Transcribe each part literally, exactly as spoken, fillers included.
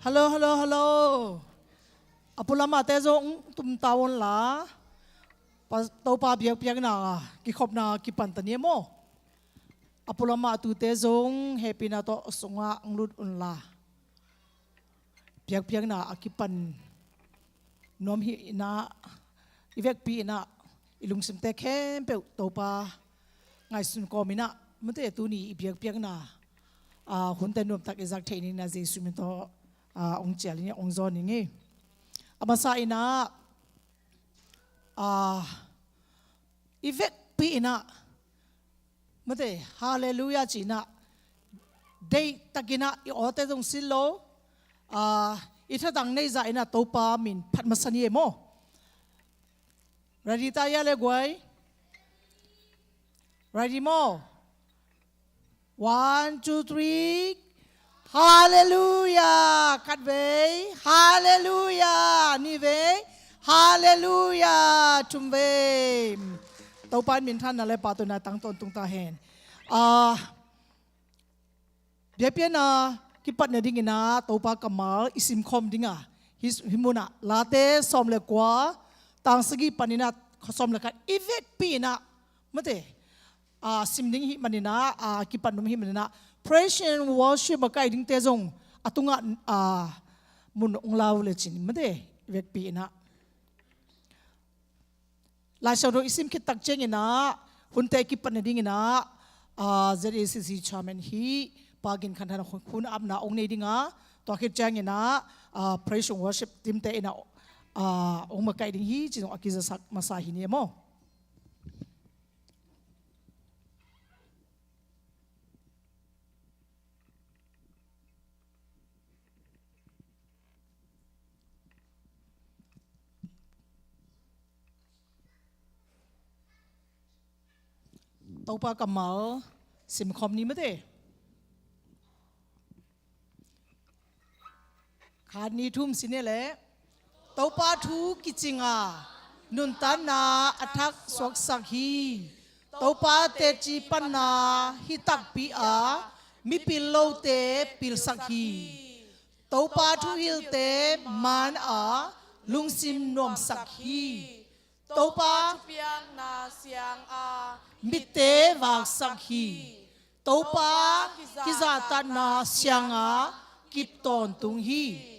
Hello, hello, hello. A pulamah te zong tumta unla. Pa, Topa biakpiakna kikhopna kipan ta ni maw? A pulamah tute zong hehpihna tawh sungah ang lut unla. Biakpiakna a kipan nuam hi inah, i vekpi inah, i lungsimte khempeuh Topa ngaihsun kawm inah, mate tuni i biakpiakna, ah, hunte nuamtak i zak theih ni inah Jesu min tawh, ah, ong cial inah ong zawn ing. A masa inah, ah, i vekpi inah, mate, halleluiah ci inah, deihtak inah i awte zong sin lo, ah, i thatang neih zah inah Topa min phat masa ni e maw? Ready ta hia le guai? Ready maw? One, two, three. Halleluiah. Khatvei. Halleluiah. Nihvei. Halleluiah. Thumvei. Topa in minthanna le pahtawina tang tawntung ta hen. Ah, biakpiakna kipatna ding inah Topa kammal i simkhawm ding a, hih, hih munah Late sawm le kua, tang sagih pan inah sawm le khat i vekpi inah, mate, ah, sim ding hih man inah, ah, kipat nuam hih man inah, praise and worship a kai dingte zong a tungah, ah, mun ong lau le cin, mate, i vekpi inah. Lai Siangtho i sim khit tak ciang inah, hunte kipatna ding inah, ah, Z A C C chairman hi Pa Gin Khan Than hun apna ong nei ding a, tua khit ciang inah, ah, praise and worship team te inah, ah, ong makaih ding hi ci zong a kizasak masa hi ni e maw? Topa kammal simkhawm ni mate. Khat, nih, thum, si ni le. Topa thu kicing a, nuntakna a thak suaksak hi. Topa teci panna hi takpi a, mipil lote pilsak hi. Topa thuhilhte man a, lungsim nuamsak hi. Topa thupiakna siang a, mitte vaksak hi. Topa kizahtatna siang a, kip tawntung hi.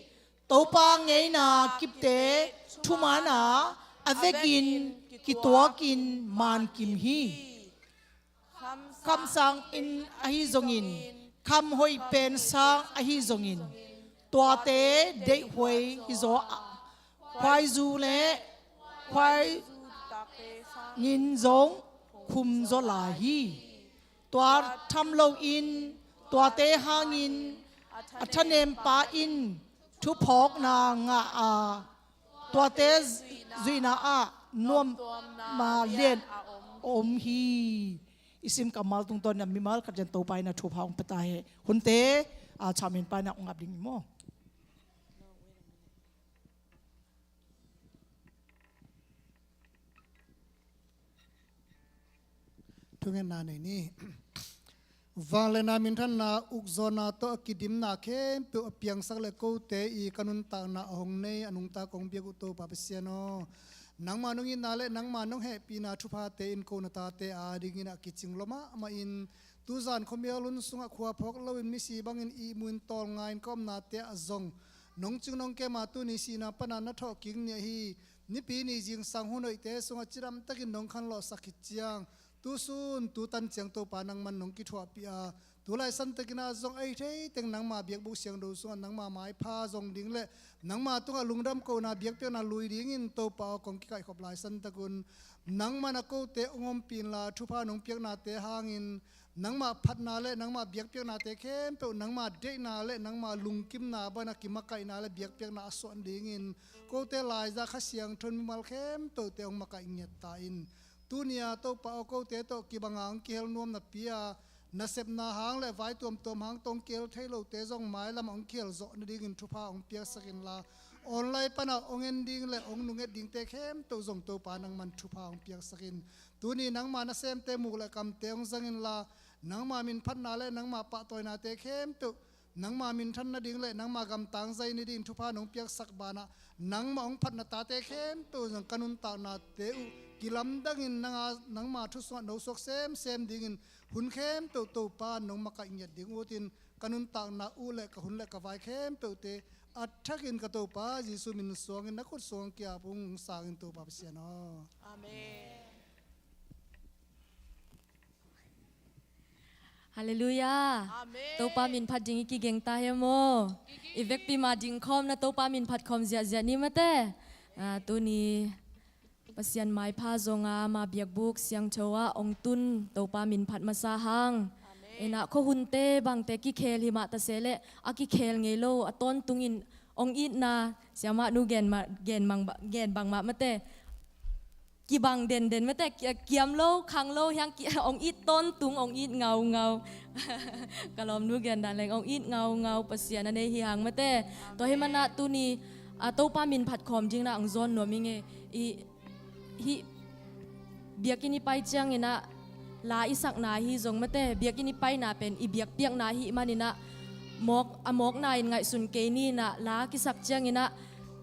Topa ngeina kipte thuman a, a vekin kituakin man kim hi. Kham sang in ahi zongin, kham hoih pen sang ahi zongin, tuate deihhuai hi zaw a, khuaizu le khuai ngin zong khum zaw lai hi. Tua tham loin, tuate hangin a thanempa in thuphawkna ngah a, tuate zuihna ah nuamna lian a om hi. I sim kammal tungtawn in a mimal khat in Topa in a thupha hong pia ta hen. Hunte, a, chairman pa in a hong ap ding hi maw? Thungetna nei ni. Vangliatna minthanna ukzawnna tawh a kidimna khempeuh a piangsak le kote i ka nuntakna a hong nei a nungta kong biak uh Topa Pasian aw, nangma nong itna le nangma nong hehpihna thuphate in ko na tate adingin a kicing lua mahmah in, tuzan khuamial hun sungah khua phawk loin misi bangin ihmu in tawlnga in ka omnate ah zong nong cing nong kem a tuni sihna pana na thawhkik ni ahi Nipi ni zingsang hun hoihte sungah cidamtakin nong khanlawhsak khit ciang, tusun tutan ciang Topa nangman nong kithuahpih a, tu laisantakin ah zong ahi theiteng nangma biakbuk siangtho sungah nangma maipha zong ding le nangma tungah lungdam kohna biakpiakna lui dingin Topa aw kong kikaihkhop laisantakun nangman a kote hong ompih inla thupha nong piaknate hangin nangmah phatna le nangmah biakpiaknate khempeuh nangmah deihna le nangmah lungkimna bana kimakaihna le biakpiakna a suan dingin kote laiza Kha Siangtho in mimal khempeuhte hong makaih ngiat ta in. Tunia Topa aw kote tawh kibanga hong kihel nuamna pia nasepna hang le vai tuamtuam hang tawh hong kihel thei lote zong mailam hong kihel zawh nadingin thupha hong piaksak inla online pana hong en ding le hong nunget dingte khempeuh zong Topa nangman thupha hong piaksak in. Tuni nangma nasemte muk le kamte hong zang inla nangma minphatna le nangma pahtawinate khempeuh nangma minthan nading le nangma gamtang zai nading thupha nong piaksak banah, nangma hong phatna tate khempeuh zong ka nuntaknate uh kilamdangin nanga, nangma thusuah nosuak semsem dingin hun khempeuh Topa nong makaih ngiat ding utin, ka nuntakna uh le ka hun le ka vai khempeuhte a thakin ka Topa Jesu min suangin na khut suang kiap ung, sangin Topa Pasian aw. Amen. Halleluiah. Amen. Topa min phat ding i kigeng ta hi maw? I vekpi ma dingkhawm na Topa min phat khawm ziahziah ni mate. Ah, tuni Pasian maipha zonga ma biakbuk siangtho ah ong tun Topa min phat masa hang. Amen. Inah khuahunte bangte kikhel himah ta se leh a kikhel ngei lo a tawntungin ong itna siamah nu gen ma, gen bang, gen bangmah mate. Kibang denden mate, ki-, kiam lo, khang lo, hiang ki-, ong it tawntung, ong it ngaungau. Ka lawmnu gen dan leng, ong it ngaungau, Pasian a nei hi hang mate. Tua hi manah tuni, a, Topa min phat khawm dingna ong zawn nuam ing e. I, hih, biakinn i pai cianginah, la i sakna hi zong mate, biakinn i paina pen, i biakpiakna hi maninah, mawk, a mawkna in ngaihsun kei ninah, la kisak cianginah,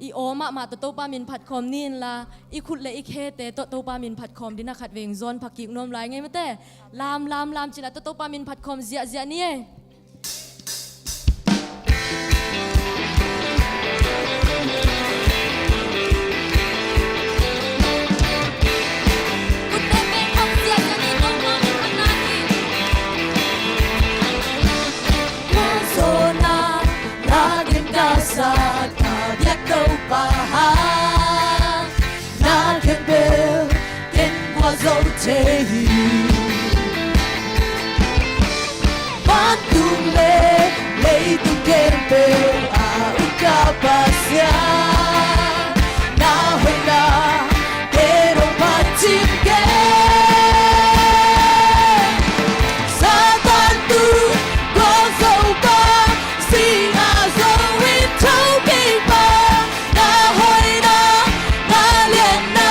i aw mahmah tawh Topa min phat khawm ni inla, i khut le i khete tawh Topa min phat khawm dina khat veng zawn phakik nuam lai ngei mate. Lam, lam, lam cila tawh Topa min phat khawm ziahziah ni e. Tua zawhna, na ken ka sa, ka biak Topa hang, na khempeuh ken gualzo thei hi. Vantung le leitung khempeuh a uk ka Pasian, na hoihna ken hong phat cing kei. Satan tu gualzo pa, sing a zo in tho kei pa, na hoihna, na lianna,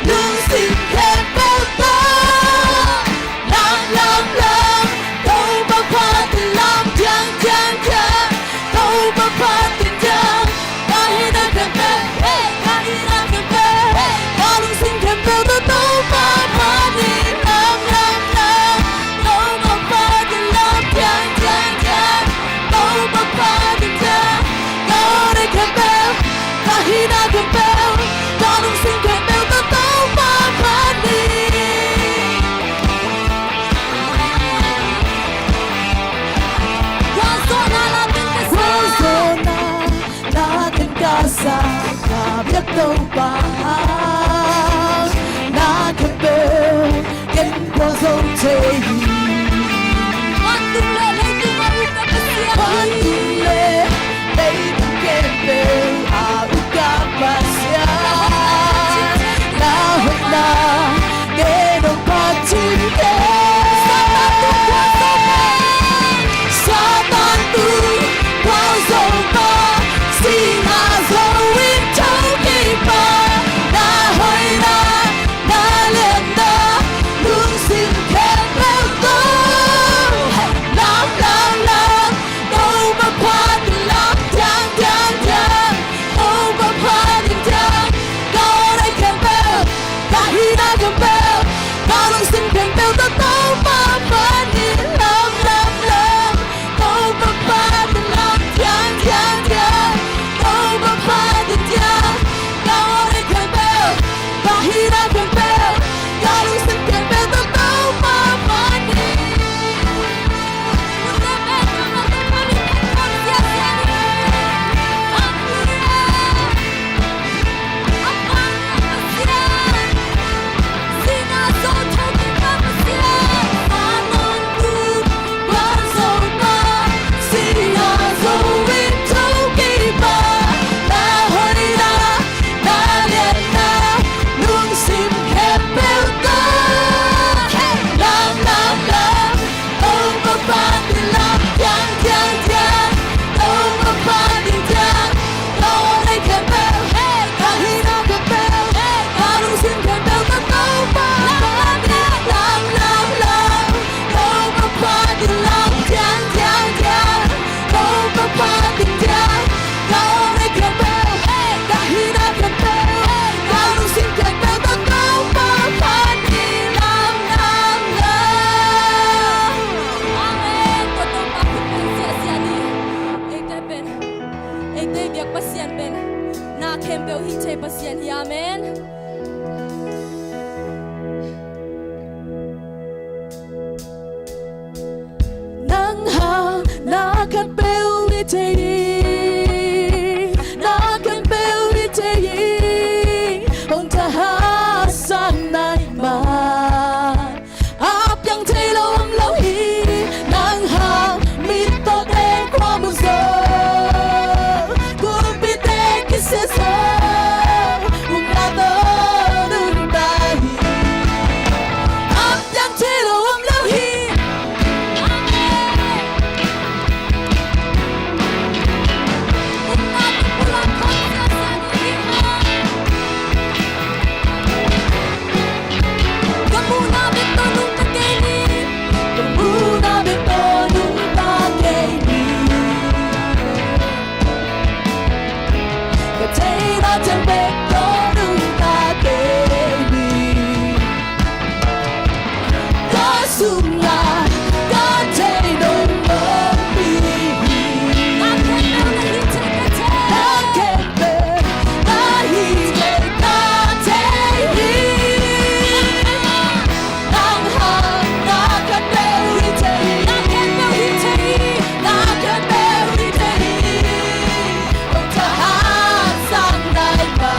lungsim khempeuh tawh. Lang, lang, lang, Topa phat in lang, ciang, ciang, ciang, Topa phat in ciang. Ka hihna khempeuh, hey, ka hihna khempeuh, hey, ka lungsim khempeuh tawh Topa phat in lang, lang, lang, Topa phat in lang, ciang, ciang, ciang, Topa phat in ciang. Ka hihna khempeuh, ka hihna khempeuh, ka lungsim khempeuh tawh Topa phat in. Gualzawhna la ken ka sa, gualzawhna la ken ka sa, ka biak Topa hang, na khempeuh ken gualzo thei hi. Vantung le leitung a uk ka Pasian. Vantung le leitung khempeuh a uk ka Pasian. Tei biak Pasian pen na khempeuh hih thei Pasian hi. Amen. Nang hang na khat peuh hih thei hi, na khat peuh hih thei hi, hong thahat sang nai man. A piang thei lo om lo hi, nang hang mit tawh teng khua mun zaw, kulpite kisia zaw, upna tawh nungta hi. A piang thei lo om lo hi. Amen. Upna tawh pulak khawm siasia ni hi. Ka muhna bek tawh nungta kei ni. Ka muhna bek tawh nungta kei ni. Ka theihna ciang bek tawh nungta kei ni. Ka sungah ka thei nong om hi. Na khempeuh na hih thei ka thei. Na khempeuh na hih thei ka thei hi. Nang hang na khat peuh hih thei hi. Na khat peuh hih thei hi. Na khat peuh hih thei hi. Hong thahat sang nai ma.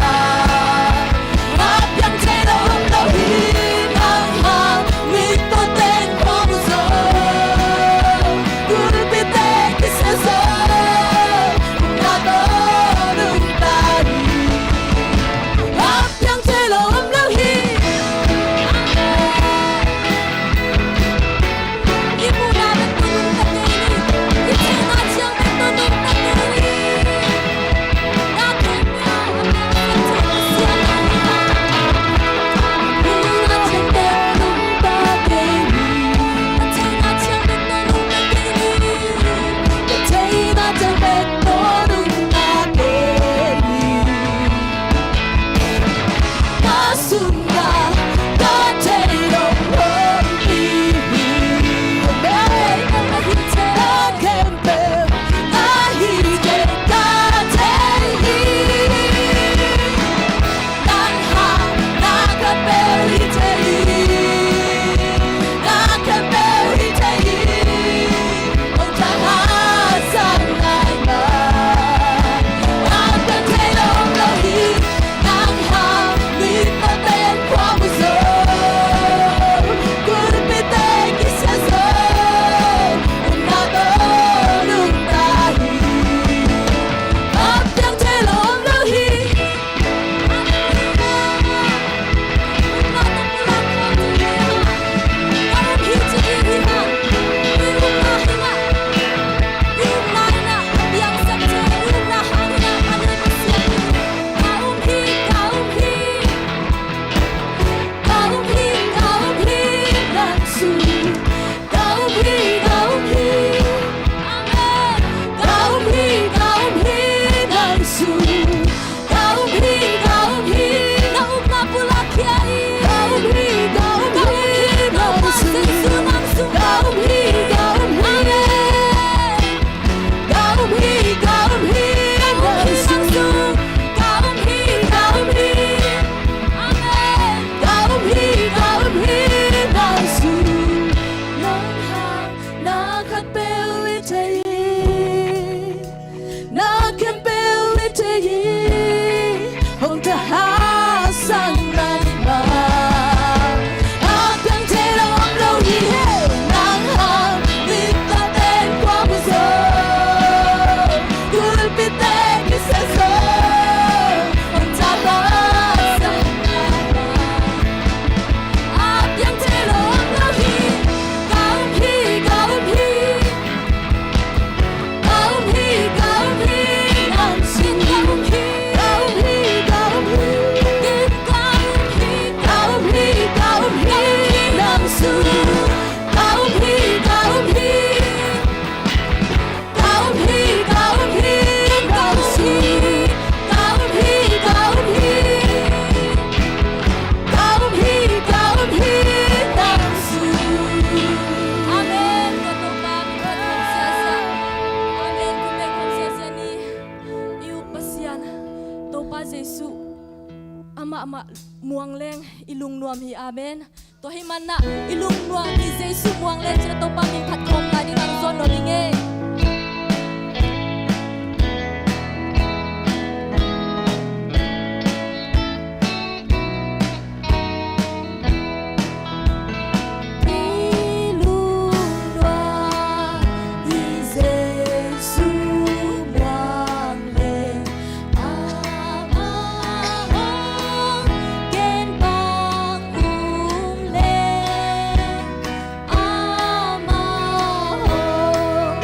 Topa Jesu amah mah muang leng i lungnuam hi. Amen. Tua hi manah i lungnuam hi Jesu muang leng cih Topa min phat khawm lai ding a zon nuam hi ngei. I lungnuam hi Jesu muang leng amah hong ken bang um leng amah hong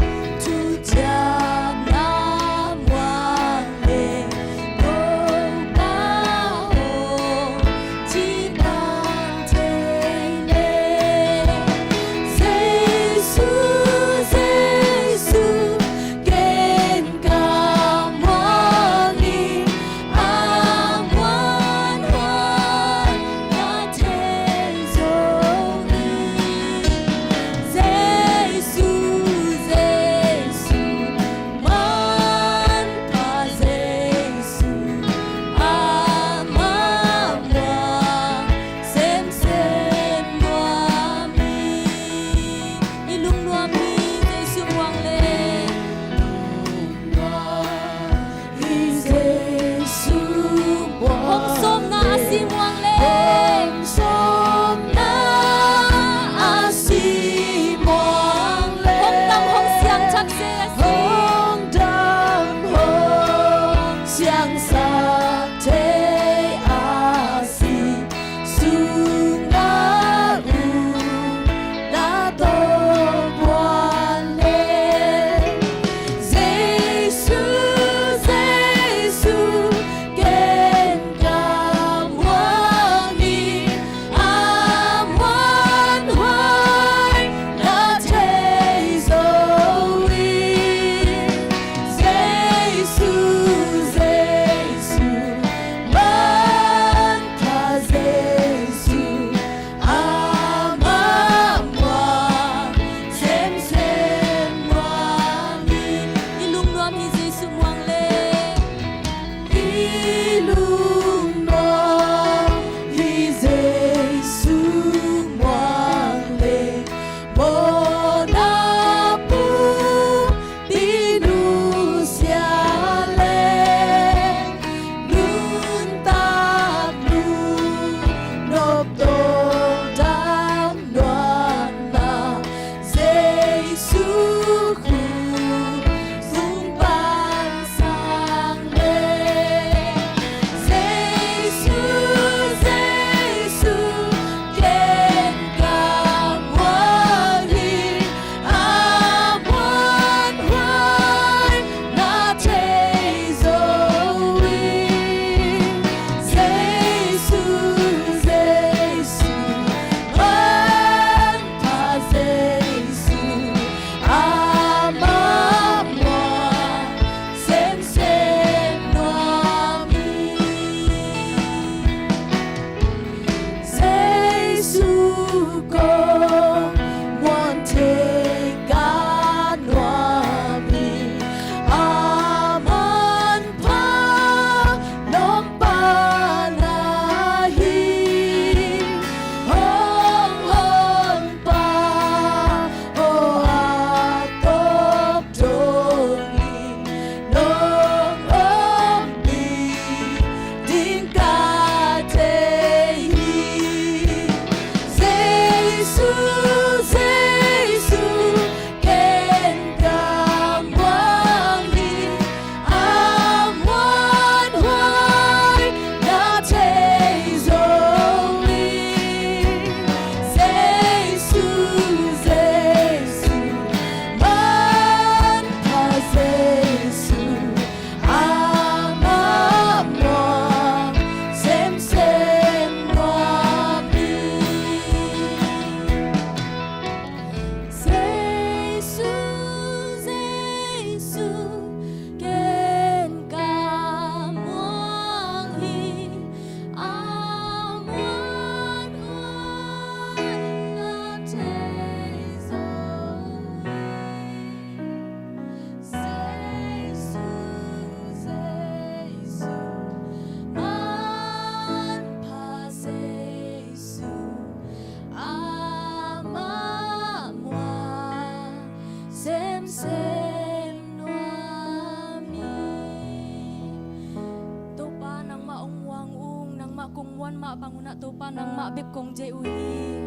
Anmah bang unah Topa nangmah bek kong deih uh hi.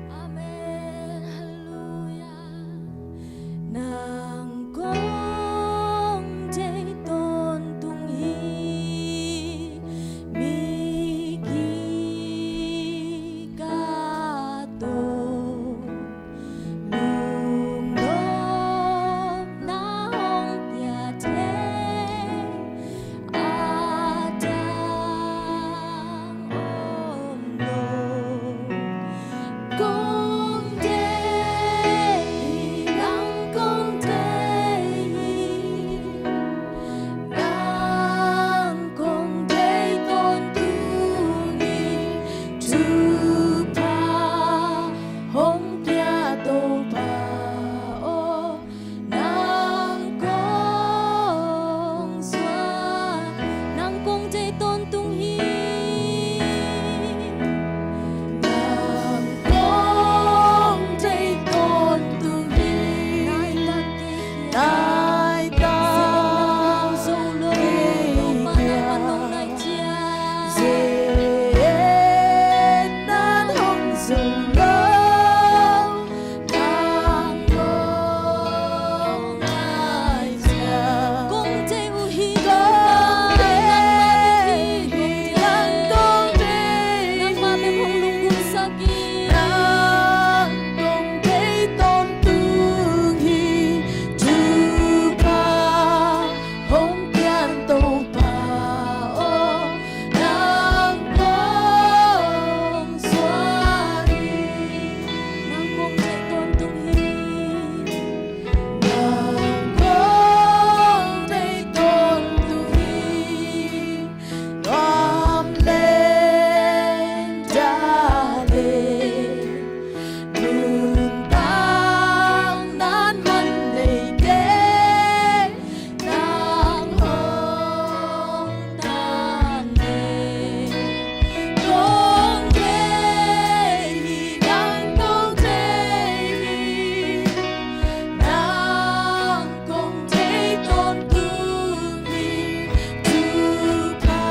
Amen. Halleluia. Nang kong deih tawntung hi. Mi kikah tawh lungdamna hong pia thei a dang om lo. Kong deih hi, nang kong deih hi. Nang kong deih tawntung hi. Thupha hong pia Topa aw, nang kong suan, nang kong deih tawntung hi. Nang kong deih tawntung hi. Nai tak kei, nai tak kei, nang hong zo lo, Topa nai man hong nai ciat. Zen nan hong zo lo. Kong deih uh hi, kong deih hi, kong deih hi. Nangmah bek hong lunggulhsak hi. Nang kong deih tawntung hi. Thupha hong pian Topa aw, nang kong suan hi. Nang kong deih tawntung hi. Nang kong deih tawntung hi. Nuam leh dal leh nuntak nan man lei kei. Nang hong tan leh kong deih hi, nang kong deih hi. Nang kong deih tawntung hi. Thupha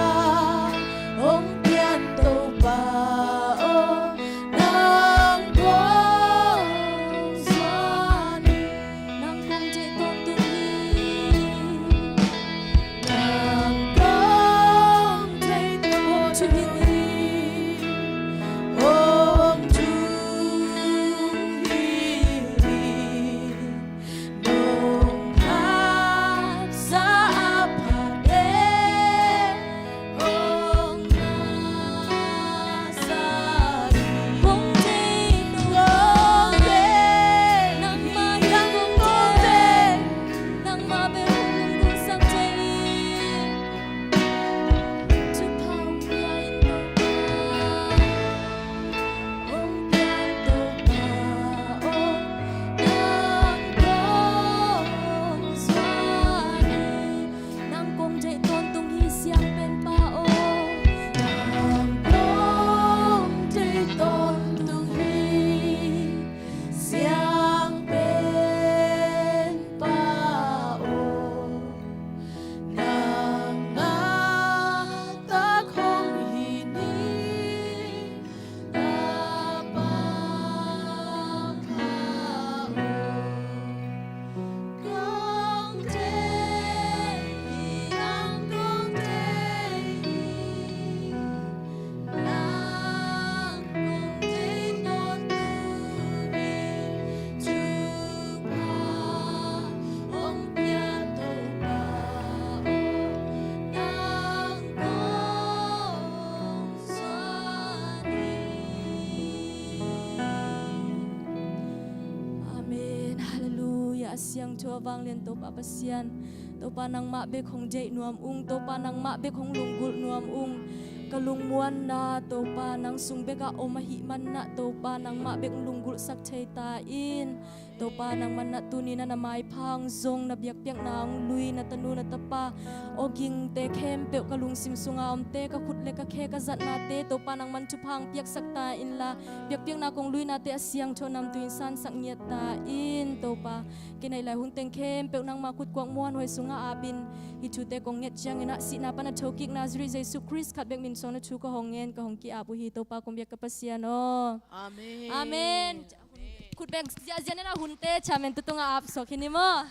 hong pian Topa aw, nang kong suan hi. Nang kong deih tawntung hi. Nang kong deih tawntung hi. Hong tung hi. Nong haksa a phate hong ngahsak hi. Kong deih, kong deih, nangmah hi, kong deih, nangmah bek hong lunggulhsak thei hi. Thupha hong pia in Topa. Hong pian Topa aw, nang kong suan hi. Nang kong deih tawntung hi, siangpenpa aw. Nang kong deih tawntung hi, siangpenpa aw. Nang ngaktak hong hi ni. Amen. Halleluia. A siangtho a vanglian Topa Pasian, Topa nangmah bek hong deih nuam ung, Topa nangmah bek hong lunggulh nuam ung. Ka lungmuanna Topa nang sung bekah om ahih manah Topa nangmah bek hong lunggulhsak thei ta in. Topa nang manah tuni na na maipha hong zong, na biakpiakna hong lui, na tanu na tapa awgingte khempeuh, ka lungsim sunga omte, ka khut le ka khe ka zatnate Topa nang man thupha hong piaksak ta inla, biakpiakna kong luinate a siangtho namtui in sansak ngiat ta in. Topa, kei na hih lai hun teng khempeuh nangma khut kuak muanhuai sungah apin, hih thute kong nget ciangin ah sihna pan a thokik Nazareth Jesu Khrist khat bek min suang na thu ka hong ngen, ka hong ki-ap uh hi, Topa kong biak ka Pasian aw. Amen. Amen. Khut beng ziahziah in a hunte chairman tu tungah ap suak hi ni maw.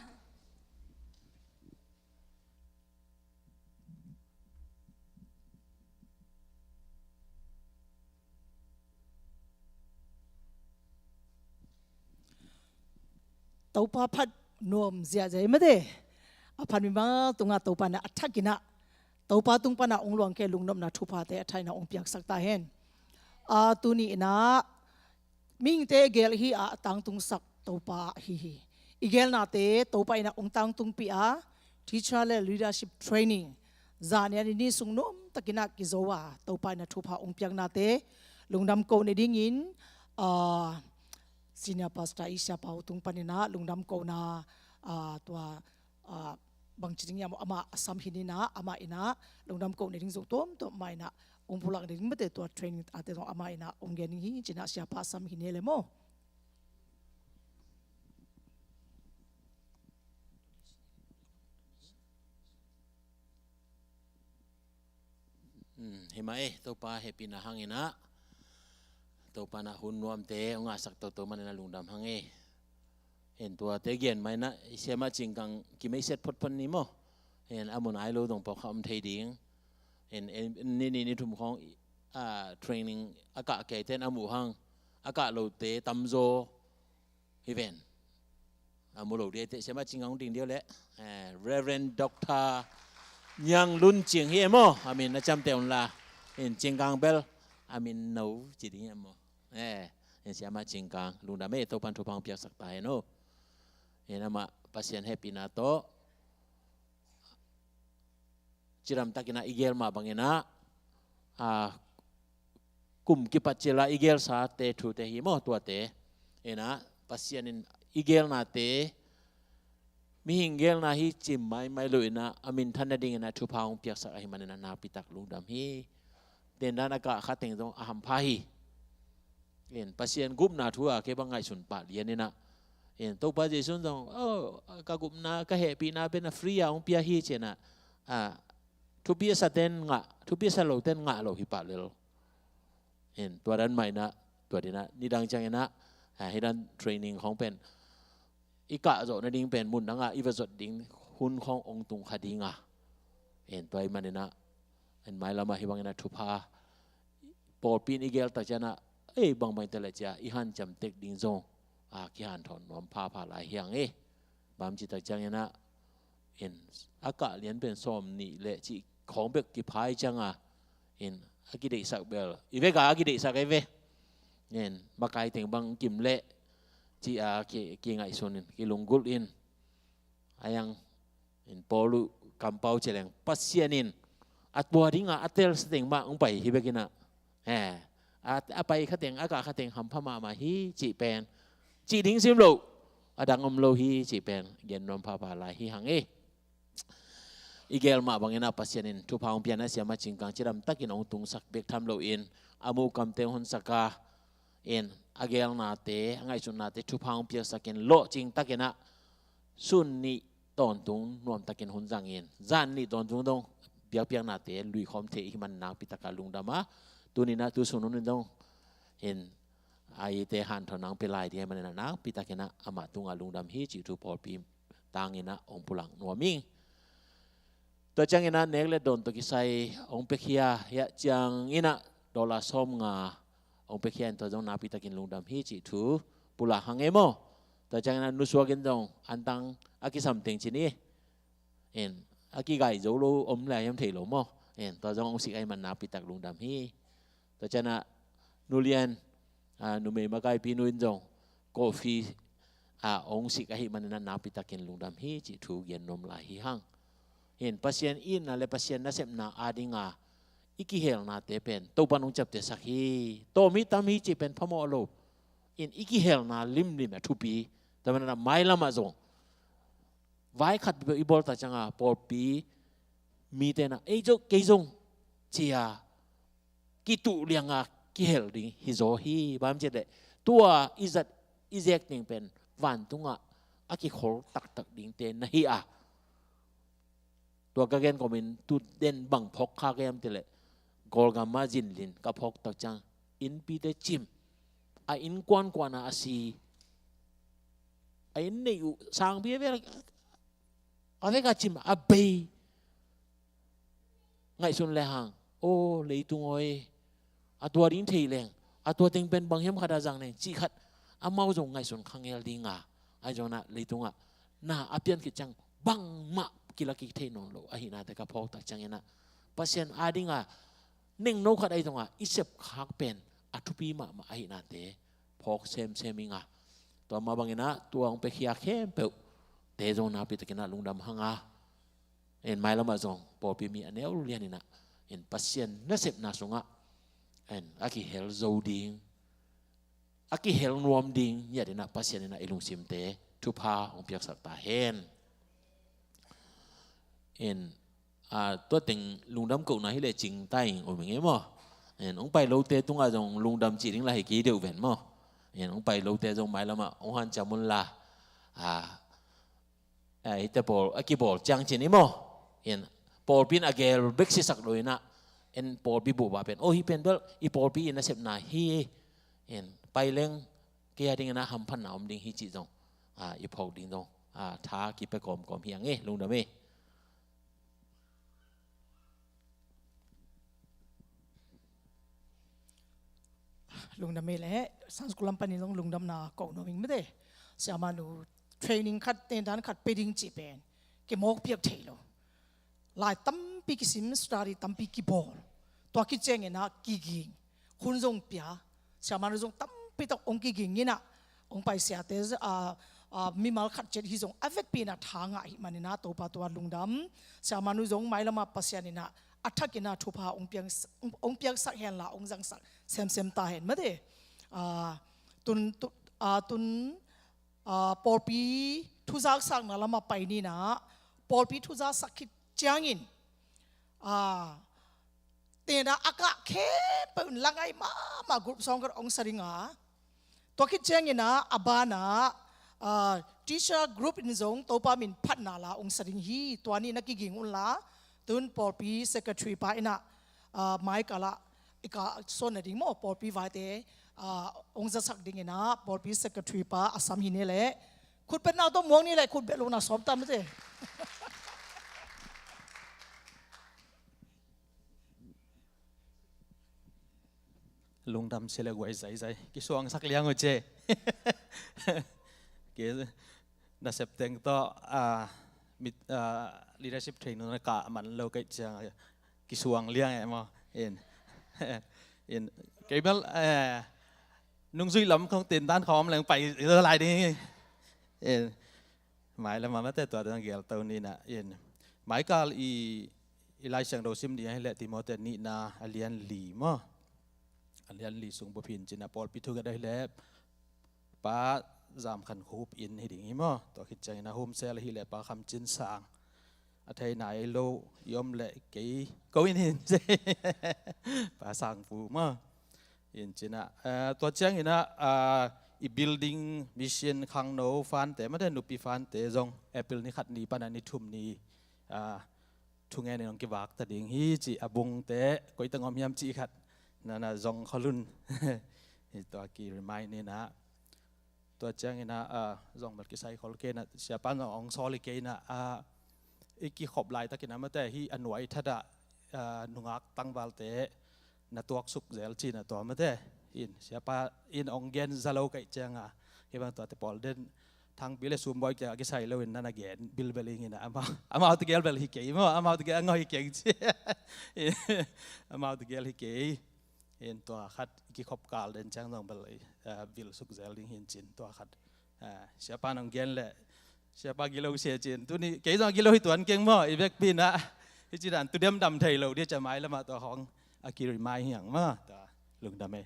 Topa phat nuam ziahziah i mate. A phat mimal tungah Topa in a thakin ah, Topa tung panah ong luang kei lungnopna thuphate a thakin ah ong piaksak ta hen. A tuni in ah mihingte gel hi a, a tangtungsak Topa ahi hi. I gelnate Topa in ah ong tangtungpih a, teacher le leadership training zan ni a ni ni sung nuamtakin ah kizo a, Topa in ah thupha ong piaknate lungdam ko ne dingin, ah, senior pastor i siapa uh tung panin ah lungdam kona, ah, tua, ah, bangci ding hiam, amah a sam hi ni in ah, amah in ah lungdam ko ne ding zong tuamtuam amah in ah ong pulak ne ding mate, tua training ate zong amah in ah ong gen ding hi ci-in ah siapa a sam hi ni le maw. Hmm, hi mah e, Topa hehpihna hangin ah, Topa in ah hun nuamte ong ngahsak toto manin ah lungdam hang e. Hen, tuate gen mah in ah, i siamah Cingkang kimeisiat photphot ni maw. Hen, a mun ai lo dong pawlkhat om thei ding. Hen, en, ni ni ni thum khawng, ah, training a kah keite in a mu hang, a kah lote tamzaw hi ven. A mu lo ding te siamah Cingkang ding ding uh leh, eh, Reverend Doctor Niang Lun Cing hi e maw. A min na ciamteh un la. Hen, Cingkang bel a min no ci ding hi e maw. Eh, hen, siamah Cingkang lungdam e, Topa in thupha ong piaksak ta hen aw. Hen, amah Pasian hehpihna tawh cidamtakin ah i gel mah bangin ah, ah, kum kipat cil a i gelsate thute hi maw, tuate. Hen ah, Pasian in i gelnate mihing gelna hi ci maimai lo in ah, a minthan nadingin ah thupha ong piaksak ahih manin ah nakpi tak lungdam hi. Dendan a kah kha teng zong a hampha hi. Hen, Pasian gupna thu a kei bang ngaihsun pah lian in ah. Hen, Topa Jesu in zong, oh, ka gupna, ka hehpihna pen a free a ong pia hi ci-in ah, ah, thupi a sate'n ngah, thupi a sa lote'n ngah lo hi pah lel. Hen, tua dan mah in ah, tua dan in ah, nidang ciangin ah, ah, hih dan training khawng pen i kah zawh nading pen mun dangah i va zawt ding hun khawng ong tung kha ding a. Hen, tua ahih manin ah, hen, mailam ah hih bangin ah thupha pawlpi in i gel tak ciangin ah, ei, bangbang hi ta leh ci-a i hanciam tek ding zong, ah, kihanthawn nuam phapha lai hi hang e. Bang ci tak ciangin ah, hen, a kah lian pen sawm nih le cih khawng bek kipha hi ciang a, hen, a kideihsak bel i vek a, a kideihsak a i ve. Hen, makai teng bang kim leh ci-a ki, kingaihsun in, kilunggulh in, a yang, hen, Paul uh kampau ci leng Pasian in a tua ding a a telsa teng mah ong pai hi bek in ah. Hen, a, a pai kha teng, a kah kha teng hampha mahmah hi cih pen, cih ding sim lo, a dang om lo hi cih pen gen nuam phapha lai hi hang e. I gel mah bangin ah Pasian in thupha ong pia in ah, siamah Cingkang cidamtakin ong tungsak bek tham loin, a muh kamte ong honsak a, hen, a gelnate, a ngaihsutnate thupha ong piaksakin lawhcing takin ah sun nih tawntung nuamtakin hun zangin, zan nih tawntung dong biakpiaknate luikhawm thei i hih man nakpi takin lungdam a, tuni in ah tu sun hun in dong, hen, a ite hanthawn nang pia lai ding ahih manin ah nakpi takin ah amah tungah lungdam hi cih thu pawlpi tangin ah ong pulak nuam ing. Tua ciangin ah nek le dawn tawh kisai ong piakhia, hiah ciangin ah dollar sawmnga ong piakhia in, tua zong nakpi takin lungdam hi cih thu pulak hang e maw. Tua ciangin ah nusuak in zong antang a kisam teng ci ni. Hen, a kigai zo lo om lai hiam thei lo maw. Hen, tua zong ong sik ahih man nakpi tak lungdam hi. Tua ciangin ah Nu Lian, ah, numei makaipi nu in zong coffee, ah, ong sik ahih manin ah nakpi takin lungdam hi cih thu gen nuam lai hi hang. Hen, Pasian itna le Pasian nasepna ading a i kihelnate pen Topa'n ong ciaptehsak hi. Tawm hi, tam hi cih pen phamawh lo. Hen, i kihelna limlim a thupi. Tua manin ah mailam ah zong vai khat bek i bawl tak ciang a pawlpi mite in ah, ei zong, kei zong ci-a kituh liang a kihel ding hi zaw hi. Bang hang hiam cih leh tua i zat i zek ding pen vantungah a kikhol taktak dingte na hi a. Tua ka gen kawmin tu den bang phawk kha ka hiam cih leh, Kawlgam ah zinlin ka phawk tak ciang, innpite cim, a innkuan kuan ah a si, a inn neih uh sangpi a vel a vek a cim a bei. Ngaihsun le hang, aw leitung aw e, a tua ding thei leng, a tua teng pen bang hiam khat a zang leng cih khat amau zong ngaihsun khangel ding a, ahi zongin ah leitung ah na a pian khit ciang bangmah kila kik thei nawn lo ahihnate ka phawk tak ciangin ah, Pasian a ding a nengno khat ahi zong a i sep khak pen a thupi mahmah ahihnate phawk semsem ing a, tua mah bangin ah tua hong piakhia khempeuhte zong nakpi takin ah lungdam hang a, in mailam ah zong pawlpi mi a neu lian in ah, in Pasian nasepna sungah, in a kihel zo ding, a kihel nuam ding ngiat in ah Pasian in ah i lungsimte thupha hong piaksak ta hen. In, a, tua teng lungdam kohna hi leh cing ta ing, um ing e maw. In, hong pai lote tungah zong lungdam cih ding lah hi kei deuh ven maw. In, hong pai lote zong mailam ah hong hanciam un la. A, a, hihte pawl a kibawl ciang cin i maw. In, pawlpi in a gel bek sisak lo in ah, in pawlpi buhbah pen, aw hih pen bel i pawlpi in a sepna hi. In, pai leng kei a dingin ah hamphatna om ding hi cih zong, a, i phawk ding zong, a, tha kipia kawmkawm hi ing e, lungdam e. Lungdam e le, Sunday school lam panin zong lungdamna ko nuam ing mate. Siamanu training khat, tendan khat pe ding cih pen kimawk piak thei lo. Lai tampi kisim, study tampi kibawl. Tua khit ciangin ah kiging, hun zong pia, siamanu zong tampi tak hong kiging in ah, hong pai siate, a, a, mimal khat ciat hi zong a vekpi in ah tha ngah ahih manin ah Topa tua lungdam. Siamanu zong mailam ah Pasian in ah a thakin ah thupha hong piang, hong piaksak hen la, hong zangsak semsem ta hen mate. A, tun, tu, a, tun, a, pawlpi thuzaksakna lamah pai ni in ah, pawlpi thuzaksak khit ciangin, a, tena a kah khempeuh in la ngai mahmah group song khat hong sa ding a, tua khit ciangin ah a banah, a, teacher group in zong Topa min phatna la hong sa ding hi. Tua ni na kiging un la, tun pawlpi secretary pa in ah, a, maikal ah i kah suan nading maw, pawlpi vaite, a, hong zasak dingin ah pawlpi secretary pa a sam hi ni leh, khut betna tawh muang ni leh, khut bet lohna sawm ta mate. Lungdam sia le guai zaizai. Kisuangsak liang uh cia. Kei nasep teng tawh, a, mit, a, leadership training na kah man lo kei ciang kisuang liang e maw. In, in, kei bel, eh, nungzui lam khong tendan khawm leng pai lai ding. In, mailam ah mate tua dang gel to ni in ah. In, maikal i, i Lai Siangtho sim ding ahi leh Timothy nihna a lian li maw. A lian li sung bup hi in cin ah pawlpi thunget ahi leh Pa Zam Khan Khup in hi ding hi maw. Tua khit ciangin a Hum Sel ahi leh Pa Kham Cin Sang. A thei nai lo i om leh kei ko in hin ci. Pa Sang Pu maw. In cin ah, eh, tua ciangin ah, ah, i building mission khangno fante mate nupi fante zong April ni khat ni pan a ni thum ni, ah, thungen in hong kivak ta ding hi ci a bungte koi teng om hiam ci khat. Nana zong kholun. Hi tua ki remind in ah. Tua ciangin ah, ah, zong bel kisai khol kei in ah, siapa in zong hong sawl hi kei in ah, ah, i kikhop laitakin ah mate hi a nuai that ah, ah, nungak tangvalte na tuaksuk zel cin ah tua mate. In, siapa in hong gen za lo kaih ciang ah, kei bang tuate pawl den Thangpi le Sumbawi kiang a kisai lo in nana gen bilbel ing in ah, amau, amau tegel bel hi kei maw, amau tegel a ngau hi keng ci. Amau tegel hi kei. In tua khat kikhop kal den ciang zong bel, eh, vil suk zel ding hin cin tua khat. Eh, siapa nong gen leh, siapa gilo sia cin. Tuni, kei zong gilo hi tuan keng maw, i vekpi in ah. Hi ci dan, tu dem dam thei lo, dia ca mailam ah tua hong, a ki remind hiang maw, tua lungdam e.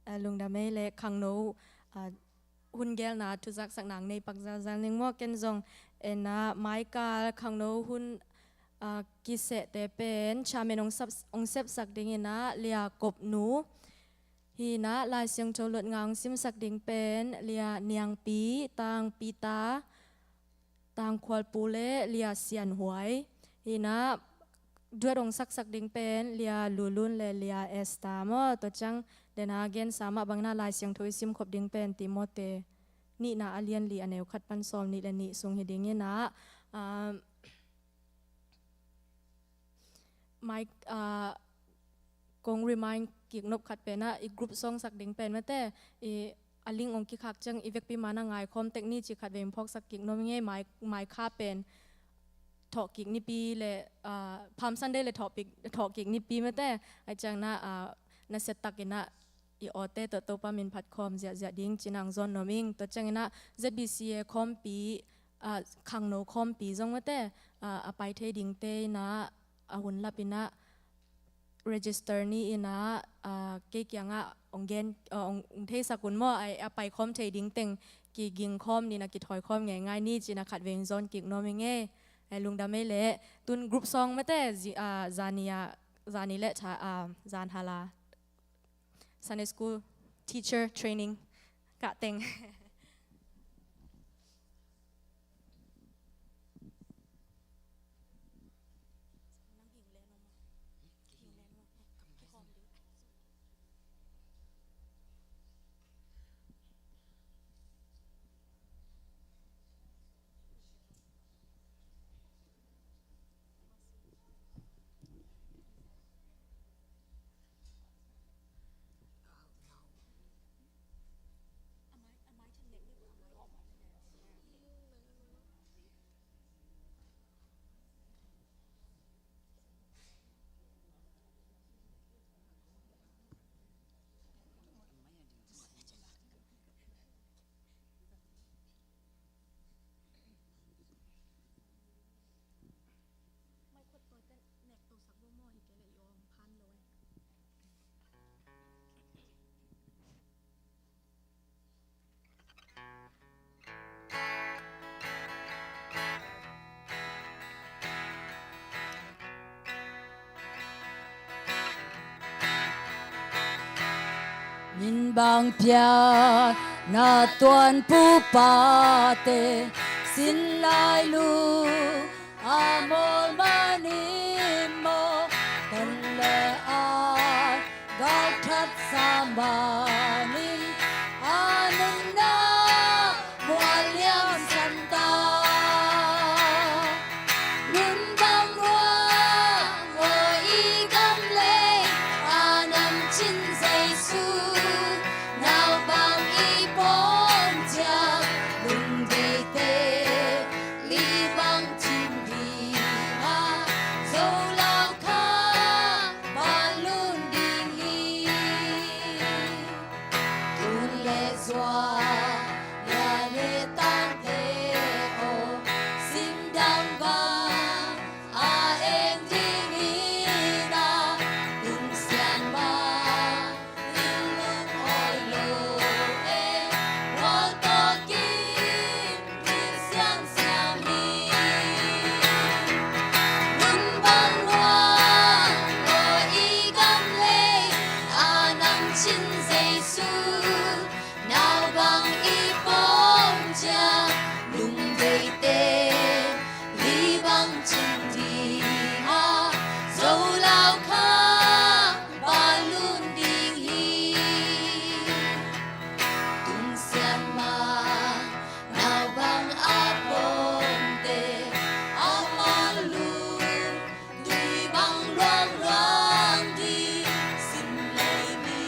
A, lungdam ei le khangno, a, hun gelna thuzaksak nang nei pak zalzal ning maw ken zong en a maikal khangno hun, a, kisehte pen chairman ong sep, ong sepsak dingin a Lia Kop nu. Hi-in ah Lai Siangtho Lutnga hong simsak ding pen Lia Niangpi, Tang Peter, Tang Khualpu le Lia Sianhuai. Hi-in ah duet hong saksak ding pen Lia Lulun le Lia Esther maw. Tua ciang den a gensa mah bangin ah Lai Siangtho i simkhop ding pen Timote nihna a lian li a neu khat pan sawm nih le nih sung hi ding in ah, ah, mai, ah, kong remind kik nop khat pen ah i group song sak ding pen mate, i a link hong kikhak ciang i vekpi ma-in ah ngaikhawm tek ni ci khat vei hong phawksak kik nop ing ei. Mai, mai kha pen thawh kik nipi le, ah, Palm Sunday le thawh pik, thawh kik nipi mate. Ahih ciangin ah, ah, nasia takin ah i awte tawh Topa min phat khawm ziahziah ding ci-in ah hong zawn nuam ing. Tua ciangin ah Z B C A khawmpi, ah, khangno khawmpi zong mate, ah, a pai thei dingte in ah a hun lapin ah register ni in ah, ah, kei kiangah hong gen, ah, hong, hong theisak un maw, a, a pai khawm thei ding teng kiging khawm ni in ah kithawi khawm ngeingai ni ci-in ah khat vei hong zawn kik nuam ing ei. Eh, lungdam ei leh. Tu-in group song mate, zi-, ah, zani ah, zani le tha, ah, zan hala Sunday school teacher training kah teng. Min bang pia na tuan pu pate sin lai lu a mawl man in maw, ton le ai gak that sa man in a nunna mual liam san ta. Nun bang ruang aw i gam lei a nam cin Jesu, nau bang i pawm ciang lungdeite li bang cin ding a, zo lau kha bang lun ding hi. Tun le zua lia le tangte aw, simdang bang a eng ding hi na, tung sian ma in lung awi lo e, wal tawh kim ding siangsiang hi. Nun bang ruang aw i gam lei a nam cin Jesu, nau bang i pawm ciang lungdeite li bang cin ding a, zo lau kha bang lun ding hi. Tung sian ma nau bang a pawmte a mawl lun, tui bang luangluang ding sim lei mi.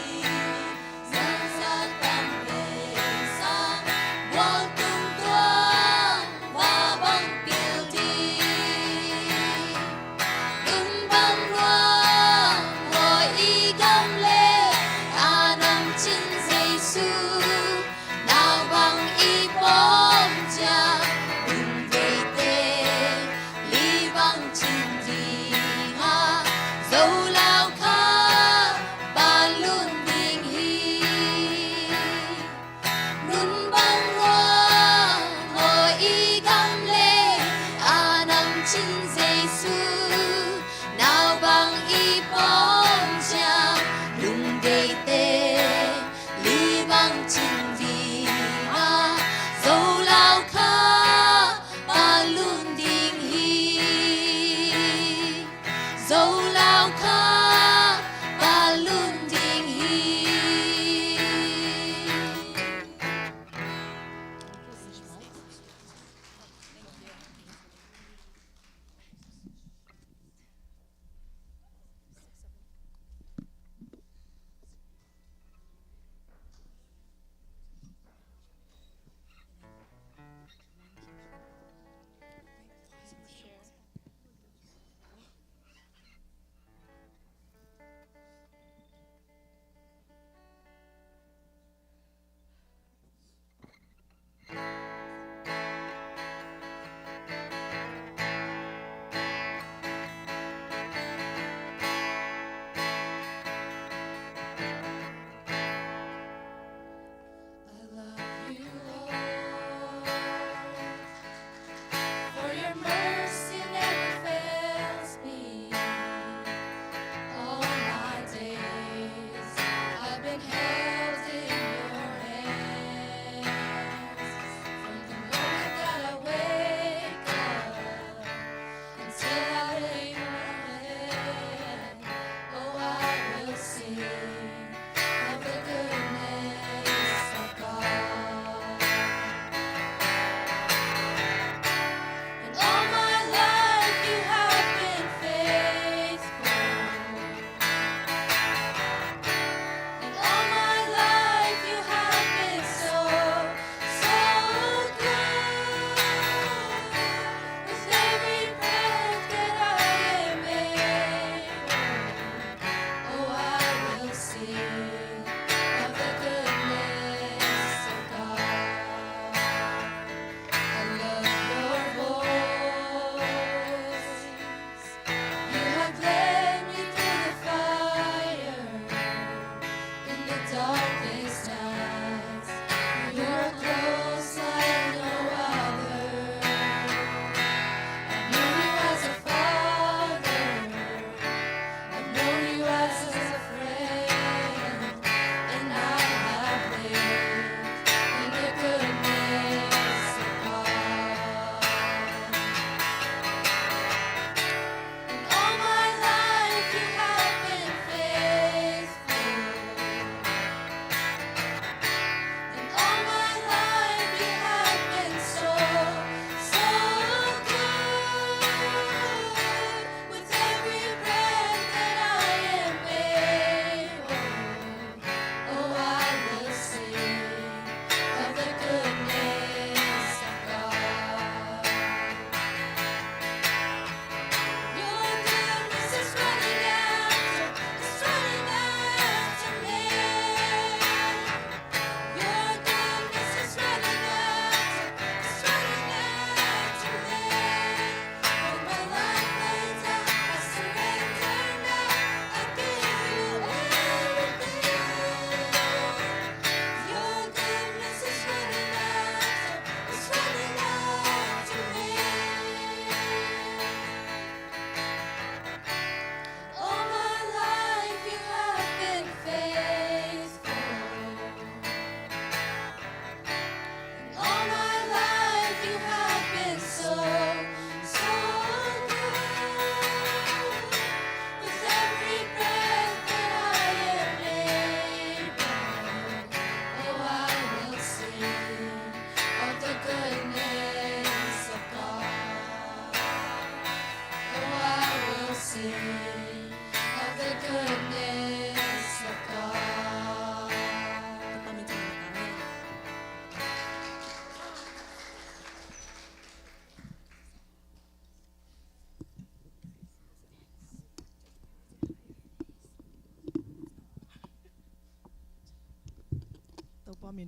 Min,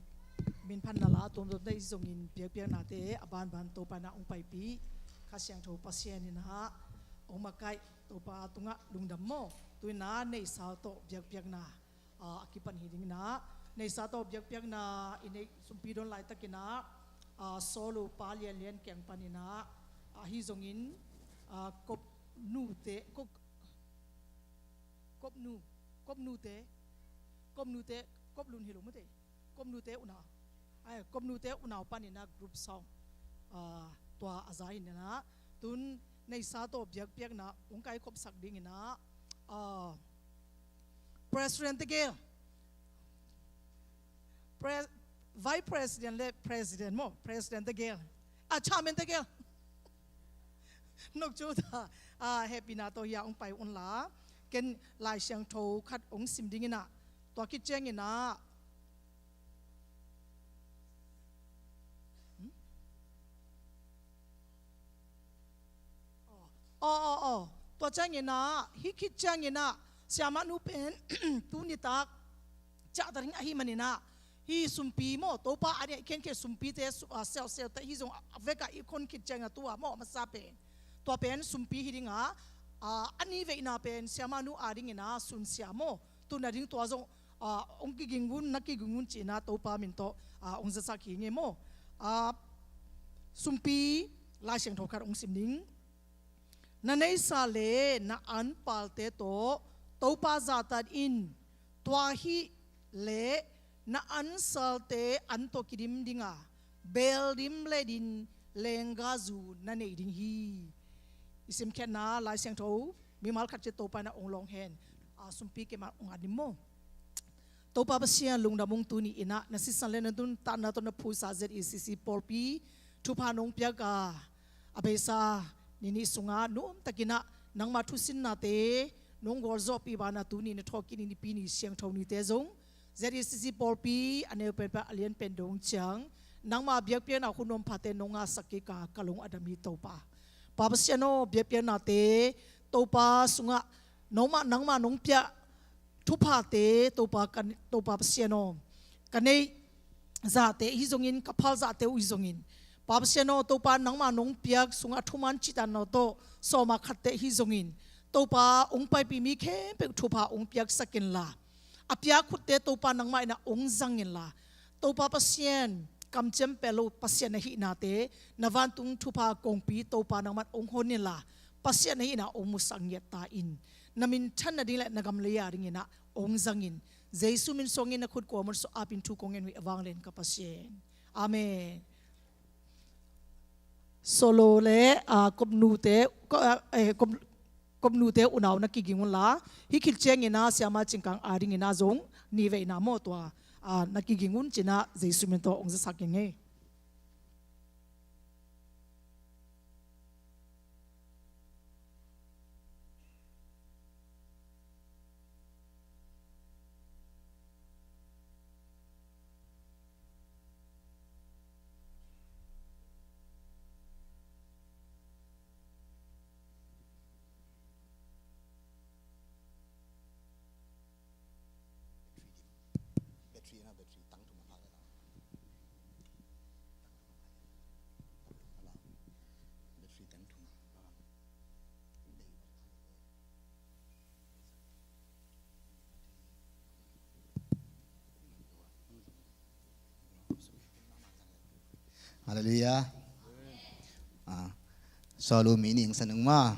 min phan na la tuamtuam te i zongin biakpiaknate a banban Topa na ong paipih Kha Siangtho Pasian in ah ong makaih Topa tungah lungdam maw. Tu-in ah neihsa tawh biakpiakna a kipan hi dingin ah, neihsa tawh biakpiakna i neih sumpi dawn laitakin ah, Solo pa Lian Lian kiang panin ah, ahi zongin, Kop nute, Kop, Kop nu, Kop nute, Kop nute, Kop lun hi lo mate. Kop nute unau, ai, Kop nute unau panin ah group song, tua a za hi in ah, tun neihsa tawh biakpiakna ong kaikhopsak dingin ah, President tegel, Vice President le President maw, President tegel, a, Chairman tegel. Nokcu ta, a, hehpihna tawh hia ong pai un la, ken Lai Siangtho khat ong sim dingin ah, tua khit ciangin ah, hmm? Aw, aw, aw. Tua ciangin ah, hih khit ciangin ah, siamah nu pen, tu nitak ciah ta ding ahih manin ah, hih sumpi maw, Topa a ding a i khenkhe sumpite, siausiaute hi zong a vekah i khon khit ciangin ah tua maw, a masa pen, tua pen sumpi hi ding a, a ni veina pen siamah nu a dingin ah sunsia maw, tu na ding tua zong, ong kiging un, na kiging un ci-in ah Topa min tawh ong zasak hi ing e maw. Sumpi Lai Siangtho khat ong sim ding. Na neihsa le na anpalte tawh Topa zahtak in, tua hileh na ansalte an tawh kidim ding a, beel dim le din leenggahzu na nei ding hi. I simkhiatna Lai Siangtho mimal khat ciat Topa in ah ong lawng hen. Sumpi keimah ong at ni maw. Topa Pasian lungdam ung, tuni in ah na sisan le na nuntakna tawh na phuisa Z E C C pawlpi thupha nong piak a, a beisa ni nih sungah nuamtakin ah nangma thusinnate nong gualzawhpih banah tuni na thawhkik ni, Nipi ni siangtho nite zong Z E C C pawlpi a neu pen pan a lian pen dong ciang nangma biakpiakna hun nuam phate nong ngahsak kik a, ka lung a dam hi Topa. Pa Pasian aw, biakpiaknate Topa sungah nangmah, nangmah nong piak thuphate Topa, ka, Topa Pasian aw, ka neih zahte hi zongin, ka phal zahte uh hi zongin, Pa Pasian aw, Topa nangmah nong piak sungah thuman cihtakna tawh sawm a khatte hi zongin, Topa ong paipih mi khempeuh thupha ong piaksak inla, a piak khutte Topa nangmah in ah ong zang inla, Topa Pasian, kamciam pia lo Pasian na hihnate, na vantung thupha kongpi Topa nangmah in ong hon inla, Pasian na hihna ong musak ngiat ta in, na minthan nading le na gam lei a dingin ah ong zang in. Jesu min suangin na khut kuamah sung ah ap in thu kong ngen uh hi, a vanglian ka Pasian. Amen. Solo le, ah, Kopnute, ko-, ah, eh, Kop-, Kopnute unau na kiging un la, hih khit ciangin ah Siama Cingkang a dingin ah zong ni veina maw tua, ah, na kiging un ci-in ah Jesu min tawh ong zasak ing e. Halleluiah. Ah, sawlu mi ning sanung ma.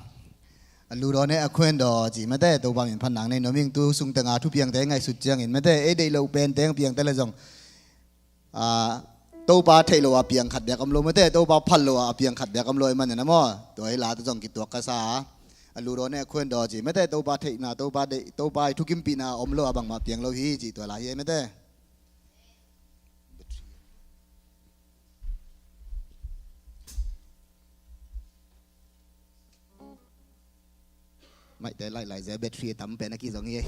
A lu daw ne a khuen daw ci mate, Topa min phan nang nei nuam ing. Tu sung teng a thupiangte ngaihsut ciangin mate, ei deih loh pen teng piangte le zong, ah, Topa theih loh a piang khat bek om lo mate, Topa phal loh a piang khat bek om lo i manin a maw. Tua hi la, tua zong kituak ka sa a. A lu daw ne a khuen daw ci mate, Topa theihna, Topa deih, Topa i thukimpihna om lo a bangmah piang lo hi ci, tua la hi ei mate. Maihte lailai zia battery a tam pen a kizong hi.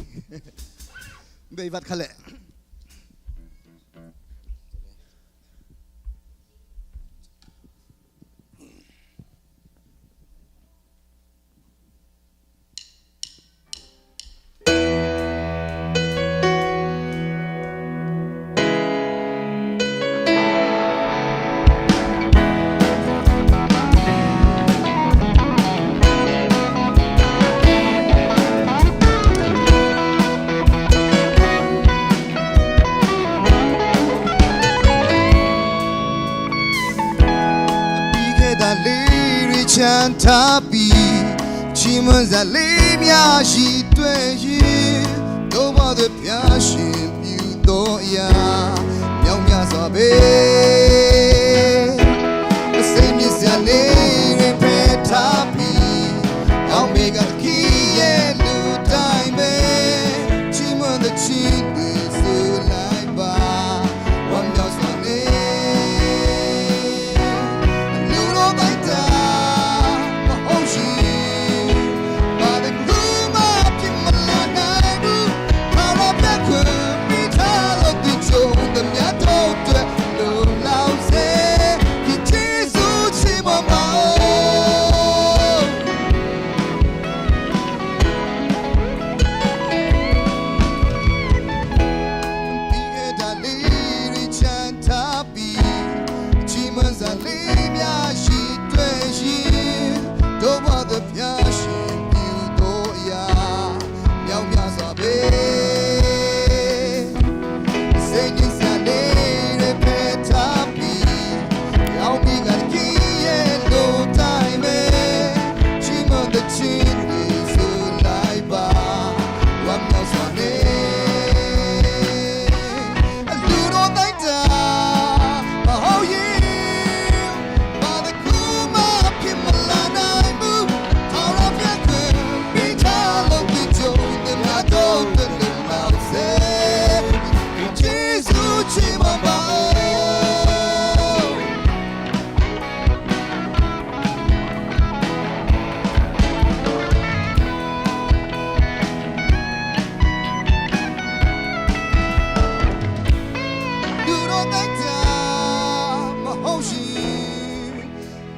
Bei vat kha leh. ချမ်းသာပြီး ချီးမွမ်းစရာလေးများရှိတွေ့ရင် တို့ဘဝအတွက်ဖျားရှင်ပြုသောအရာ မြောက်များစွာပဲ။ စိတ်ညစ်စရာလေးတွေဖယ်ထားပြီး အောင်မေကသခင်ရဲ့လူတိုင်းပဲ ချီးမွမ်းသီချင်းတွေဆိုလိုက်ပါ ဝမ်းမြောက်စွာနဲ့ လူတော်တိုင်းသာမဟုတ်ရင် ဘာတစ်ခုမှဖြစ်မလာနိုင်ဘူး။ ထာဝရဘုရားခွင့်ပေးထားလို့ သူကြုံသမျှတို့အတွက် လုံလောက်စေ။ ဒီကျေးဇူးချီးမွမ်းပါဦး။ ပြီးခဲ့တာလေးတွေချမ်းသာပြီး ချီးမွမ်းစရာလေးများရှိတွေ့ရင် တို့ဘဝအတွက်ဖျားရှင်ပြုသောအရာ မြောက်များစွာပဲ။ စိတ်ညစ်စရာလေးတွေဖယ်ထားပြီး အောင်မြင်ကတည်းရဲ့လိုတိုင်းပဲ ချီးမွမ်းသီချင်းတွေဆိုလိုက်ပါ ဝမ်းမြောက်စွာနဲ့။ လူတော်တိုင်းသာမဟုတ်ရင် ဘာတစ်ခုမှဖြစ်မလာနိုင်ဘူး။ ထာဝရဘုရားခွင့်ပေးထားလို့ သူကြုံသမျှတို့အတွက် လုံလောက်စေ။ ဒီကျေးဇူးချီးမွမ်းပါဦး။ လူတော်တိုင်းသာမဟုတ်ရင်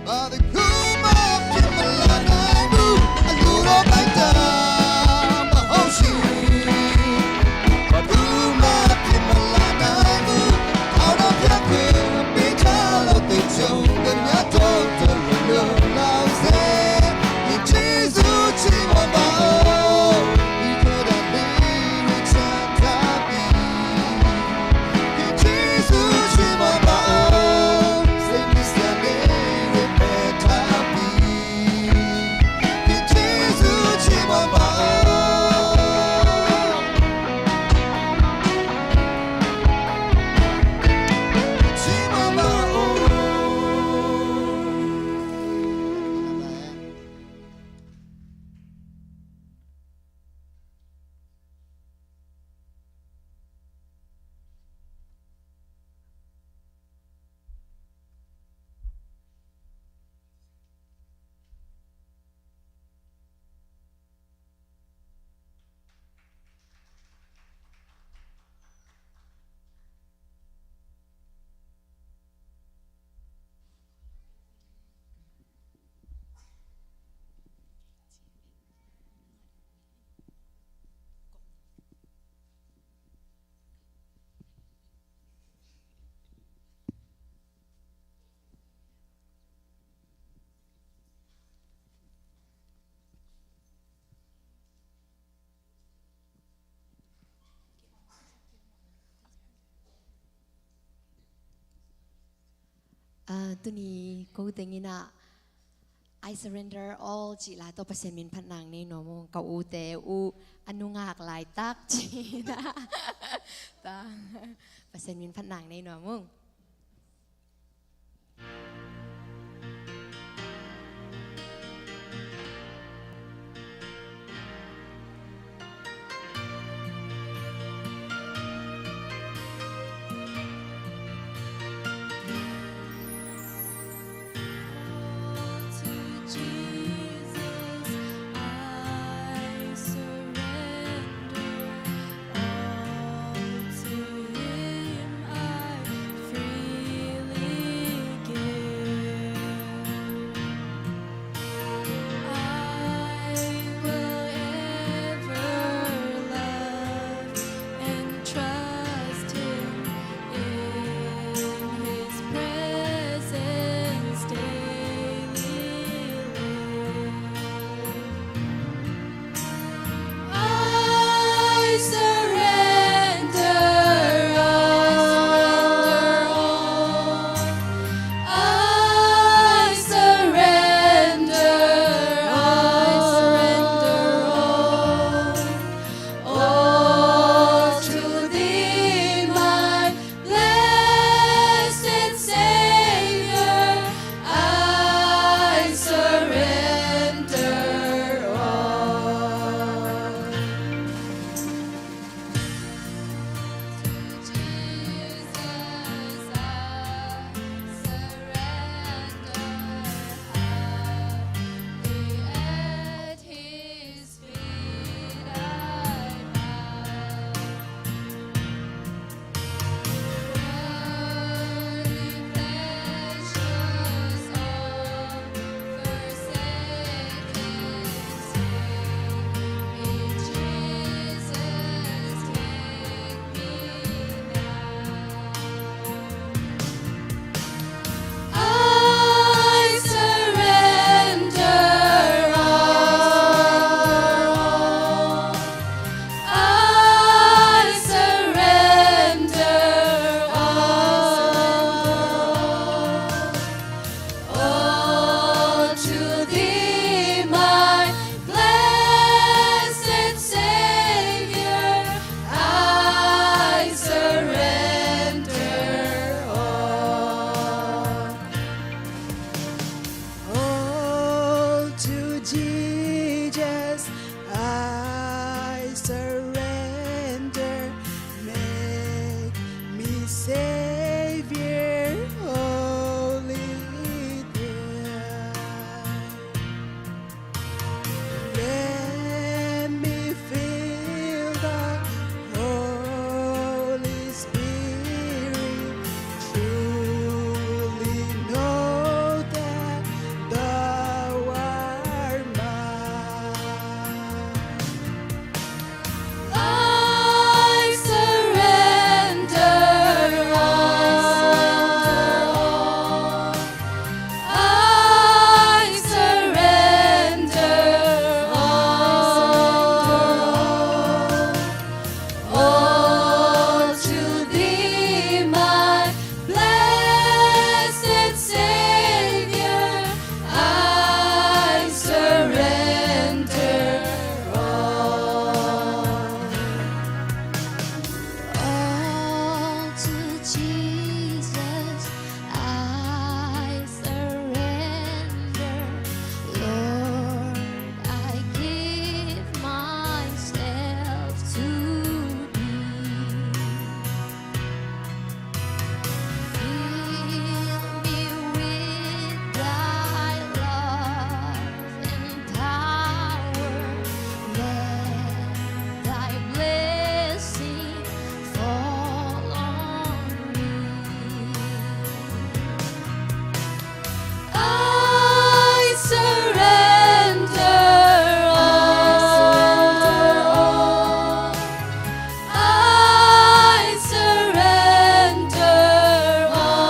ဘာတစ်ခုမှဖြစ်မလာနိုင်ဘူး။ အလူတော်တိုင်းသာမဟုတ်ရင် ဘာတစ်ခုမှဖြစ်မလာနိုင်ဘူး။ ထာဝရဘုရားခွင့်ပေးထားလို့ သူကြုံသမျှတို့အတွက် လုံလောက်စေ။ ဒီကျေးဇူးချီးမွမ်းပါဦး။ ပြီးခဲ့တာလေးတွေချမ်းသာပြီး Ah, tuni ko teng in ah, I surrender all cih lai tawh Pasian min phat nang nei nuam ung. Ka ute uh a nungak laitak cih in ah. Pasian min phat nang nei nuam ung. Savior, holy day. Let me feel the Holy Spirit. Truly know that thou art mine. I surrender all. I surrender all. All to thee, my blessed Savior, I surrender all. All to Jesus I surrender. Lord, I give myself to thee. Fill me with thy love and power. Let thy blessing fall on me. I surrender all. I surrender all.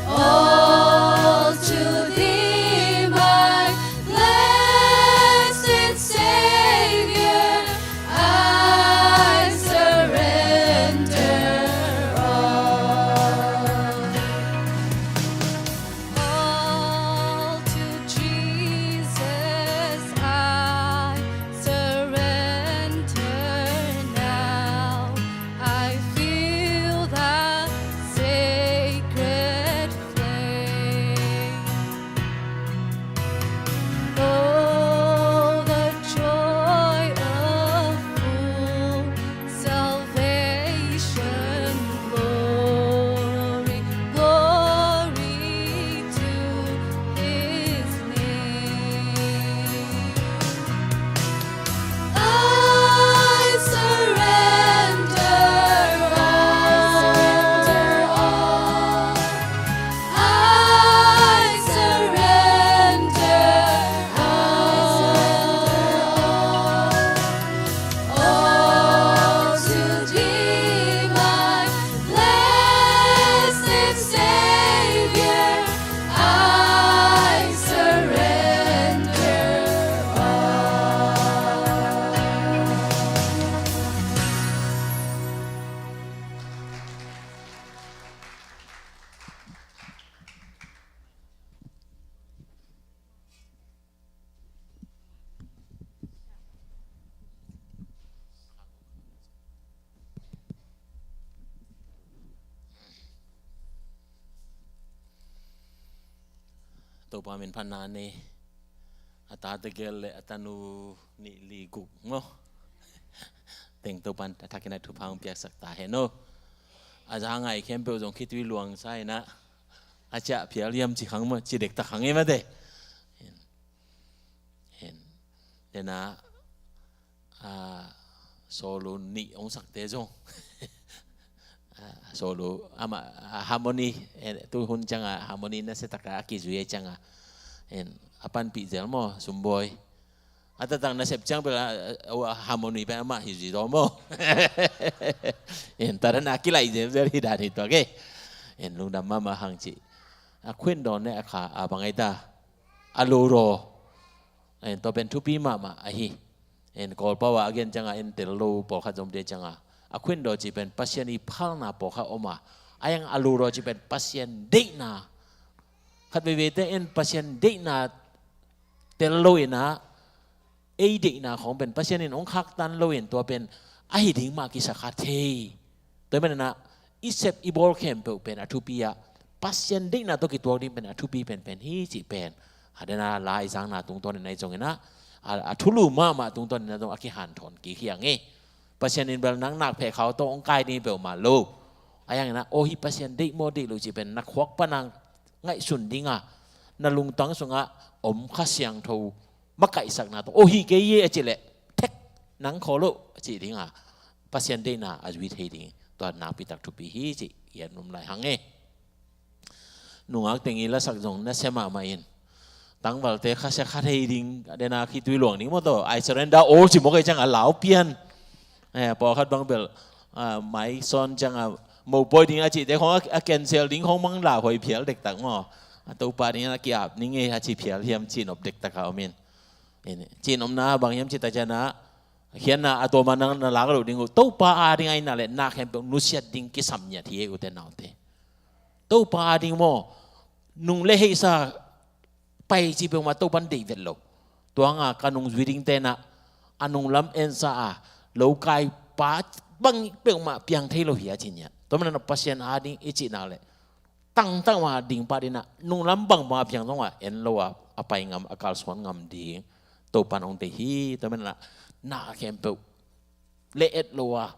All to thee, my blessed Savior, I surrender all. All to Jesus I surrender now. I feel the sacred flame. Oh, the joy of full salvation. Glory, glory to his name. I surrender all. I surrender all. All to thee, my blessed Savior, I surrender all. Topa min phatna nei. A ta tegel le a tanu nih li guk maw? Teng Topan a thakin a thupha hong piaksak ta hen aw. A za ngai khempeuh zong khitui luang sa in ah, a ciah phial hiam ci khang maw, ci dektak khang hi mate. Hen, hen. Dena, a, solo nih hong sakte zong. A, solo, ama, a, harmony, eh, tu hun cianga harmony nasia taka a kizui e cianga. Hen, a panpih zel maw, Sumbawi. A tatang nasep ciang bel a, a, a harmony pen amah hi zi zaw maw. Hen, ta dan a kilaih zel zel hi dan hi tua ke. Hen, lungdam mahmah hang ci. A khuin dawn ne a kha a bang ai ta. A lo raw. Hen, tua pen thupi mahmah ahi. Hen, Kawlpau a a gen cianga en tel lo pawlkhat zom te cianga. A khuin daw ci pen Pasian i phalna pawlkhat om a. A yang a lo raw ci pen Pasian deihna. Khat veivei te en Pasian deihna tel lo in ah, ei deihna khawng pen Pasian in hong khaktan lo in tua pen ahi ding mah kisakha thei. Tua hi manin ah i sep i bawl khempeuh pen a thupi ah, Pasian deihna tawh kituak ding pen a thupi penpen hi cih pen. A dena la i zangna tungtawn in ah i zong in ah, a, a thulu mahmah tungtawn in ah zong a kihanthawn kik hi a ngei. Pasian in bel nang nak pheh khau tawh hong kai ding peuhmah lo. Ahi hangin ah, aw, hih Pasian deih maw deih lo cih pen na khuak pan a ngaihsun ding a, na lungtang sungah om Kha Siangtho makaihsakna tawh, aw, hih kei hi a cih leh, thek, nang khawl lo a cih ding a, Pasian deihna a zui thei ding, tua nakpi tak thupi hi cih i gen nuam lai hang e. Nungak teng i lasak zong nasia mahmah in. Tangvalte khasia kha thei ding, a dena khitui luang ding maw tawh, "I surrender all," ci mawk ahih ciangah lau pian. Eh, pawlkhat bang bel, ah, mai sawn ciangah, mopawi ding a cihte khong a, a cancel ding khong mang lauhuai phial dektak maw. A Topa ding a ki-ap ning e a ci phial hiam, cihnop dektak a om in. Cihnopna bang hiam cih tak ciangah, khiatna a tua ma nang na lak loh ding uh. Topa ading ahih nak leh na khempeuh nusiat ding kisam ngiat hi e, ute naute. Topa ading maw, nung le heisa pai cih peuhmah Topan deih vet lo. Tua hangah ka nungzui dingte in ah, a nunglam ensa a, lokaipa bang peuhmah piang thei lo hi a ci ngiat. Tua manin ah Pasian ading i cih nak leh, tangtang mah ding pah ding ah, nunglam bangbang a piang zong ah en lo a, a pai ngam, a kalsuan ngam ding Topan hong deih hi. Tua manin ah, na khempeuh le et lo a,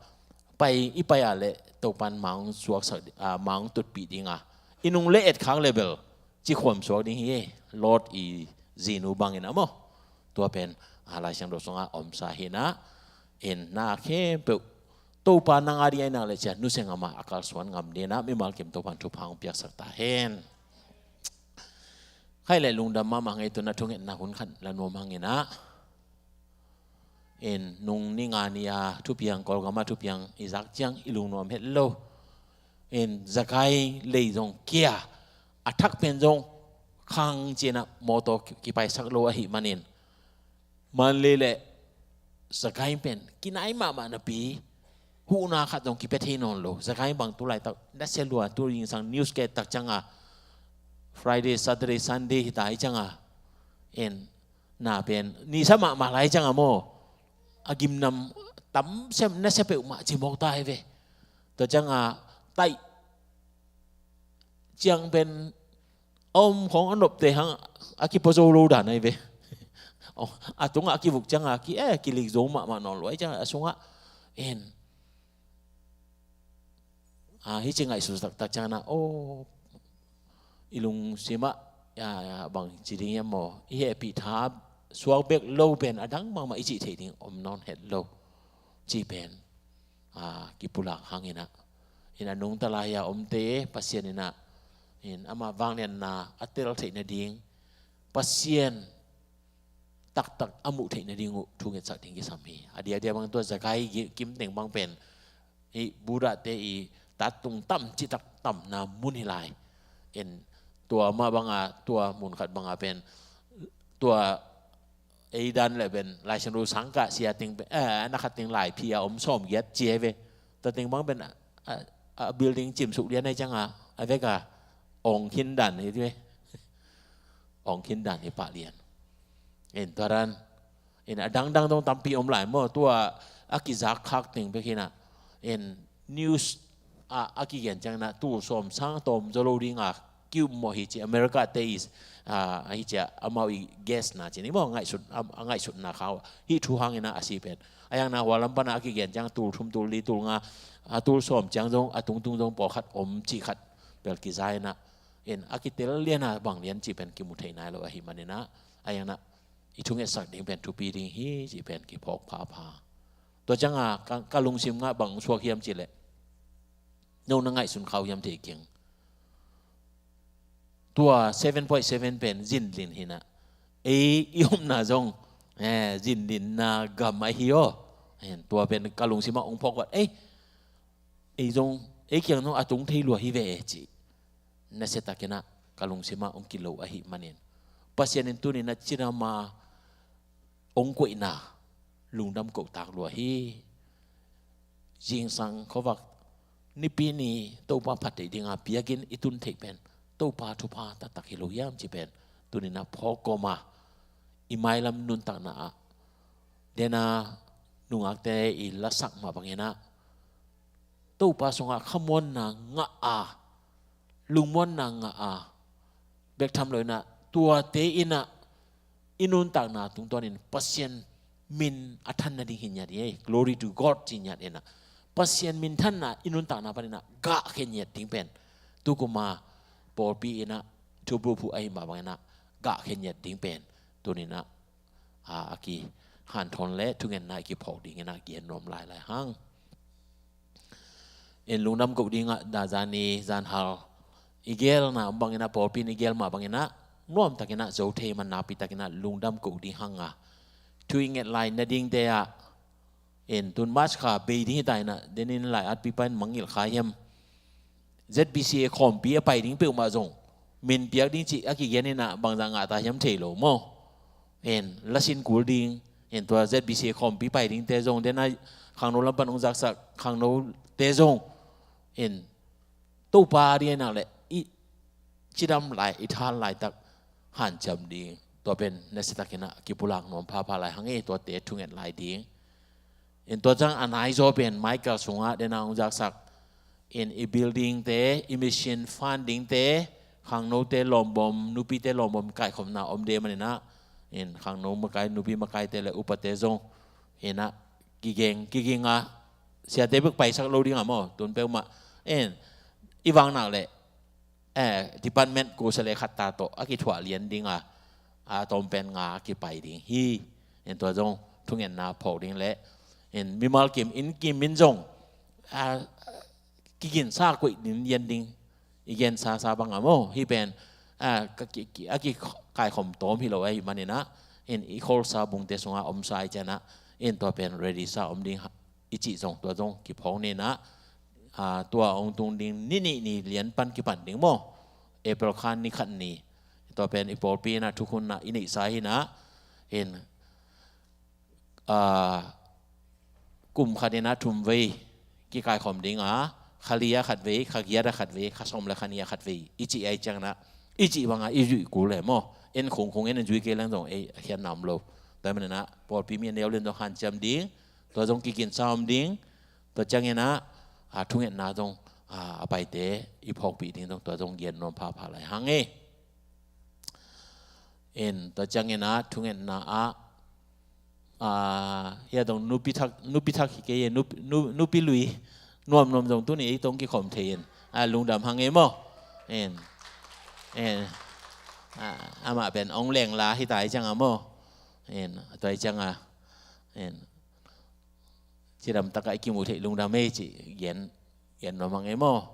pai, i pai a leh Topan ma hong suaksak, ah, ma hong tutpih ding a, i nung le et khak leh bel, ci khuam suak ding hi e, Lot i zinu bangin ah maw. Tua pen, ah, Lai Siangtho sungah omsa hi in ah, in na khempeuh Topa nang ading ahih nak leh ci a nusia ngam a, a kalsuan ngam ding in ah, mimal kim Topan thupha hong piaksak ta hen. Khaih leh lungdam mahmah ngei, tu-in ah thungetna hun khat la nuam hang in ah. In nung ni nga ni a thupiang, Kawlgam a thupiang i zak ciang i lungnuam het lo. In Zakai lei zong kia, a thak pen zong khang ci-in ah mawtaw ki-, kipaisak lo ahih manin, Mandalay leh Sagaing pen kinai mahmah napi, huhna khat zong kipia thei nawn lo. Sagaing bang tu laitak nasia lua, tu zingsang news ka et tak ciangah, Friday, Saturday, Sunday hi ta ahih ciangah, en, na pen nisa mahmah lai ciangah maw, a gimnam tam sem nasia peuhmah ci mawk ta hi ve. Tua ciangah taih ciang pen a om khong a nopte hang a kipua zo lo dan ahi ve. Oh, a tungah a kivuk ciangah ki, eh, kilik zo mahmah nawn lo ahih ciangah a sungah en, ah, hih ci ngaihsut taktak ciangin ah, oh, i lungsim ah, ya, ya, bang ci ding hiam maw, i hehpih tha suak bek lo pen a dang bangmah i cih theih ding om nawn het lo. Cih pen, ah, kipulak hang in ah, in a nungta lai-a omte Pasian in ah, in amah vangliatna a tel theih nading, Pasian taktak a muh theih nading uh thungetsak ding kisam hi. A diakdiak bang tua Zakai kim teng bang pen, hih Buddha-te i tat tung tam citak tamna mun hi lai. In tua mah banga, tua mun khat banga pen, tua ei dan leh pen Lai Siangtho sangkah sia teng pen, eh, na khat teng laiphi a om sawmgiat ci ahi ve. Tua teng bang pen, a, a, a building cimsuk lian ahih ciangah, a vek a ong khin dan hi ve. Ong khin dan hi pah lian. In tua dan, in a dangdang zong tampi om lai maw, tua a kizak khak teng bek hi in ah. In news a, a kigen ciangin ah, tul sawm sang tawm zaw lo ding a ki-ummawh hi ci, America-te i, a, hi ci a, amau i guess-na ci ni maw, ngaihsut, a, a ngaihsutna khau. Hih thu hangin ah a si pen. Ahi hangin ah hua lam pan a kigen ciang tul thum, tul li, tul nga, a, tul sawm ciang zong, a tungtung zong pawlkhat om cih khat bel kiza in ah. In a kitel lian a bang lian cih pen kimu thei nai lo ahih manin ah, ahi hangin ah i thungetsak ding pen thupi ding hi cih pen kiphawk phapha. Tua ciangah ka, ka lungsim ah bang suak hiam cih leh, no na ngaihsun khau hiam thei keng. Tua seven point seven pen zinlin hi in ah, ei i omna zong, eh, zinlinna gam ahi aw. Eh, tua pen ka lungsim ah ong phawk vat, ei, ei zong, ei kiang zong a tung thei lua hi ve e cih nasia takin ah ka lungsim ah ong kilo ahih manin, Pasian in tuni-in ah cidam a ong koihna lungdam koh tak lua hi. Zingsang khuavak Nipi ni Topa phat theih ding a biakinn i tun theih pen Topa thupha taktak hi lo hiam cih pen tuni-in ah phawk kawm a, i mailam nuntakna ah, dena nungakte i lasak mah bangin ah, Topa sungah khamuanna ngah a, lungmuanna ngah a, bek tham lo in ah, tuate in ah i nuntakna tungtawnin Pasian min a than nading hi ngiat hi. Glory to God ci ngiat inah, Pasian minthanna i nuntakna paninah gahkhia ngiat ding pen, tukuma pawlpi inah thupuphu ahi mah banginah gahkhia ngiat ding pen tuninah a, a kihanthawn le thungetna i kiphawk dinginah gen nuam lailai hang. In lungdam koh dingah, dah zani zanhal i gelna om banginah, pawlpi in i gel mah banginah nuamtakinah zo thei man nakpitakinah lungdam koh ding hanga thu i nget lai nadingte ah, in tun March kha bei ding hita inah, denin lai atpipa in mangngilh kha hiam, Z B C A khawmpi a pai ding peuhmah zong min piak ding cih a kigen inah bangzah ngah ta hiam thei lo maw. In lasin kul ding, in tua Z B C A khawmpi pai dingte zong, dena khangno lam pan hong zaksak khangnote zong, in Topa ding a nak leh i cidam lai, i than laitak hanciam ding, tua pen nasiatakinah kipulak nuam phapha lai hang e, tuate thunget lai ding. In tua ciang a naizaw pen Michael sungah dena hong zaksak, in i buildingte, i mission fundingte, khangnote lawmbom, nupite lawmbom kaikhopna om de maninah, in khangno makai, nupi makaite le upate zong inah kigeng, kiging a, siate bek paisak lo ding a maw, tun peuhmah, in i vang nak leh, eh, department kusa le khat ta tawh a kithuah lian ding a, a tawmpen nga a kipai ding hi. In tua zong thungetna phawk ding le, in mimal kim, inn kim in zong, a, kiginsa koih ding lian ding i gensa sa bang a maw, hih pen, a, ka ki, ki, a kikaikhom tawm hi lo ahih maninah, in i kholsa bungte sungah omsa i cianah, in tua pen ready sa om ding ha, i cih zong, tua zong kiphawk ninah, a, tua hong tung ding ni nih ni lian pan kipan ding maw, April kha ni khat ni, tua pen i pawlpi inah thukhunna i neihsa hinah, in, a, kum khat inah thum vei kikaikhom ding a, kha li a khat vei, kha giat a khat vei, kha sawm le kha ni a khat vei i cih ai cianginah, i cih banga i zuih kul le maw, en khungkhung en, en zui kei leng zong ei a khiatna om lo. Tua maninah pawlpi mi a neu lian zong hanciam ding, tua zong kiginsa om ding. Tua cianginah, a, thungetna zong, a, a paite i phawkpih ding zong tua zong gen nuam phapha lai hang e. In tua cianginah thungetna ah, a, hia dong nupi thak, nupi thak hi kei e, nupi, nu, nupi lui nuamnuam zong tuni ei tong kikhawm thei in, a, lungdam hang e maw. In, in, a, amah pen ong lengla hita i cianga maw. In tua i cianga, in cidamtakah i kimuh theih lungdam ei cih gen, gen nuam hang e maw.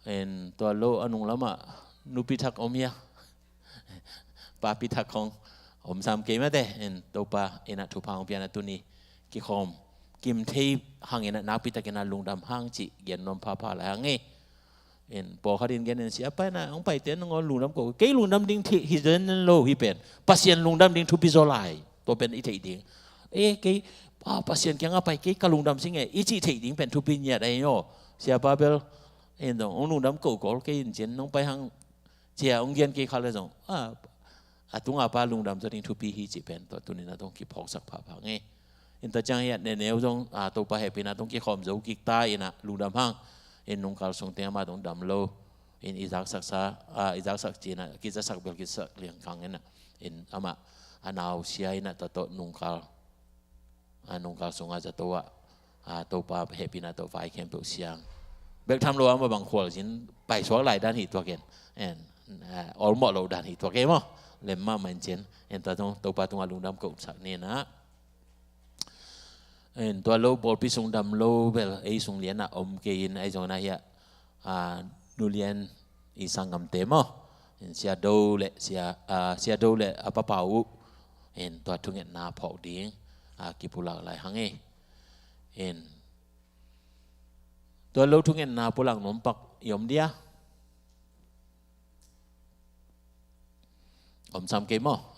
En tua lo a nunglamah nupi thak om hia? Papi thak hong om sam kei mate. En Topa inah thupha hong pianah tuni kikhawm kim thei hanginah nakpitakinah lungdam hang cih gen nuam phapha lai hang e. In pawlkhat in gen in, siapa inah hong paite nangawn lungdam ko, kei lungdam ding thei hi zen lo hi pen. Pasian lungdam ding thupi zaw lai. Tua pen i theih ding. E, kei, a, Pasian kiangah pai kei ka lungdam sing e i cih theih ding pen thupi ngiat ahi aw. Siapa bel, in dong hong lungdam ko kol kei in cin hong pai hang cia hong gen kei kha le zong, a, a tunga pa lungdam zaw ding thupi hi cih pen tua tuninah dong kiphawksak phapha nge. In tua ciang hiah neneu zong, a, Topa hehpihna dong kikhawm zo kik ta inah lungdam hang. In nungkal sungte amah dong dam lo in i zaksaksa, a, i zaksak cinah kizasak bel kizasak liangkang inah, in amah a nausia inah tua tawh nungkal, a, nungkal sungah zato ah, a, Topa hehpihna tawh vai khempeuh siang bek tham lo amah bang khualzin paisuak lai dan hi tuak in. En, a, awlmawh loh dan hi tuak e maw. Lem mahmah in cin. En tua tong Topa tungah lungdam kohsak ninah. En tua lo pawlpi sung dam lo bel ei sung lianah om kei in, ahi zongin ahiah, a, nulian i sanggamte maw, en Sia Do le Sia, a, Sia Do le a papa uh, en tua thungetna phawk ding, a, kipulak lai hang e. En tua lo thungetna pulak nuam pak i om dia? Om sam kei maw?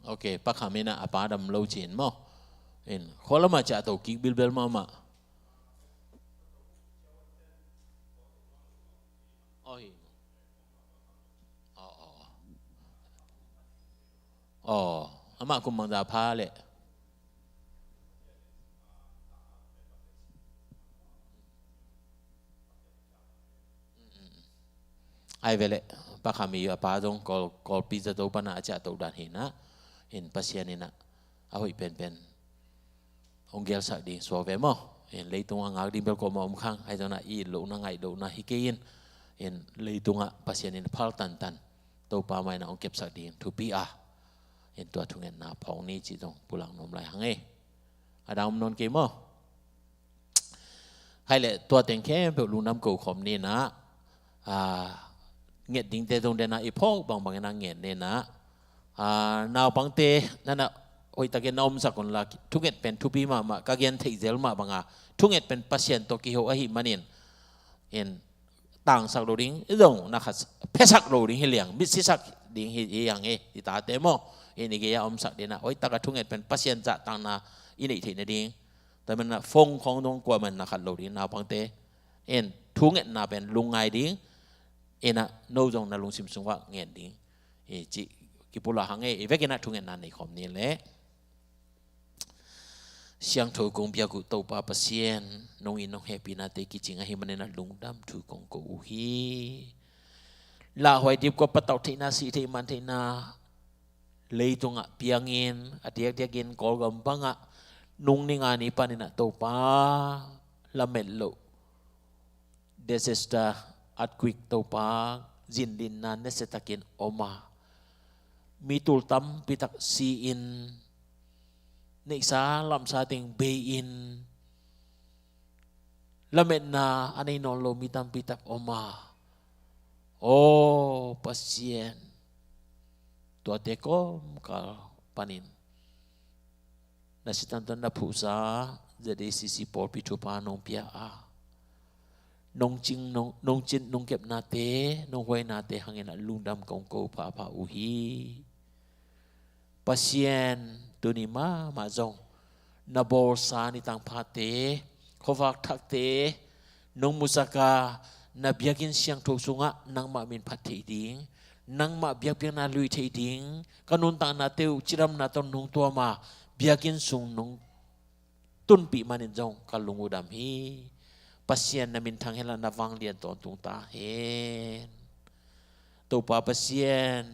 Ok, Pa Kham inah a pa dam lo cin maw. In khualamah ciah to kik bilbel mahmah. Aw hi. Aw, aw, aw. Aw, Amah kum bangzah pha leh? Ai ve leh, Pa Kham i a pa zong Kawl, Kawlpi zato pana a ciah to dan hi na. In Pasian in a, a hoih penpen hong gelsak ding suak ve maw? In leitung a ngak ding bel kuamah om khang, ahi zongin a i it lohna, ngaih lohna hi kei in. In leitungah Pasian in phal tantan Topa mai na hong kepsak ding thupi a, in tua thungetna phawng ni cih zong pulak nuam lai hang e. A dang om nawn kei maw? Hai leh tua teng khempeuh lungdam ko khawm ni na, a, nget dingte zong den a i phawk bangbang in a nget ni na, a, naupangte na na hoihtakin na omsak un la, thunget pen thupi mahmah, ka gen theih zel mah banga thunget pen Pasian tawh kiho ahih manin, in tangsak lo ding, i zong na khat phesak lo ding hi liang, mitsisak ding hi, hi hang e, i tate maw? In i gei a omsak ding na, hoihtak a thunget pen Pasian zahtakna i neih theih nading. Tua manin a phone khawng zong kuamah in na khat lo ding, naupangte. In thungetna pen lungngai ding, in a no zong na lungsim sungah nget ding, i cih kipulak hang e. I vekin a thungetna nei khawm ni leh. Siangtho kong biak uh Topa Pasian, nong it nong hehpihnate kicing ahih manin a lungdam thu kong ko uh hi. Lauhuai dipkua patauh theihna, sih theih man theihna leitungah piangin, a diakdiakin Kawlgam bangah nung ni nga ni panin a Topa, lamet loh disaster, earthquake Topa, zindinna nasiatakin om a, mi tul tampitak si-in, neihsa lamsa teng bei-in, lametna a nei nawn lo mi tampitak om a, aw Pasian, tuate kawmkal panin na sitantan na phuhsa Z A C C pawlpi thupha nong pia a, nong cing, nong, nong cin, nong kepnate, nong huainate hangin a lungdam kong ko phapha uh hi. Pasian, tuni mahmah zong na bawlsa nitang phate, khuavak thakte nong musak a, na biakinn siangtho sungah nangmah min phat theih ding, nangmah biakpiakna lui theih ding, ka nuntaknate uh cidamna tawh nong tuam a, biakinn sung nong tunpih manin zong ka lung uh dam hi. Pasian, na minthang hen la, na vanglian tawntung ta hen. Topa Pasian,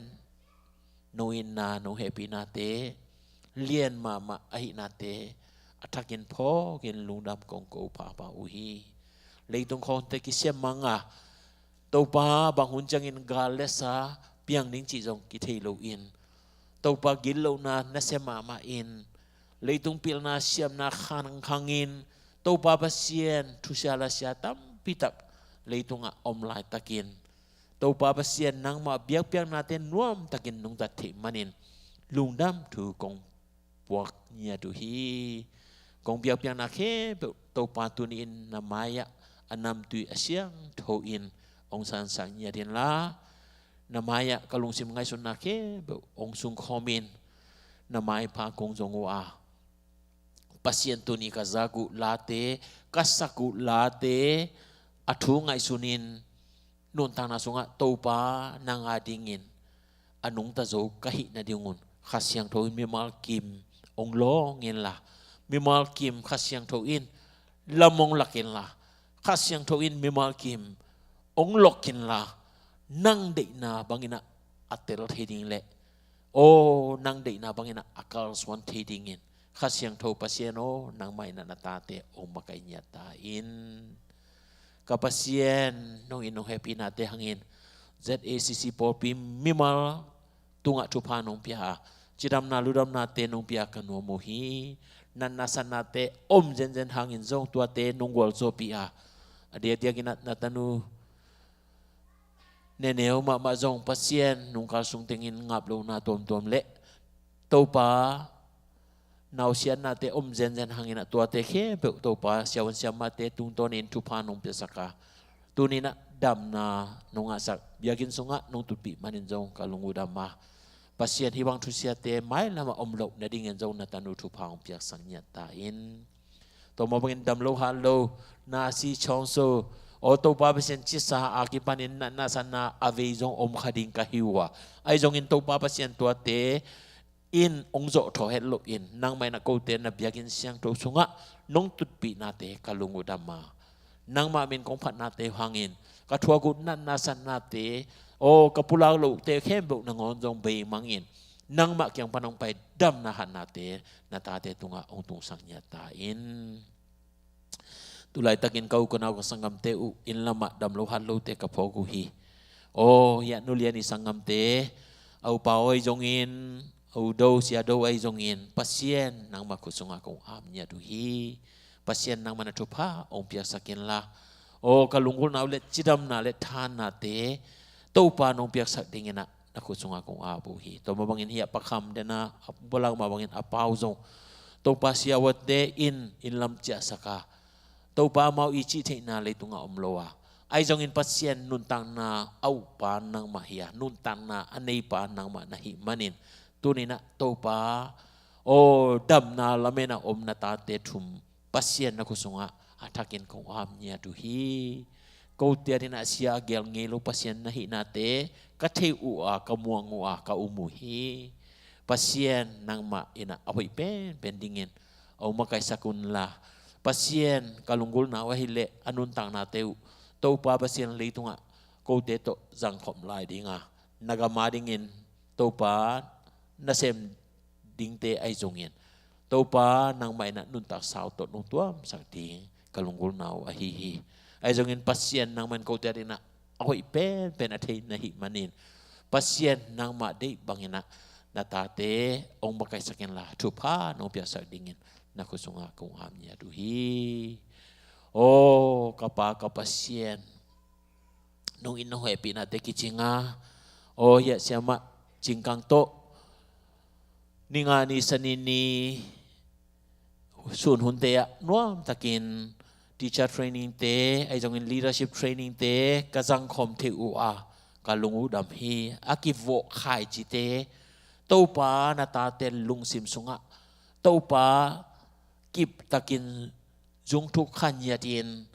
nong itna, nong hehpihnate lian mahmah ahihnate a thakin phawkin lungdam kong ko phapha uh hi. Leitung khawngte kisiam mang a, Topa, bang hun ciangin gal le sa piang ding cih zong kithei loin, Topa, gitlohna nasia mahmah in, leitung pilna siamna khangkhangin, Topa Pasian, thusia lasia tampitak leitungah om laitakin, Topa Pasian, nangmah biakpiaknate nuamtakin nungtat theih manin lungdam thu kong puak ngiat uh hi. Kong biakpiakna khempeuh Topa tuni-in na mai-ah a namtui a siangtho in hong sansak ngiat inla, na mai-ah ka lungsim ngaihsutna khempeuh hong sungkhawm in, na maipha kong zong uh a, Pasian, tuni ka zak uh late, ka sak uh late a thu ngaihsun in, nuntakna sungah Topa nang a dingin a nungta zo ka hih nadingun Kha Siangtho in mimal kim hong lawng inla, mimal kim Kha Siangtho in lam hong lak inla, Kha Siangtho in mimal kim hong lawk inla, nang deihna bangin ah a tel thei ding le, aw, nang deihna bangin ah a kalsuan thei dingin Kha Siangtho Pasian aw, nangmah in ah na tate hong makaih ngiat ta in. Ka Pasian, nong it nong hehpihnate hangin Z A C C pawlpi mimal tungah thupha nong pia a, cidamna ludamnate nong pia ka nuam uh hi. Natna satnate om zenzen hangin zong tuate nong gualzawhpih a, a diakdiakin ah na tanu neneu mahmah zong Pasian nungkal sung tengin ngap lohna tuamtuam le Topa nausiatnate om zenzen hangin ah tuate khempeuh Topa siavuan siamahte tungtawnin thupha nong piasak a, tuni-in ah damna nong ngahsak, biakinn sungah nong tutpih manin zong ka lung uh dam a, Pasian, hih bang thusiate mailamah om loh nadingin zong na tanu thupha hong piaksak ngiat ta in. Tua mah bangin dam lo hat lo, na si chawngso, aw Topa Pasian, cisa a kipanin natna satna a vei zong om kha ding ka hi uh a, ahi zongin Topa Pasian, tuate in hong zawhthawh het loin, nangmah in ah kote na biakinn siangtho sungah nong tutpihnate ka lung uh dam a, nangmah min kong phatnate hangin ka thuak uh natna satnate, aw, ka pulak lohte khempeuh nangawn zong beimangin, nangmah kiang pan hong pai damna hatnate na tate tungah hong tungsak ngiat ta in. Tulaitakin ka u ka nau ka sanggamte uh inn lamah dam lo hat lote ka phawk uh hi. Aw, hiah Nu Lian i sanggamte, a upa aw ahi zongin, a u Do, Sia Do ahi zongin, Pasian nangmah khut sungah kong ap ngiat uh hi. Pasian nangmah na thupha hong piaksak inla, aw, ka lunggulhna uh le cidamna le thannate Topa nong piaksak dingin ah na khut sungah kong ap uh hi. Tua mah bangin hiah Pa Kham den a, a bulak mah bangin a pau zong, Topa siavuante in, inn lam ciahsak a, Topa amau i cih theihna leitungah om lo a, ahi zongin Pasian nuntakna a uhpa nangmah hi a, nuntakna a neipa nangmah na hih manin, tuni-in ah Topa, aw, damna lamen a om na tate thum Pasian na khut sungah a thakin kong ap ngiat uh hi. Kote adingin ah sia a gel ngei lo Pasian na hihnate ka theih uh a, ka muang uh a, ka um uh hi. Pasian nangmah in ah a hoih penpen dingin hong makaisak unla, Pasian ka lunggulhna uh ahih leh a nuntaknate uh Topa Pasian leitungah kote tawh zangkhop lai ding a, na gam adingin Topa na sem dingte ahi zongin, Topa nangmah in ah nuntak sau tawh nong tuamsak ding ka lunggulhna uh ahi hi. Ahi zongin Pasian nangmah in kote adingin ah a hoih penpen a thei na hih manin, Pasian nangmah deih bangin ah na tate hong makaisak inla, thupha nong piaksak dingin na khut sungah kong ap ngiat uh hi. Aw, ka Pa ka Pasian, nong it nong hehpihnate kicing a, aw, hiah siamah Cing Kang tawh ni nga ni, Sani ni, sun hunte ah nuamtakin teacher training te, ahi zongin leadership training te ka zangkhawm theih uh a, ka lung uh dam hi. A kivawh khaicite Topa na tate lungsim sungah Topa kiptakin zungthuk kha ngiatin,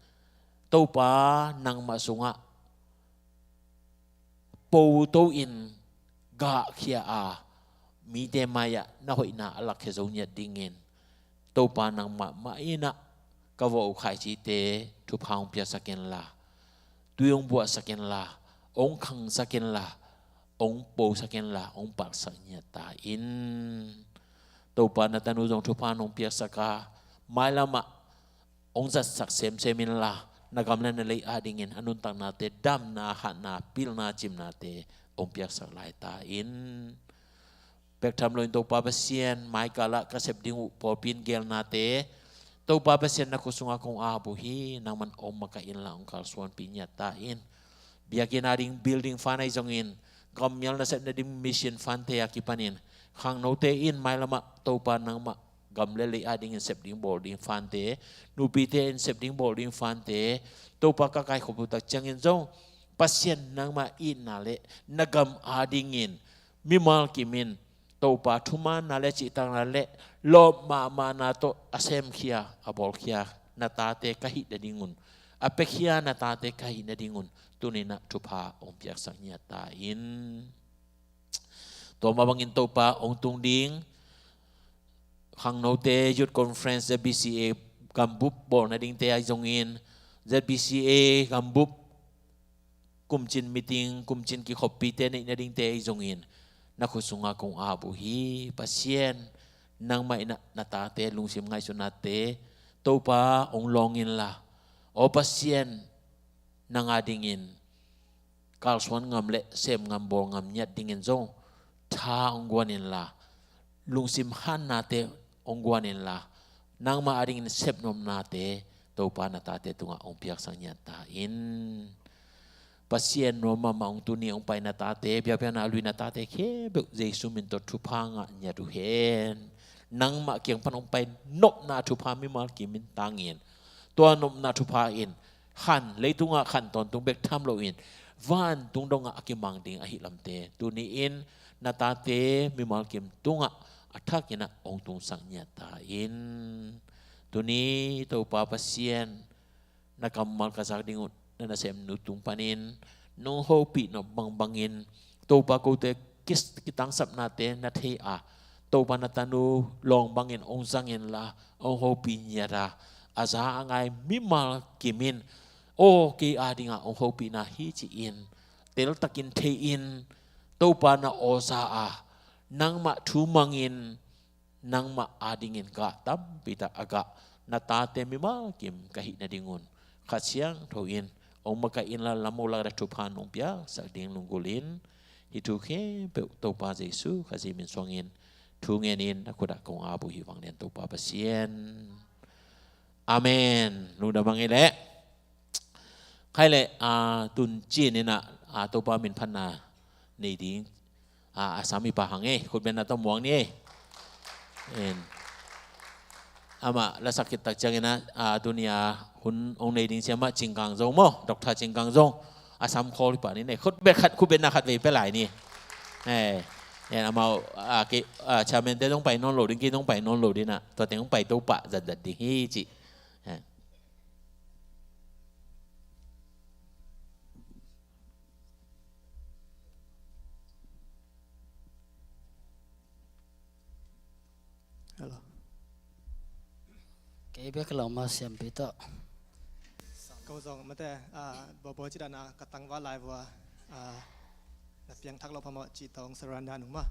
Topa nangmah sungah po to-in gahkhia a, mite mai-ah na hoihna a lakkhia zo ngiat dingin, Topa nangmah mah in ah ka vawh uh khaicite thupha hong piaksak inla, tui hong buahsak inla, hong khangsak inla, hong posak inla, hong palhsak ngiat ta in. Topa na tanu zong thupha nong piaksak a, mailamah hong zatsak semsem inla, na gam le na lei adingin a nuntaknate damna, hatna, pilna, cimnate hong piaksak lai ta in. Bek tham loin Topa Pasian, maikalah ka sep ding uh pawlpi in gelnate Topa Pasian na khut sungah kong ap uh hi. Nangman hong makaih inla hong kalsuanpih ngiat ta in. Biakinn ading building fund ahi zongin, gammial nasepna ding mission fundte a kipanin, khangnote in mailamah Topa nangmah gam le lei adingin sep ding bawl ding fundte, nupite in sep ding bawl ding fundte, Topa ka kaikhop uh tak ciangin zong, Pasian nangmah itna le na gam adingin mimal kimin, Topa thumanna le cihtakna le lawp mahmahna tawh a semkhia, a bawlkhia na tate ka hih nadingun, a piakhia na tate ka hih nadingun, tuni-in ah thupha hong piaksak ngiat ta in. Tua mah bangin Topa hong tung ding khangnote Youth Conference Z B C A gambup bawl nadingte ahi zongin, Z B C A gambup kumcin meeting, kumcin kikhoppite neih nadingte ahi zongin, na khut sungah kong ap uh hi. Pasian, nangmah in ah na tate lungsim ngaihsutnate Topa hong lawng inla, aw Pasian, nang adingin kalsuan ngam le sem ngam bawl ngam ngiat dingin zong tha hong guan inla, lungsim hannate hong guan inla, nangmah adingin sepnopnate Topa na tate tungah hong piaksak ngiat ta in. Pasian, nuam mahmah hong tuni hong pai na tate, biakpiakna a lui na tate khempeuh Jesu min tawh thupha ngah ngiat uh hen. Nangmah kiang pan hong pai nopna thupha mimal kimin tangin, tua nopna thupha in khan, leitungah khan tawntung bek tham loin, vantung dongah a kimang ding ahih lamte tuni-in na tate mimal kim tungah a thakin ah hong tungsak ngiat ta in. Tuni Topa Pasian, na kammal ka zak ding uh na nasemnu tung panin nong hopih nop bangbangin, Topa, kote kis-, kitangsapnate na thei a, Topa na tanu lawng bangin hong zang inla, hong hopih ngiat a, a za a ngai mimal kim in, aw kei adingah hong hopihna hi ci-in teltakin thei-in, Topa na aw za a, nangmah thu mangin, nangmah adingin gah tampi tak a gah na tate mimal kim ka hih nadingun Kha Siangtho in hong makaih inla, lam hong lakna thupha nong piaksak ding lunggulhin, hih thu khempeuh Topa Jesu Khazih min suangin thu ngenin na khutah kong ap uh hi. Vanglian Topa Pasian. Amen. Lungdam hang ei leh. Khai leh, a, tun cin in a, a, Topa min phatna nei ding, a, a sam i pa hang ei, khutbetna tawh muang ni ei. En. Amah lasak khit tak ciangin a, a, tuni a hun hong nei ding siamah Cing Kang Zong maw, Doctor Cing Kang Zong. A sam khawl i pa ni nei, khutbet khat, khutbetna khat vei pia lai ni. Eh, en amau, a, ke, a, chairman te zong pai nawn lo ding, kei zong pai nawn lo ding a, tua teng hong pai to pah zatzat ding hi ci. Eh. Hello. Kei bek lo ma siampi tawh. Ko zong mate, ah, babawi ci dan a ka tangval lai vua, ah, na piangthak lo phamawh ci tawng saran dan uh ma.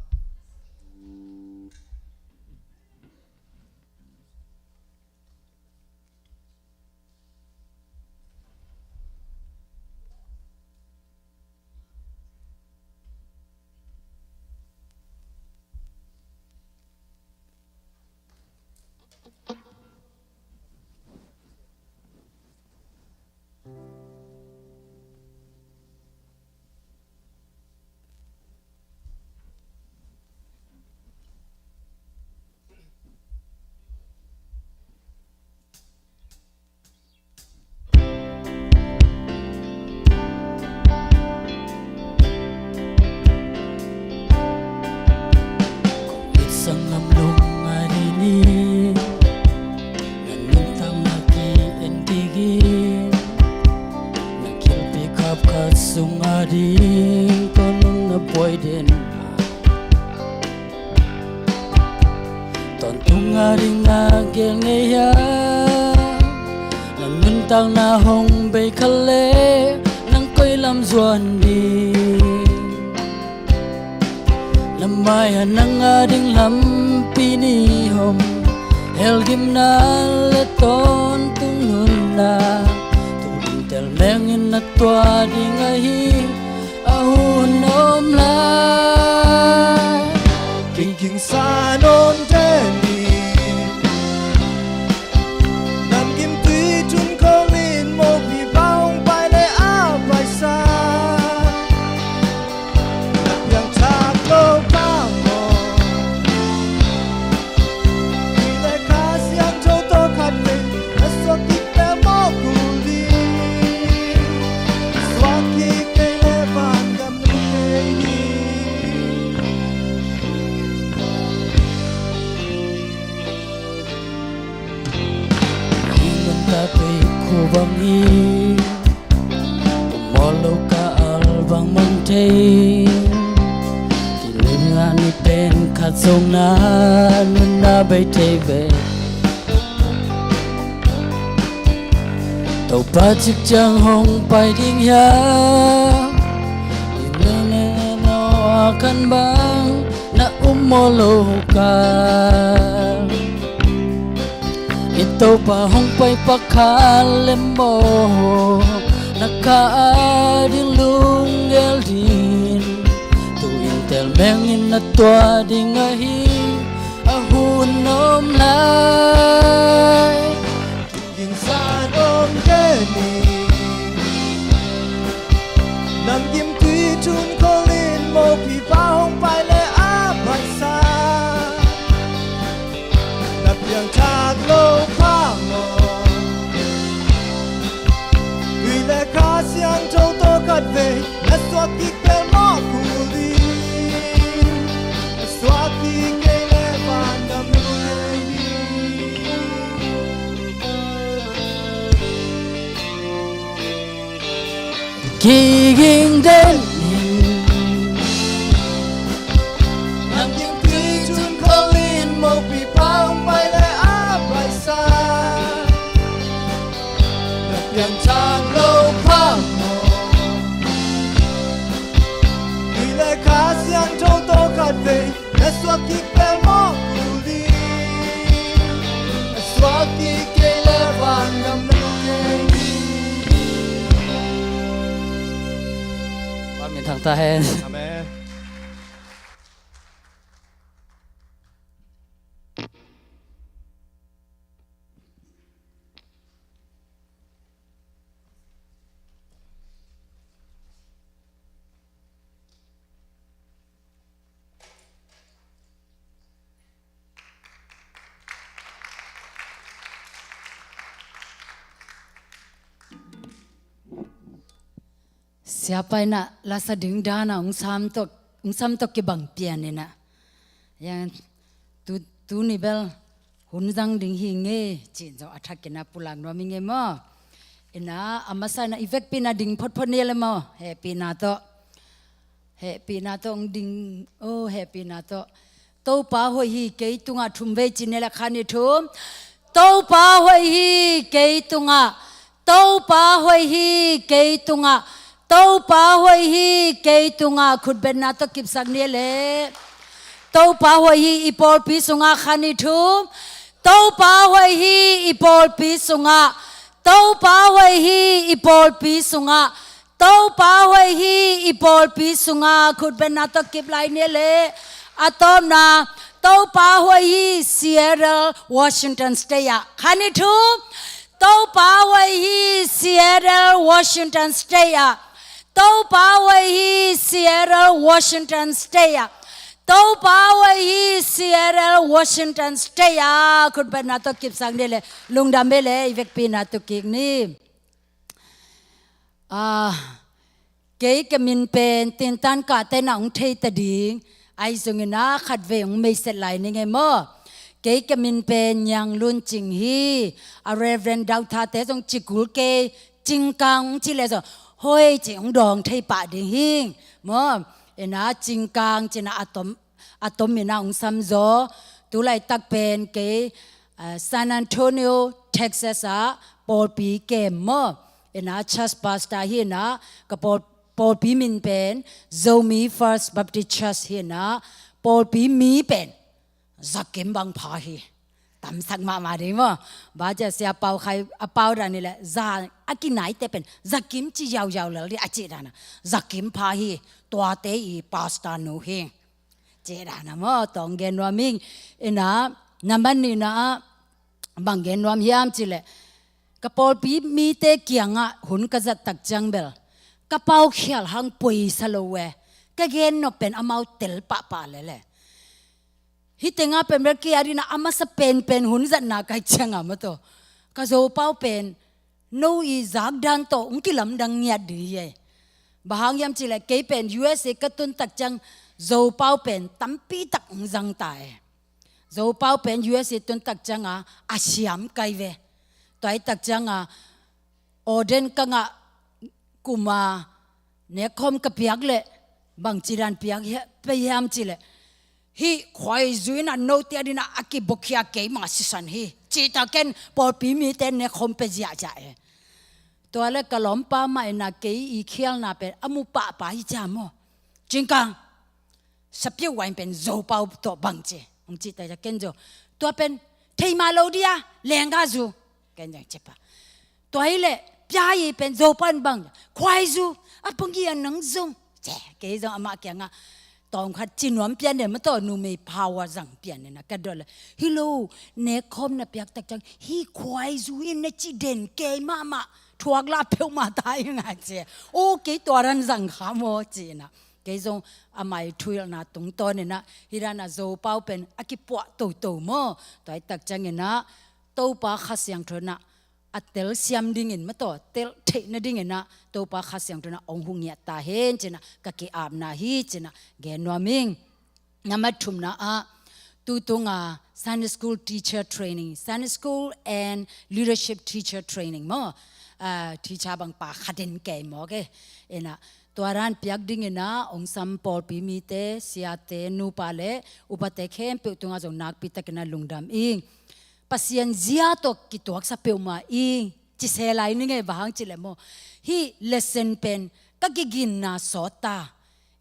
Kong it sangam lung a ding in, na nuntakna ki-en kik in, na kilpi khapkhat sung a ding kong na buai den. Tawntung a ding na gel ngei hiam? Na nuntakna hong bei kha leh nang koi lam zuan ding? Na mai-ah nang a ding lampi ni om, helgimna le tawntung nunna, tu-in tel mengin na tuah ding ahi a hun om lai. Kingking sa nawn den ni, namgimtui tun khol in, mopi bang hong pai le a paisa, na piangthak lo phamawh. Tui le Kha Siangtho tawh khat vei na suak kik bel mawk kul ding. Suak kik kei leh van gam lum kei hi. Hih nuntak pei khua bang hi. Kum mawl lo ka al bang mang thei. Kilem a ni pen khat zong na nunna bei thei ve. Topa cik ciang hong pai ding hiam? Ni ne ne no a kan bang na um mawl lo ka. I Topa hong pai pakhat le maw, na kha a ding lunggel ding. Tu-in tel mengin na tuah ding ahi a hun om lai. Kingsa dong keni. Namgimtui tun khol in, mopi bang hong pai le a paisa, na piangthak lo phamawh. Tui le Kha Siangtho tawh khat vei na suak kik bel mawk kul ding. Na suak kik kei leh van gam lum kei hi. Kiging den in. Namgimtui tun khol Piangthak lo phamawh. Ih le Kha Siangtho tawh khatvei na suak kik bel mawk uh ding. Na suak kik kei le vangam na kei ding. Tua min thang ta hen. Amen. Siapa in ah lasa ding dan ah hong sam tawh, hong sam tawh kibang pian in ah, yang tu, tuni bel hun zang ding hi ing e, ci-in zong a thakin ah pulak nuam ing e maw. In ah a masa in ah i vekpi in ah ding photphot ni le maw. Hehpihna tawh, hehpihna tawh hong ding, oh, hehpihna tawh. Topa hoih hi kei tungah, thum vei ci ni le, khat, nih, thum. Topa hoih hi kei tungah. Topa hoih hi kei tungah. Topa hoih hi kei tungah. Khutbetna tawh kipsak ni le. Topa hoih hi i pawlpi sungah, khat, nih, thum. Topa hoih hi i pawlpi sungah. Topa hoih hi i pawlpi sungah. Topa hoih hi i pawlpi sungah. Khutbetna tawh kip lai ni le. A tawpna, Topa hoih hi Seattle, Washington State ah, khat, nih, thum. Topa hoih hi Seattle, Washington State ah. Topa hoih hi Seattle, Washington State ah. Topa hoih hi Seattle, Washington State ah. Khutbetna tawh kipsak ni le. Lungdam hi le, i vekpi in ah tu kik ni. Ah, kei ka min pen tintan kahte in ah hong thei ta ding. Ahi zongin ah khatvei hong meiset lai ning e maw. Kei ka min pen Ngiang Lun Cing hi. A Reverend Dau Thate zong ci kul kei, Cing Kang hong ci le zong, hoi, ci hong dawng thei pah ding hing maw. In ah Cing Kang ci-in ah a tom a tom in ah hong sam zaw. Tu laitak pen kei, ah, San Antonio, Texas ah pawlpi kem maw. In ah church pastor hi in ah, ka pawl, pawlpi min pen Zomi First Baptist Church hi in ah, pawlpi mi pen za kim bang pha hi. Tamsak mahmah ding maw. Bang ci a, Sia Pau Khai a pau dan hi le, za a kinaite pen za kim ci yauyau lel ding a cih dan a. Za kim pha hi, tuate i pastor nu hi. Cih dan a maw, tawh gen nuam ing. In ah, na man in ah, bang gen nuam hiam cih leh, ka pawlpi mite kiangah hun ka zat tak ciang bel, ka paukhial hang poisa lo e. Ka gen nop pen amau tel pahpah lel e. Hih tengah pen bel kei adingin ah a masa penpen hun zatna ka hih ciangah maw tawh, ka Zopau pen no i zak dan tawh hong kilamdang ngiat ding hi e. Bang hang hiam cih leh kei pen U S A ka tun tak ciang Zopau pen tampi tak hong zang ta e. Zopau pen U S A tun tak ciang a, a siam kai ve. Tua hi tak ciang a, ordain ka ngah kum a, nekkhawm ka piak leh, bangci dan piak hia-, pia hiam cih leh, hih khuaizu in ah note adingin ah a kibuakhia keima sisan hi, cih tak ciang pawlpi mite nekkhawm pia ziahziah e. Tua leh ka lawmpa mah in ah kei i khialna pen a mu pahpah hi ciang maw, Cing Kang, sapiau wai pen Zopau tawh bang ci, hong cih tak ciang ken zong, tua pen thei mah lo ding a, leenggahzu, ken zong ci pah. Tua hi leh piai pen Zopau in bang, khuaizu, a pang hi a nang zong, ci, kei zong amah kiangah tawmkhat ci nuam pian e maw tawh, numei power zang pian in ah ka dot leh, hi lo, nekkhawm na piak tak ciang hih khuaizu in na ci den kei mahmah, thuak lah peuhmah ta ing a ci. O, kei tua dan zang kha maw ci in ah. Kei zong amah i thuhilhna tungtawn in ah, hih dan a Zopau pen a kipuah toto maw. Tua hi tak ciangin ah, Topa Kha Siangtho in ah a telsiam dingin maw tawh, tel theih nadingin ah Topa Kha Siangtho in ah hong hun ngiat ta hen ci-in ah ka ki-apna hi ci-in ah gen nuam ing. Nambat thumna ah, tutung a Sunday School Teacher Training, Sunday School and Leadership Teacher Training maw, ah, teacher bang pa khat in kei maw ke. In ah, tua dan piak dingin ah hong sam pawlpi mite, siate, nupa leh upate khempeuh tungah zong nakpi takin ah lungdam ing. Pasian zia tawh kituaksa peuhmah ing, Kise lai ning e, bang hang cih leh maw, hih lesson pen ka kiginna sawt ta.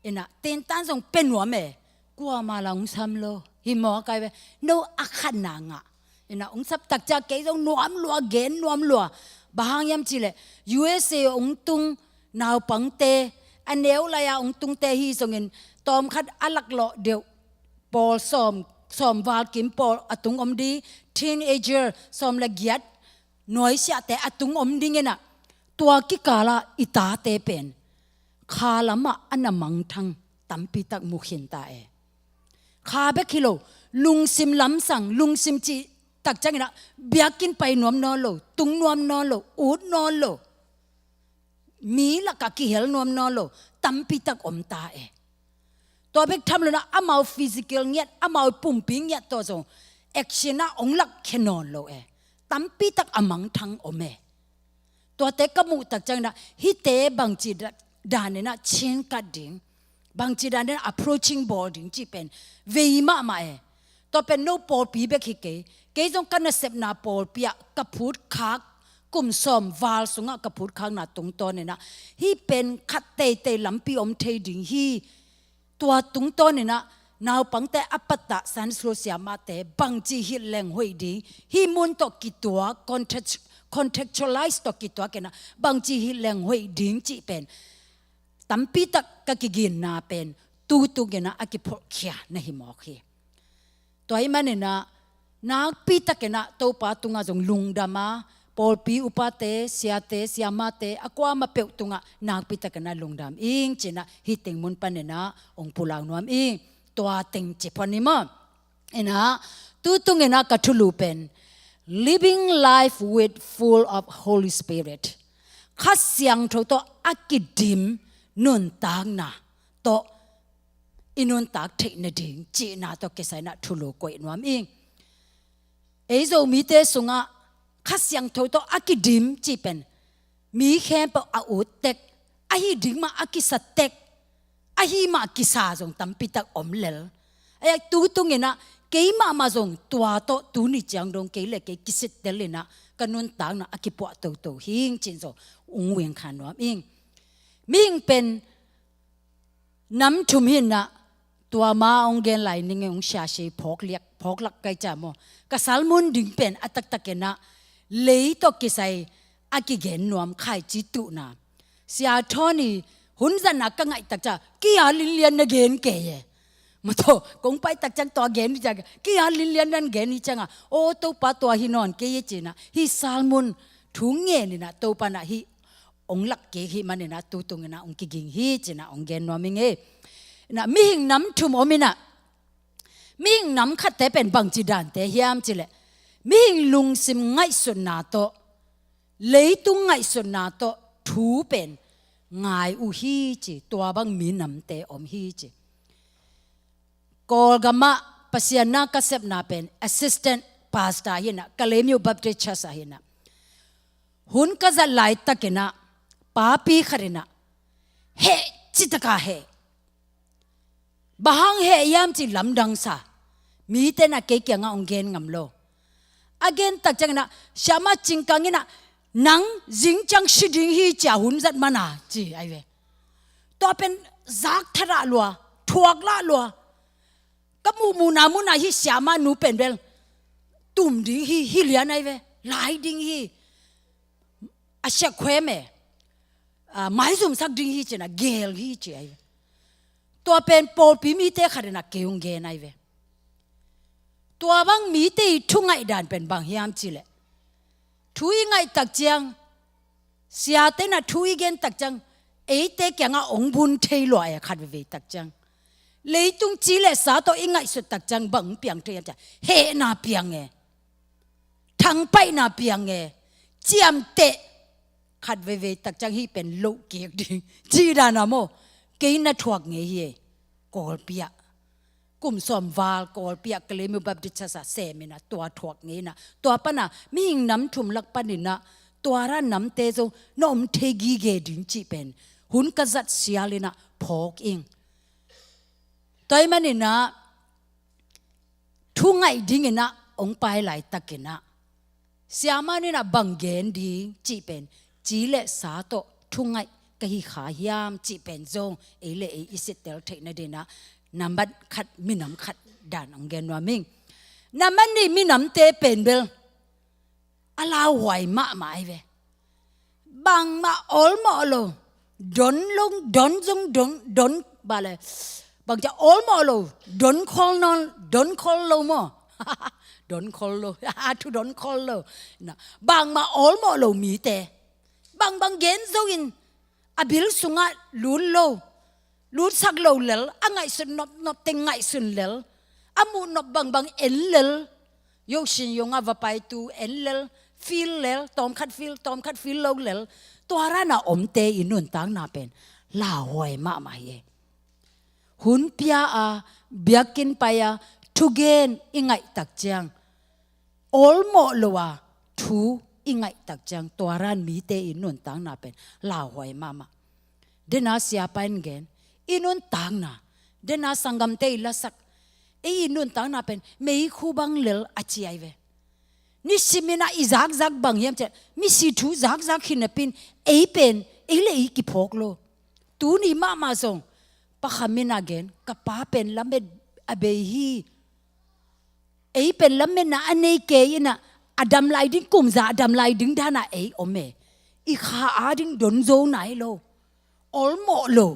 Inah, tentan zong pia nuam e. Kuamah lah hong sam lo. Hi mawk ai ve. No a khatna ngah. Inah, hong sap tak ciang kei zong nuam lua, gen nuam lua. Bang hang hiam cih leh U S A hong tung naupangte, a neu lai-a hong tungte hi zongin, tawmkhat a laklawh deuh pawl sawm, sawm val kim pawl a tung om ding, teenager sawm le giat, nuaisiahte a tung om ding inah, tua kikal ah i tate pen kha lamah a na mangthang tampi tak mu khin ta e. Kha bek hi lo, lungsim lamsang, lungsim cih tak ciang inah, biakinn pai nuam nawn lo, tung nuam nawn lo, ut nawn lo, mi lakah kihel nuam nawn lo tampi tak om ta e. Tua bek tham lo inah, amau physical ngiat, amau pumpi ngiat tawh zong action ah hong lakkhia nawn lo e. Tampi tak a mangthang om e. Tuate ka muh tak ciang inah, hihte bangci da-, dan inah chin kat ding, bangci dan inah approaching bawl ding cih pen vei mahmah e. Tua pen no pawlpi bek hi kei. Kei zong ka nasepna pawlpi ah ka phutkhak, kum sawm val sungah ka phutkhakna tungtawn inah, hih pen khat teitei lampi om thei ding hi. Tua tungtawn inah, naupangte a pattah Sunday school siamahte bangci hilh leng hoih ding, hih mun tawh kituak, context-, contextualize tawh kituak inah, bangci hilh leng hoih ding cih pen tampi tak ka kiginna pen tu tung inah a kipholhkhia na hi mawk hi. Tua ahih man inah, nakpi tak inah Topa tungah zong lungdam a, pawlpi upate, siate, siamahte, a kuamah peuh tungah nakpi tak inah lungdam ing ci inah, hih teng mun pan inah hong pulak nuam ing. Tua teng ci phuan ni maw. Inah, tu tung inah ka thulu pen, living life with full of Holy Spirit. Kha Siangtho tawh a kidim nuntakna tawh i nuntak theih nading cihna tawh kisai inah thulu koih nuam ing. Ei Zomite sungah Kha Siangtho tawh a kidim cih pen mi khempeuh a ut tek, ahi ding mah a kisa tek, ahi mah kisa zong tampi tak om lel. Ahi, tu tung inah kei mahmah zong tua tawh tuni ciang dong kei le kei kisittel inah ka nuntakna a kipuah toto hi ing ci-in zong hong wing kha nuam ing. Mihing pen nam thum hi inah, tua ma hong gen lai ning e, hong siasi phawk liak, phawk lak kai ciang maw. Ka sermon ding pen a taktak inah, lei tawh kisai a kigen nuam khaici tuhna. Sia Tony, hun zatna ka ngaih tak ciang, kia linlian na gen kei e. Mataw, kong pai tak ciang tua gen hi ciang, kia linlian nan gen hi ciang a, aw Topa tua hi nawn kei e ci inah, hih sermon thu ngen inah Topa inah hih hong lak kik hi man inah tu tung inah hong kiging hi ci inah hong gen nuam ing e. Inah mihing nam thum om inah, mihing nam khatte pen bangci dante hiam cih leh, mihing lungsim ngaihsutna tawh, leitung ngaihsutna tawh thu pen ngai uh hi ci, tua bang mi namte om hi ci. Kawlgamah Pasian na ka sepna pen assistant pastor hi inah, Kalaymyo Baptist Church ah hi inah, hun ka zat laitak inah, papi khat inah heh citaka heh. Bang hang heh hiam cih lamdang sa, mite inah kei kiangah hong gen ngam lo. A gen tak ciang inah, siamah Cing Kang inah, nang zing ciang si ding hi ci a, hun zat man a ci ai ve. Tua pen zak thadah lua, thuak lah lua. Ka muhmuhna munah hih siamah nu pen bel tum ding hi, hi lian ai ve, lai ding hi. A siak khuem e, a, maizumsak ding hi ci inah gel hi ci ai ve. Tua pen pawlpi mite khat inah kei hong gen ai ve. Tua bang mite i thu ngaih dan pen bang hiam cih leh, thu i ngaih tak ciang, siate inah thu i gen tak ciang, eite kiangah hong bun thei lua e khat veivei tak ciang. Leitung ci le sa tawh i ngaihsut tak ciang bang hong piang thei hiam cih leh, hehna piang e, thangpaihna piang e, ciamteh, khat veivei tak ciang hih pen loh kik ding cih dan a maw, kei na thuak ngei hi e. Kawlpi ah, kum sawm val Kawlpi ah Kalaymyo Baptist Church ah sem inah tua thuak ngei inah, tua pan a mihing nam thum lak pan inah tua ra namte zong na om thei gige ding cih pen hun ka zat sial inah phawk ing. Tua ahih man inah thu ngaih ding inah hong pai laitak inah, Siamah in ah bang gen ding cih pen, ci le sa tawh thungaih ka hi kha hiam cih pen zong ei le ei i sittel theih nadingin ah nambat khat, minam khat dan hong gen nuam ing. Nambat nih, minamte pen bel a lauhuai mahmah ahi ve. Bangmah awlmawh lo. Don lo, don zong don, don bale. Bang ca awlmawh lo. Don khol nawn, don khol lo maw. Don khol lo. Thu don khol lo. Na, bangmah awlmawh lo mite. Bangbang gen zo in a bil sungah lut lo. Lutsak lo lel, a ngaihsut nopnop teng ngaihsun lel, a muh nop bangbang en lel, yosin yong a va paitu en lel, feel lel, tawmkhat feel, tawmkhat feel lo lel, tua dan a omte i nuntakna pen lauhuai mahmah hi. Hun pia a, biakinn pai a, thugen i ngaih tak ciang, awlmawh lo a thu i ngaih tak ciang, tua dan mite i nuntakna pen lauhuai mahmah. Dena siapa in gen, i nuntakna, dena sanggamte i lasak, ei i nuntakna pen meikhu bang lel a ci ahi ve. Nisimin ah i zakzak bang hiam cih leh, misi thu zakzak hi napi in, ei pen ei le ei kiphawk lo. Tuni mahmah zong Pa Kham in ah gen, ka pa pen lamet a bei hi. Ei pen lametna a nei kei in ah, a dam lai ding, kum za a dam lai ding dan a ei om e. I kha ading don zo nai lo, awlmawh lo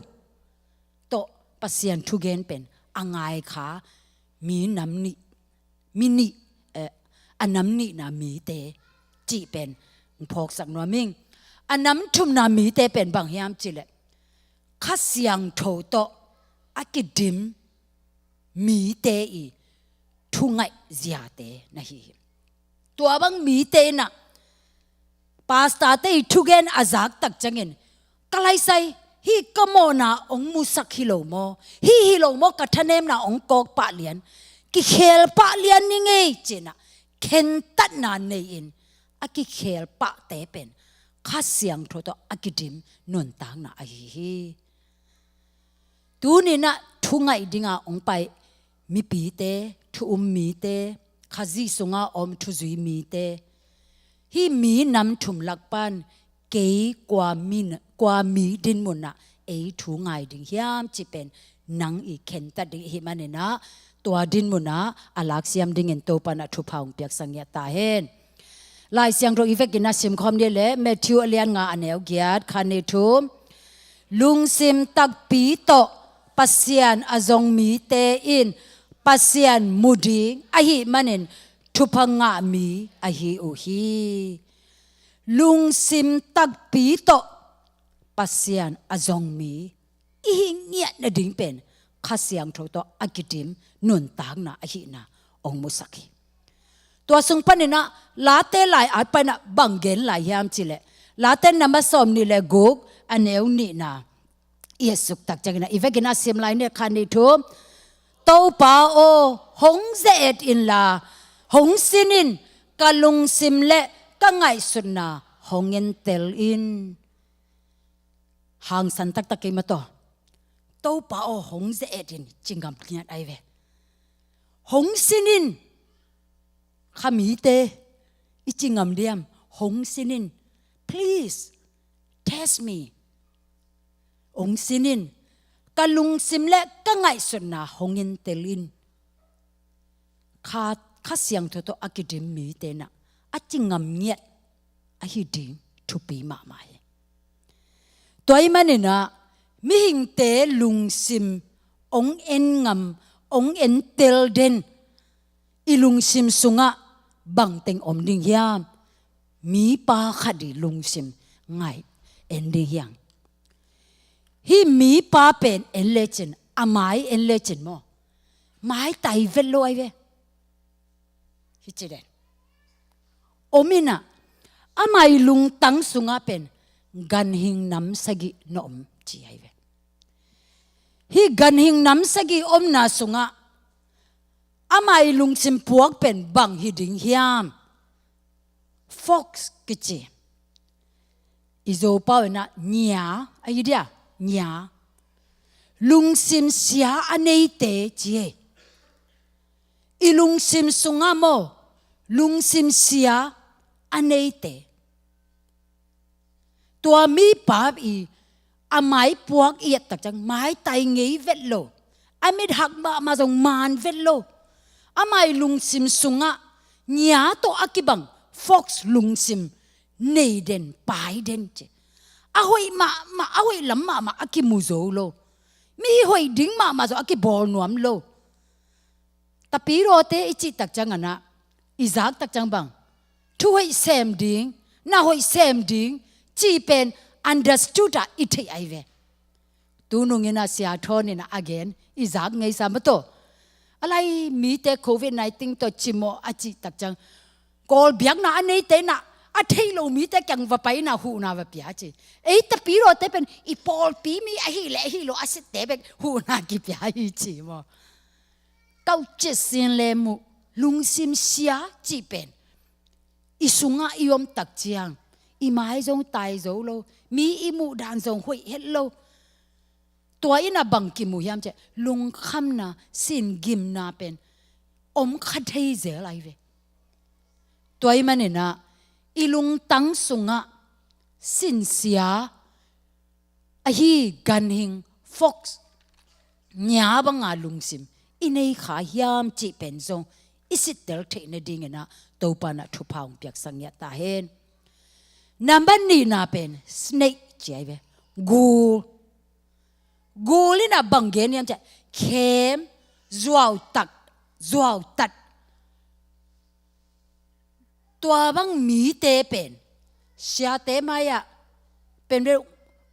tawh Pasian thugen pen a ngai kha mi nam nih, mi nih, eh, a nam nihna mite cih pen phawksak nuam ing. A nam thumna mite pen bang hiam cih leh, Kha Siangtho tawh a kidim mite i thungaih ziate na hi hi. Tua bang mite in ah pastorte i thugen a zak tak ciangin, ka laisai, hih ka mawhna hong musak hi lo maw, hih hi lo maw ka thanemna hong kawk pah lian, kikhel pah lian ni ngei ci-in ah khentatna nei-in a kikhel pahte pen Kha Siangtho tawh a kidim nuntakna ahi hi. Tuni in ah thungaih dinga hong pai mipite, thu um mite, Khazih sunga om thuzui mite, hih mi nam thum lak pan kei kua mi, kua mi dinmun ah ei thu ngai ding hiam cih pen nang i khentat ding ahih manin ah, tua dinmun ah a laksiam dingin Topa in ah thupha hong piaksak ngiat ta hen. Lai Siangtho i vekin a simkhawm ni leh, Matthew a lian nga a neu giat, khat, nih, thum. Lungsim takpi tawh Pasian a zong mite in Pasian mu ding ahih manin thupha ngah mi ahi uh hi. Lungsim takpi tawh Pasian a zong mi i hih ngiat nading pen Kha Siangtho tawh a kidim nuntakna ahihna hong musak hi. Tua sung panin ah Late lai-at pan ah bang gen lai hiam cih leh, Late nambat sawmnih le guk a neu nihna i et suk tak ciangin ah i vekin a sim lai ni, khat, nih, thum. Topa aw, hong ze-et inla, hong sin in, ka lungsim le ka ngaihsutna hong entel in. Hangsan taktak kei mah tawh, Topa aw, hong ze-et in, ci ngam ngiat ahi ve. Hong sin in, kha mite i ci ngam diam, hong sin in, please, test me. Hong sin in, ka lungsim le ka ngaihsutna hong entel in. Kha, Kha Siangtho tawh a kidim mite in ah a ci ngam ngiat ahi ding thupi mahmah hi. Tua ahih manin ah mihingte lungsim hong en ngam, hong entel den i lungsim sungah bangteng om ding hiam? Mipa khat i lungsim ngai en ding hi hang. Hih mipa pen en lecin, a mai en lecin maw, maitai vet lo ahi ve. Hih ci den om in ah, ama i lungtang sungah pen ganhing nam sagih na om ci ahi ve. Hih ganhing nam sagih omna sungah ama i lungsim puak pen bang hi ding hiam? Fox kici. I Zopau in ah nia ahi dia, nia. Lungsim sia a neite ci hi. I lungsim sungah maw, lungsim sia a neite. Tua mipa i a maipuak i et tak ciang maitai ngei vet lo, a mithak mahmah zong maan vet lo, ama i lungsim sungah nia tawh a kibang fox lungsim nei den, pai den ci. A hoih mahmah, a hoih lam mahmah a kimu zo lo, mi hoih ding mahmah zong a kibawl nuam lo. Tapirawte i cih tak ciang a na, i zak tak ciang bang, thu hoih sem ding, na hoih sem ding ci pen understood ah i theih ahi ve. Tunung in a Sia Thawn in a gen, i zak ngeisa mataw. A lai mite covid nineteen tawh cimawh a cih tak ciang, Kawl biakna a neite in a, a theih lo mite kiang va pai in a huhna va pia ci. Ei tapirawte pen i pawlpi mi ahi leh ahi lo a sitte bek huhna kipia hi ci maw. Kaucet sin le muh, lungsim sia cih pen i sungah i om tak ciang, i mai zong tai zo lo, mi i muh dan zong hoih het lo. Tua in a bang kimu hiam ciah, lungkhamna, singimna pen om kha thei zel ahi ve. Tua ahih manin a, i lungtang sungah sinsia ahi ganhing fox nia banga lungsim i nei kha hiam cih pen zong i sittel theih nadingin a, Topa in a thupha hong piaksak ngiat ta hen. Nambat nihna pen snake ci ahi ve. Gul. Gul in a bang gen hiam ciah, khem, zuautak, zuautat. Tua bang mite pen siate mai-ah pen bel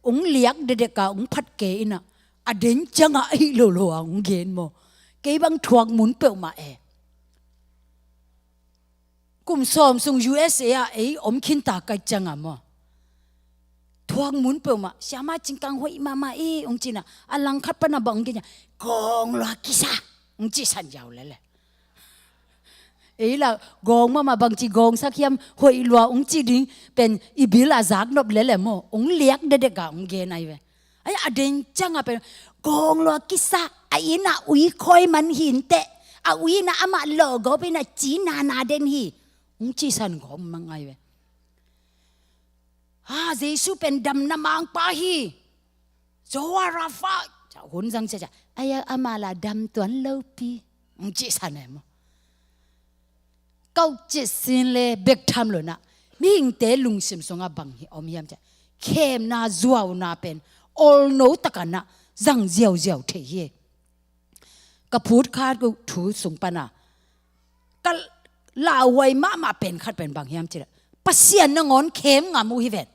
ung liak dedeka ung phat kei in a, a den ciangah ahi lolo a ung gen maw. Kei bang thuak mun peuhmah e. Kum sawm sung U S A ah ei om khinta ka ciangah maw, thuak mun peuhmah, siama cingkang hoih mahmah i ung ci in a, a langkhat pan a bang ung gen ciah, gawng lua kisa ung ci san ziau lele. Ei la gawng mahmah, bangci gawngsak hiam, hoih lua ung ci ding pen i bil a zak nop lele maw, ung liak dedeka ung gen ahi ve. Ai, a den ciangah pen gawng lua kisa, a inn ah ui khawi man hi inteh, a ui in a amah lawhgawp in a ci nana den hi ung ci san gawm mang ahi ve. Ha, Jesu pen damna mangpa hi. Jehovah Rapha. Ca hun zang ciah ciah, ai, amah la dam tuan lopi ung ci san ahi maw. Kaucet sin le bek tham lo in a, mihingte lungsim sungah bang hi om hiam ciah, khemna zuauna pen olno takin a zang ziauziau thei hi. Ka phutkhat uh thu sung pan a ka lauhuai mahmah pen khat pen bang hiam cih leh, Pasian nangawn khem ngam uh hi ven.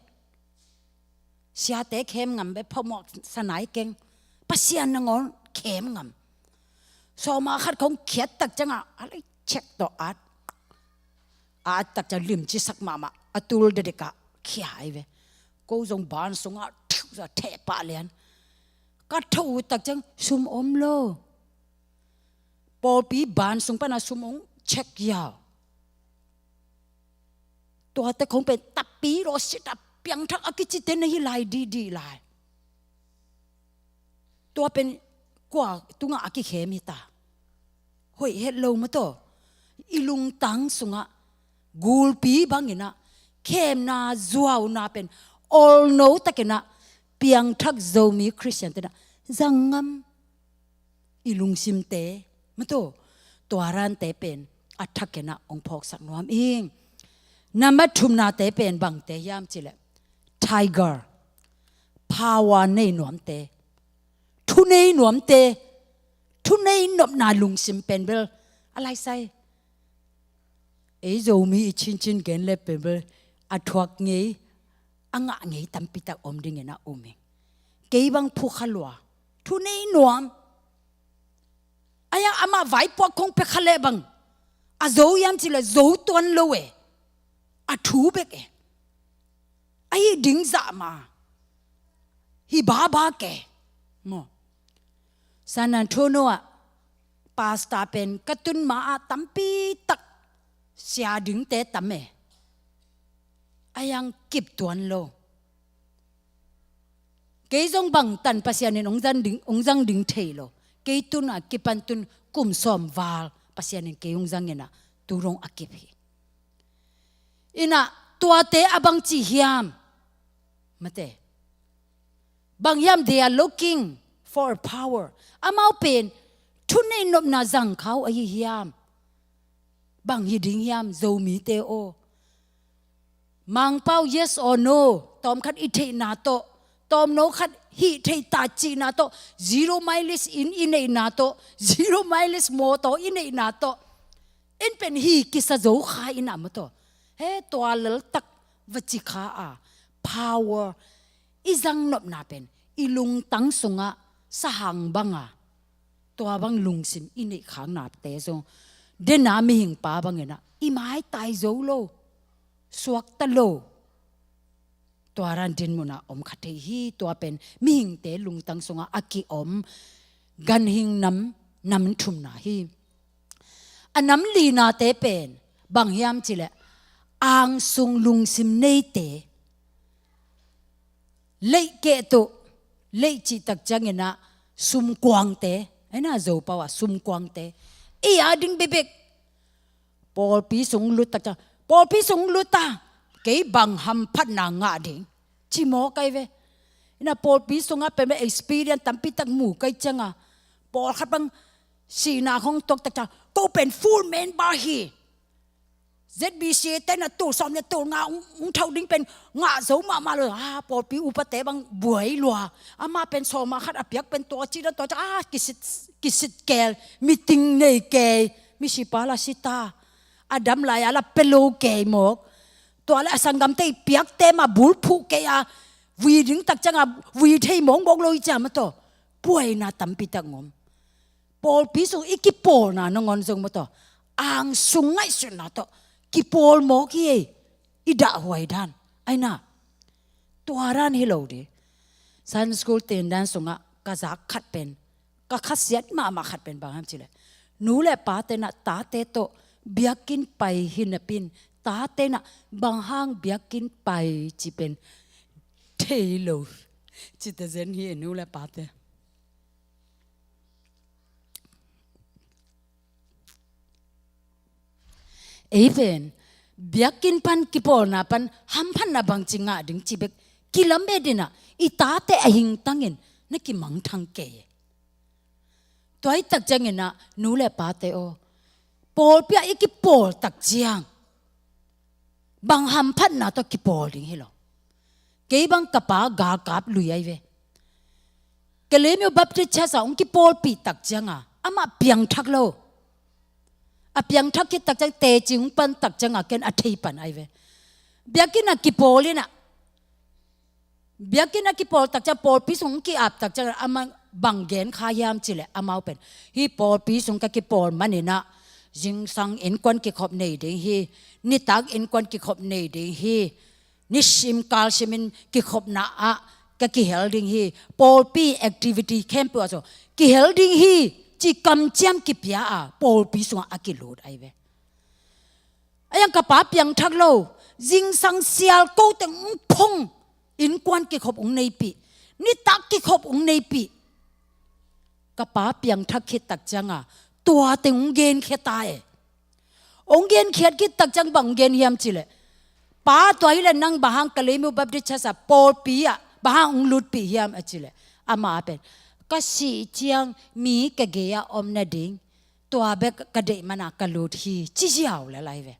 Siate khem ngam bek, phamawh sa nai keng. Pasian nangawn khem ngam. Sawma khat khong khiat tak ciangah a lai cek tawh at, at tak ciang limci sak mahmah, a tul dedeka khia ahi ve. Ko zong ban sungah thiuh za theh pah lian. Ka tho uh tak ciang sum om lo. Pawlpi ban sung pan a sum ung cek yau. Tuate khong pen tapidaw sit a piangthak a kicite na hi lai dihdih lai. Tua pen kua tungah a kikhem hi ta. Hoih het lo maw taw. I lungtang sungah gulpi bangin a, khemna zuauna pen olno takin a piangthak Zomi Khristiante in a zang ngam. I lungsimte maw taw, tua rante pen a thakin a hong phawksak nuam ing. Nambat thumnate pen bangte hiam cih leh, tiger, power nei nuamte, thunei nuamte, thunei nopna lungsim pen bel a lai sai. Ei Zomi i cincin gen le pen bel a thuak ngei, a ngah ngei tampi tak om dingin a um hi. Kei bang phukha lua, thunei nuam. Ai-a amah vaipuak khong pia kha leh bang a zo hiam cih leh zo tuan lo e. A thu bek e. A hih ding zah mah hi baba ke maw. San Antonio ah pastor pen ka tun ma-ah tampi tak sia dingte tam e. A yang kip tuan lo. Kei zong bangtan Pasian in hong zang ding, hong zang ding thei lo. Kei tun a kipan tun kum sawm val Pasian in kei hong zang in a, tu dong a kip hi. Inah tuate a bangci hiam? Mate. Bang hiam, they are looking for a power. Amau pen thuneih nopna zangkhau ahi hiam? Bang hi ding hiam, Zomite aw? Mangpau, yes or no? Tawmkhat i theihna tawh, tawmno khat hih theih ta cihna tawh, zero mileage inn i neihna tawh, zero mileage mawtaw i neihna tawh, in pen hi kisa zo kha inah maw tawh. He, tua laltak va ci kha a, power i zangnopna pen i lungtang sungah sahang banga tua bang lungsim i neih khaknate zong, dena mihingpa banginah i maitai zo lo, suakta lo, tua dan dinmunah om kha thei hi. Tua pen mihingte lungtang sungah a kiom ganhing nam, nam thumna hi. A nam linate pen bang hiam cileh, angsung lungsim neite, leih keh tuh, leih cihtak cianginah sumkuangte, aina Zopau ah sumkuangte, ei a ding bekbek. Pawlpi sung luttak ciang, pawlpi sung lutta, kei bang hamphatna ngah ding, ci mawk ai ve. Inah pawlpi sungah pen experience tampitak mu kai cianga, pawlkhat bang sihna hong tuaktak ciang, ko pen full member hi, Z B C te na tul sawm le tul nga ung, ung thau ding pen ngah zo mahmah lo. Ah, pawlpi upate bang buai lua. Amah pen sawma khat a piak pen tua ci dan tua ci, ah, kisit, kisit keel, meeting nei kei, misipa la sita, a dam lai-a la pelo kei mawk. Tua le a sanggamte i piakte mah bulphuh kei a, vui ding tak cianga vui thei mawkmawk lo i ciam a tawh. Buaina tampitak ngom. Pawlpi sung i kipawlna nangawn zong maw tawh, angsung ngaihsutna tawh kipawl mawk hi ei, i dahhuai dan. Aina, tua dan hi lo ding. Sunday school ten dan sungah ka zak khat pen, ka khasiat mahmah khat pen bang hiam cileh, nu le pa tenah tate tawh biakinn pai hi napin, tate nah bang hang biakinn pai ci pen thei lo. Cite zen hi nu le pate. Ei pen biakinn pan kipawlna pan hamphatna bangci ngah ding ci bek kilamet inah i tate a hingtangin na kimangthang kei. Tua hi tak cianginah nu le pate aw, pawlpi ah i kipawl tak ciang bang hamphatna tawh kipawl ding hi lo. Kei bang ka pa galkap lui ai ve. Kalemyo Baptist Church ah hong kipawlpih tak cianga amah piangthak lo. A piangthak khit tak ciang teci hong pan tak cianga ken a thei pan ai ve. Biakinn ah kipawl inah, biakinn a kipawl tak ciang pawlpi sung hong ki-ap tak ciang amah bang gen kha hiam cileh amau pen, hih pawlpi sung ka kipawl maninah zingsang innkuan kikhop nei ding hi, nitak innkuan kikhop nei ding hi, nisim kalsimin kikhopna ah ka kihel ding hi, pawlpi activity khempeuh ah zong kihel ding hi, ci kamciam kipia a pawlpi sungah a kilut ai ve. A yang ka pa piangthak lo, zingsang sial ko teng hong phong, innkuan kikhop hong neipih, nitak kikhop hong neipih. Ka pa piangthak khit tak cianga tua teng hong genkhia ta e. Hong genkhiat khit tak ciang bang hong gen hiam cileh, pa, tua hileh nang bang hang Kalemyo Baptist Church ah pawlpi ah bang hang hong lutpih hiam a cileh, amah pen, ka sih ciang mi ka gei-ah om nading tua bek ka deih mana ka lut hi, ci ziau le lai ve.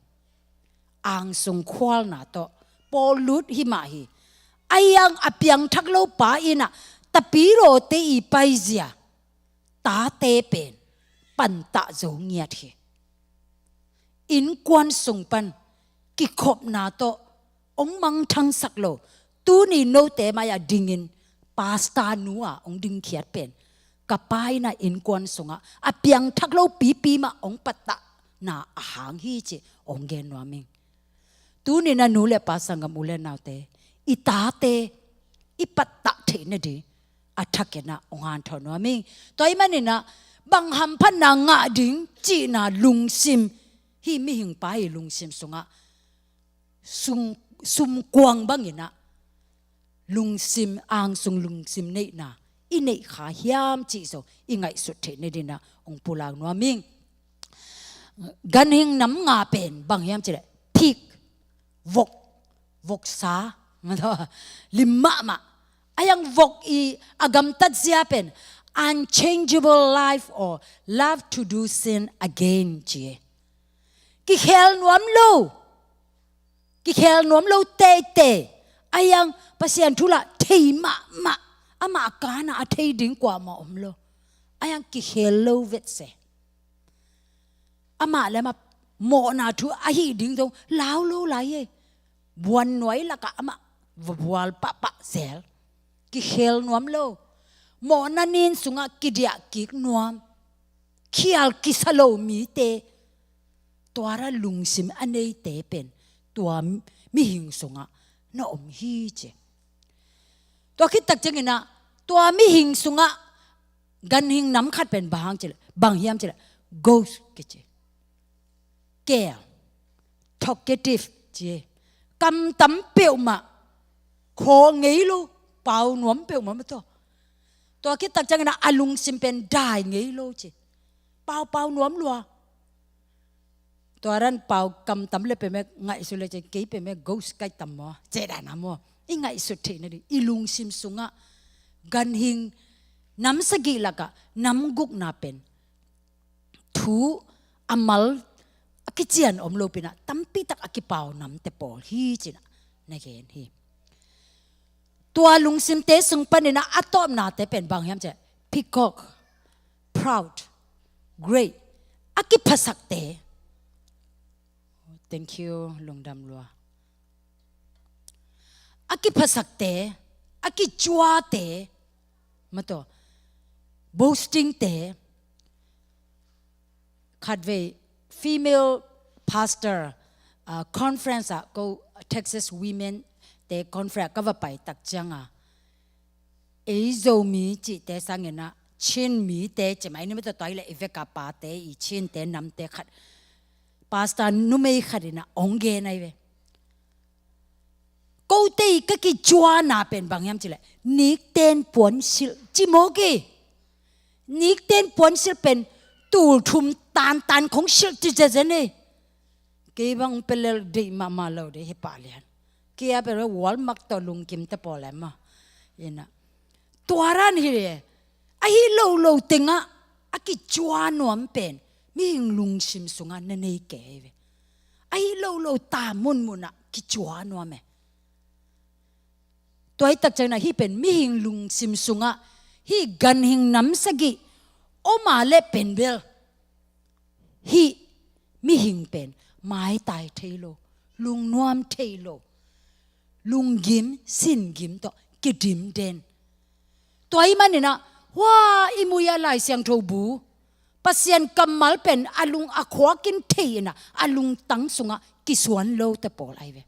Angsung khualna tawh pawl lut hi mah hi. A yang a piangthak lo pa inah tapirawte i paizia tate pen pantah zo ngiat hi. Innkuan sung pan kikhopna tawh hong mangthangsak lo, tuni note mai-ah dingin pastor nu-ah hong dingkhiat pen ka pa inah innkuan sungah a piangthak lo pipi mah hong pattahna a hang hi ci hong gen nuam ing. Tuninah nu le pa, sanggam u le naute, i tate i pattah theih nading a thakinah hong hanthawn nuam ing. Tua ahih maninah bang hamphatna ngah ding cihna lungsim, hih mihingpa i lungsim sungah sung, sumkuang banginah lungsim, angsung lungsim neihna i neih kha hiam cih zong i ngaihsut theih nadinah hong pulak nuam ing. Ganhing nam nga pen bang hiam cileh, pig, vok, voksa, lim mahmah. Ahi hang vok i a gamtat zia pen unchangeable life or love to do sin again ci. Kikhel nuam lo. Kikhel nuam lo teitei. Ahi hang Pasian thu lah thei mahmah. Amah kana a thei ding kuamah om lo. Ahi hang kikhel lo vetse. Amah le amah mawhna thu ahi ding zong lau lo lai e. Buan nuai lakah amah va bual pahpah zel. Kikhel nuam lo. Mawhna nin sungah kidiah kik nuam. Khial kisa lo mite. Tua ra lungsim a neite pen tua mihing sungah na om hi ci. Tua khit tak ciangin ah tua mihing sungah ganhing nam khat pen bang hang ci leh, bang hiam ci leh, ghost kici. Kel, talkative ci. Kam tam peuhmah, khaw ngei lo, pau nuam peuhmah mah tawh. Tua khit tak ciangin ah a lungsim pen dai ngei lo ci. Pau, pau nuam lua. Tua ran pau kam tam le peuhmah ngaihsut le ci, kei peuhmah ghost kai tam maw, ci dan a maw. I ngaihsut theihna ding, i lungsim sungah ganhing nam sagih lakah nam gukna pen thu a mal a kician om lo pi-in ah tampi tak a kipau namte pawl hi ci-in ah na gen hi. Tua lungsimte sung panin ah a tawpnate pen bang hiam ci leh, peacock, proud, great, a kiphasakte. Thank you, lungdam lua. A kiphasakte, a kicuate, mah tawh, boastingte. Khatvei female pastor, ah, conference ah, ko Texas Women te conference ka va pai tak ciangin ah, ei Zomi cihte sangin ah Chin mite ci mai ni mah tawh, tua hi leh i vek a pate, i Chinte namte khat, pastor numei khat in ah ong gen ahi ve. Kote i ka kicuana pen bang hiam ci leh, nikten puansilh ci mawk hi. Nikten puansilh pen tul thum tantan khong silh ci zezen hi. Kei bang pelel deih mahmah lo dei hi pah lian. Kei a pelel Walmart tawh lungkim te pawl em maw. Ina. Tua dan hi leh, ahi lo lo tengah a kicua nuam pen mihing lungsim sungah na nei kei ve. Ahi lo lo ta munmun ah kicua nuam e. Tua hi tak ciangin ah hih pen mihing lungsim sungah hih ganhing nam sagih om a leh pen bel, hih mihing pen maitai thei lo, lungnuam thei lo, lunggim singim tawh kidim den. Tua ahih manin ah, hua i mui a Lai Siangtho bu, Pasian kammal pen a lung a khuak in thei in ah, a lungtang sungah kisuan lote pawl ahi ve.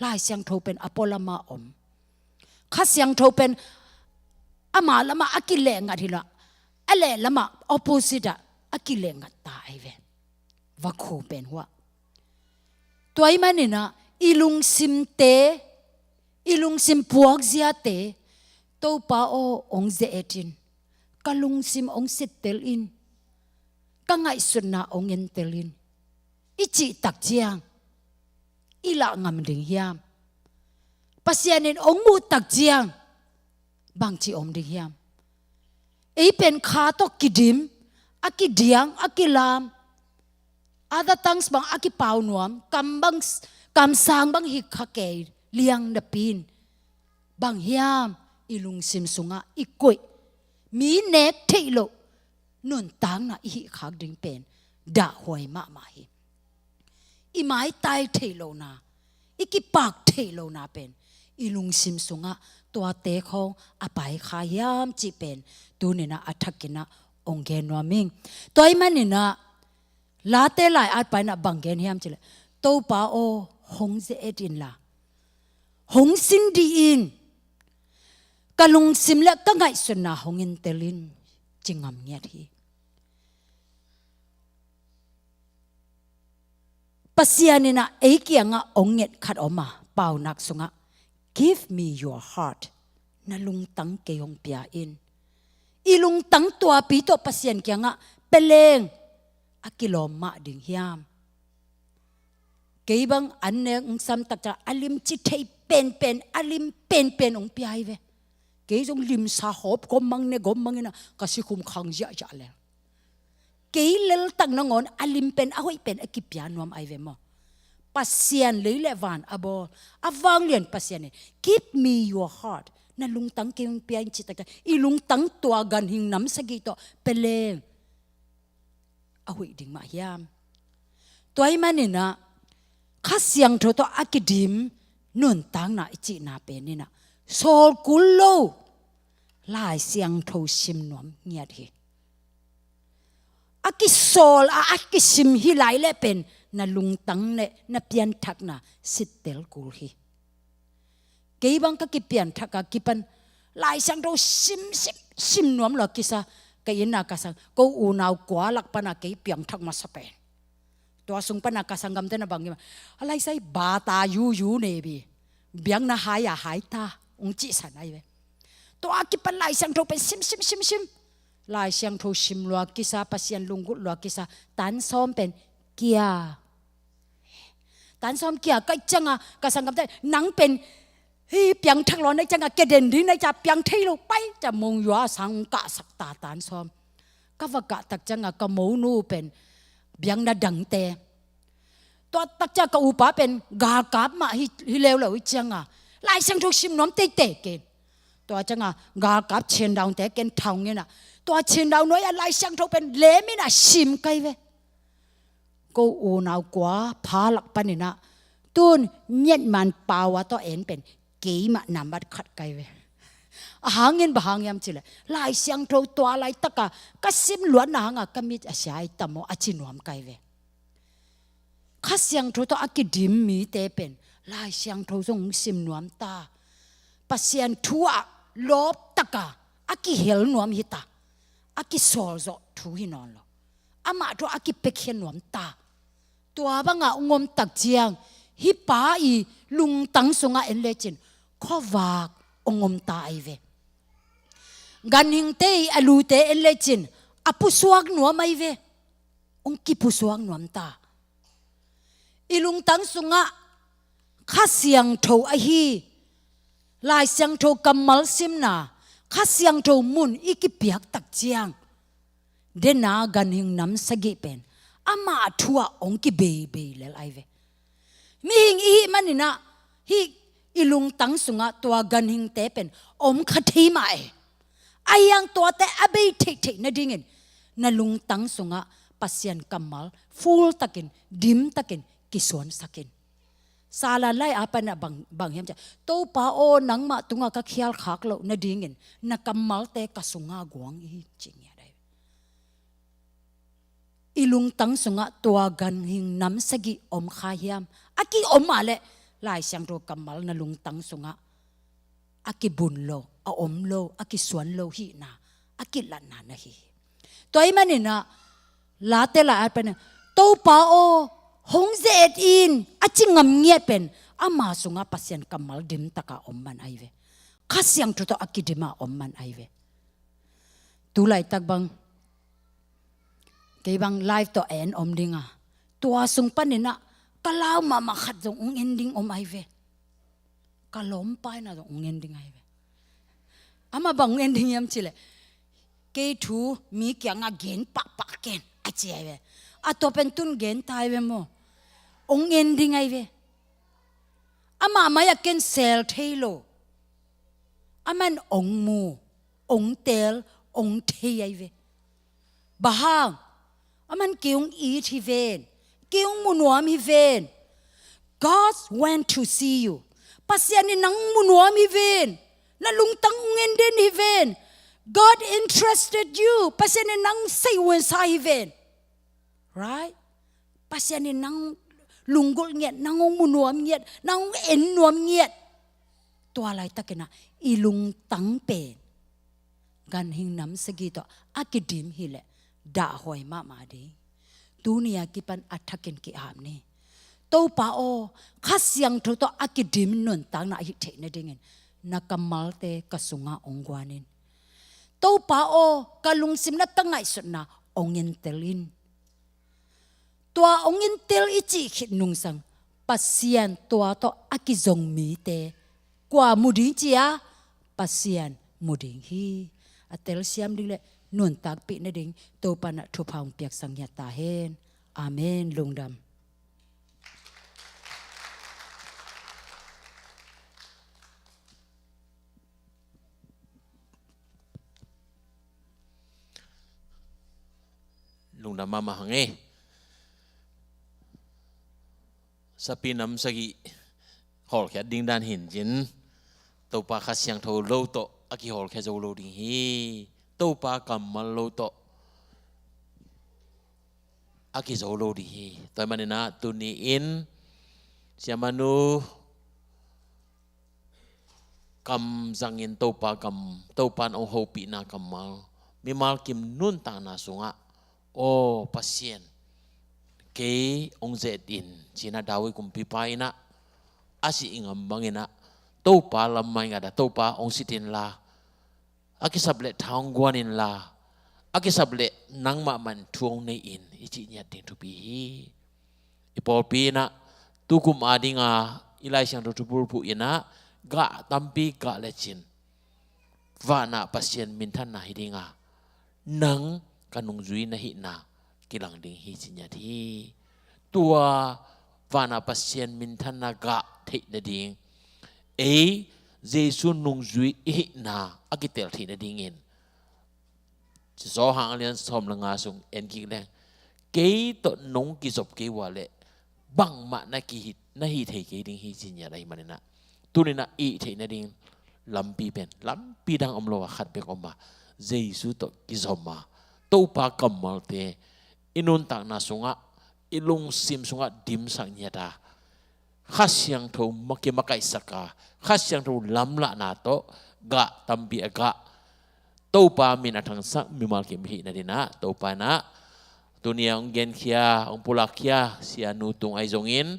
Lai Siangtho pen a pualam ah om. Kha Siangtho pen ama lamah a kilehngat hi lo, a lehlamah opposite ah a kilehngat ta ahi ve. Vakhu pen hua. Tua ahih manin ah i lungsimte, i lungsim puakziate, Topa aw, hong ze-et in, ka lungsim hong sittel in, ka ngaihsutna hong entel in, i cih tak ciang i lah ngam ding hiam? Pasian in hong muh tak ciang bangci om ding hiam? Ei pen kha tawh kidim, a kidiang, a kilam, other tongues bang a kipau nuam, kam bang, kamsang bang hi kha kei liang napi-in, bang hiam i lungsim sungah i koih, mi nek theih loh nuntakna i hih khak ding pen dahhuai mahmah hi. I maitai theih lohna, i kipak theih lohna pen i lungsim sungah tuate khawng a pai kha hiam cih pen tuni-in ah a thakin ah hong gen nuam ing. Tua ahih manin ah Late lai-at pa in ah bang gen hiam cih leh, Topa aw, hong ze-et inla, hong sin dih in, ka lungsim le ka ngaihsutna hong entel in, ci ngam ngiat hi. Pasian in ah ei kiangah hong nget khat om a, Paunak sungah, "Give me your heart." Na lungtang kei hong pia in. I lungtang tuapi tawh Pasian kiangah pia leng a kilawm mah ding hiam? Kei bang an ne ong sam tak ciang a limci thei penpen, a lim penpen ong pia hi ve. Kei zong limsa hawp gawmmang ne gawmmang in ah ka sikhum khang ziahziah lel. Kei lel tak nangawn a lim pen, a hoih pen a kipia nuam ahi ve maw. Pasian lei le van a bawl, a vanglian Pasian in, "Give me your heart. Na lungtang kei ong pia in," ci tak ciang i lungtang tua ganhing nam sagih tawh pia leng a hoih ding mah hiam? Tua ahih manin ah Kha Siangtho tawh a kidim nuntakna i cihna pen in ah sawl kul lo Lai Siangtho sim nuam ngiat hi. A kisawl a, a kisim hi lai le pen na lungtang le na pianthakna sittel kul hi. Kei bang ka kipianthak a kipan Lai Siangtho sim, sim, sim nuam lua kisa. Ka inn a ka sang, ko unau kua lak pan a kei piangthak masa pen. Tua sung pan a ka sanggamte na bang hi ma, "A Laisai, bata yuyu ne bi, biakna hai a hai ta," ong cihsan ahi ve. Tua a kipan Lai Siangtho pen sim, sim, sim, sim. Lai Siangtho sim lua kisa, Pasian lunggulh lua kisa, tan sawm pen kia. Tan sawm kia, ka ih ciang a ka sanggamte, "Nang pen hih piangthak lua na ih ciang a, kia den ding na ih ciang a piang thei lo pai," ci a mong yua a sang kahsak ta tan sawm. Ka va kah tak ciang a ka monu pen biakna dangte. Tua tak ciang ka upa pen galkap mah hi, hi leuleu ih ciang a Lai Siangtho sim nuam teitei ken. Tua ciang a galkap chindaungte ken thang in ah, tua chindaung nuai a Lai Siangtho pen lem in ah sim kai ve. Ko unau kua pha lak pan in ah, tun Myanmar pau a tawh en pen keimah nambat khat kai ve. A hangin bang hang hiam cih leh Lai Siangtho tua laitak a ka sim luatna hang a ka mit a sia hi tam aw, a ci nuam kai ve. Kha Siangtho tawh a kidim mite pen Lai Siangtho zong sim nuam ta. Pasian thu ah lawp tak a, a kihel nuam hi ta. A kisawl zawh thu hi nawn lo. Amah thu a kipiakhia nuam ta. Tua bang a ong om tak ciang, hih pa i lungtang sung a en lecin khuavak ong om ta ahi ve. Ganhingte i a lute en lecin a pusuak nuam ahi ve. Ong kipusuak nuam ta. I lungtang sung ah Kha Siangtho ahi, Lai Siangtho kammal simna, Kha Siangtho mun i kipiak tak ciang, den a ganhing nam sagih pen amah thu ah ong kibeibei lel ahi ve. Mihing i hih man in ah, hih i lungtang sung ah tua ganhingte pen om kha thei mah e. Ahi hang tuate a bei theihtheih nadingin na lungtang sung ah Pasian kammal full takin, dim takin kisuansak in. Salan lai a pan ah bang, bang hiam cih leh, "Topa aw, nangmah tung a ka khial khak loh nadingin na kammalte ka sung a guang in," ci ngiat ahi. I lungtang sung ah tua ganhing nam sagih om kha hiam? A kiom a leh Lai Siangtho kammal na lungtang sung ah a kibun lo, a om lo, a kisuan lo hihna a kilatna na hi hi. Tua ahih man in ah Late lai a pan ah, "Topa aw, hong ze-et in," a ci ngam ngiat pen ama sung ah Pasian kammal dim tak a om man ahi ve. Kha Siangtho tawh a kidim a om man ahi ve. Tu laitak bang kei bang live tawh en om ding a, tua sung pan in ah ka lau mahmah khat zong ong en ding om ahi ve. Ka lawmpa in ah zong ong en ding ahi ve. Amah bang ong en ding hiam cih leh, "Kei thu mi kiang ah gen pahpah ken," a ci ahi ve. A tua pen tun gen ta ahi ve maw. Ong en ding ahi ve. Amah mai ah ken sel thei lo. Aman ong mu, ong tel, ong thei ahi ve. Bang hang? Aman kei ong it hi ven. Kei ong mu nuam hi ven. God went to see you. Pasian in nang mu nuam hi ven. Na lungtang ong en den hi ven. God interested you. Pasian in nang sei uensa hi ven. Right? Pasian in nang lunggulh ngiat, nang ong mu nuam ngiat, nang ong en nuam ngiat. Tua laitakin ah i lungtang pen ganhing nam sagih tawh a kidim hi leh dahhuai mahmah ding. Tuni a kipan a thakin ki-ap ni. "Topa aw, Kha Siangtho tawh a kidim nuntakna ahi theih nadingin na kammalte ka sung ah ong guan in. Topa aw, ka lungsim le ka ngaihsutna ong entel in." Tua ong entel i cih khit nungsang Pasian tua tawh a kizong mite kua mu ding ci-a, Pasian mu ding hi. A telsiam ding le nuntakpih nading Topa in ah thupha hong piaksak ngiat ta hen. Amen. Lungdam. Lungdam mahmah hang e. Sapi nam sagih hawlkhia ding dan hi-in cin, Topa Kha Siangtho lo tawh a kihawlkhia zo lo ding hi. Topa kammal lo tawh a kizo lo ding hi. Tua ahih manin ah tuni-in Sia Manu kam zangin Topa kam, Topa in hong hopihna kammal, mimal kim nuntakna sungah, aw Pasian, kei hong ze-et in, ci-in ah David kumpipa in ah a sih ngam bangin ah Topa lam mah i ngat a, Topa hong sit inla, a kisap leh tha hong guan inla, a kisap leh nangmah mah in thu hong nei in, i cih ngiat ding thupi hi. I pawlpi in ah tukum ading a i Lai Siangtho thubulphuh in ah gah tampi gah lecin vanah Pasian minthanna hi ding a, nang ka nungzui na hihna kilang ding hi, ci ngiat hi. Tua vanah Pasian minthanna gah theih nading, ei Jesu nungzui i hihna a kitel theih nadingin Johan a lian sawm le nga sung en kik leng, kei tawh nong kizop kei uh leh bangmah na kihih, na hih thei kei ding hi, ci ngiat ahih manin ah, tuni-in ah i hih theih nading lampi pen lampi dang om lo a, khat bek om a, Jesu tawh kizom a, Topa kammalte i nuntakna sungah, i lungsim sungah dimsak ngiat a, Kha Siangtho maki makaihsak a, Kha Siangtho lamlahna tawh gah tampi a gah, Topa min a thangsak mimal kim i hih nading ah Topa in ah tuni a hong genkhia, hong pulakkhia Sia Nu tung ahi zongin,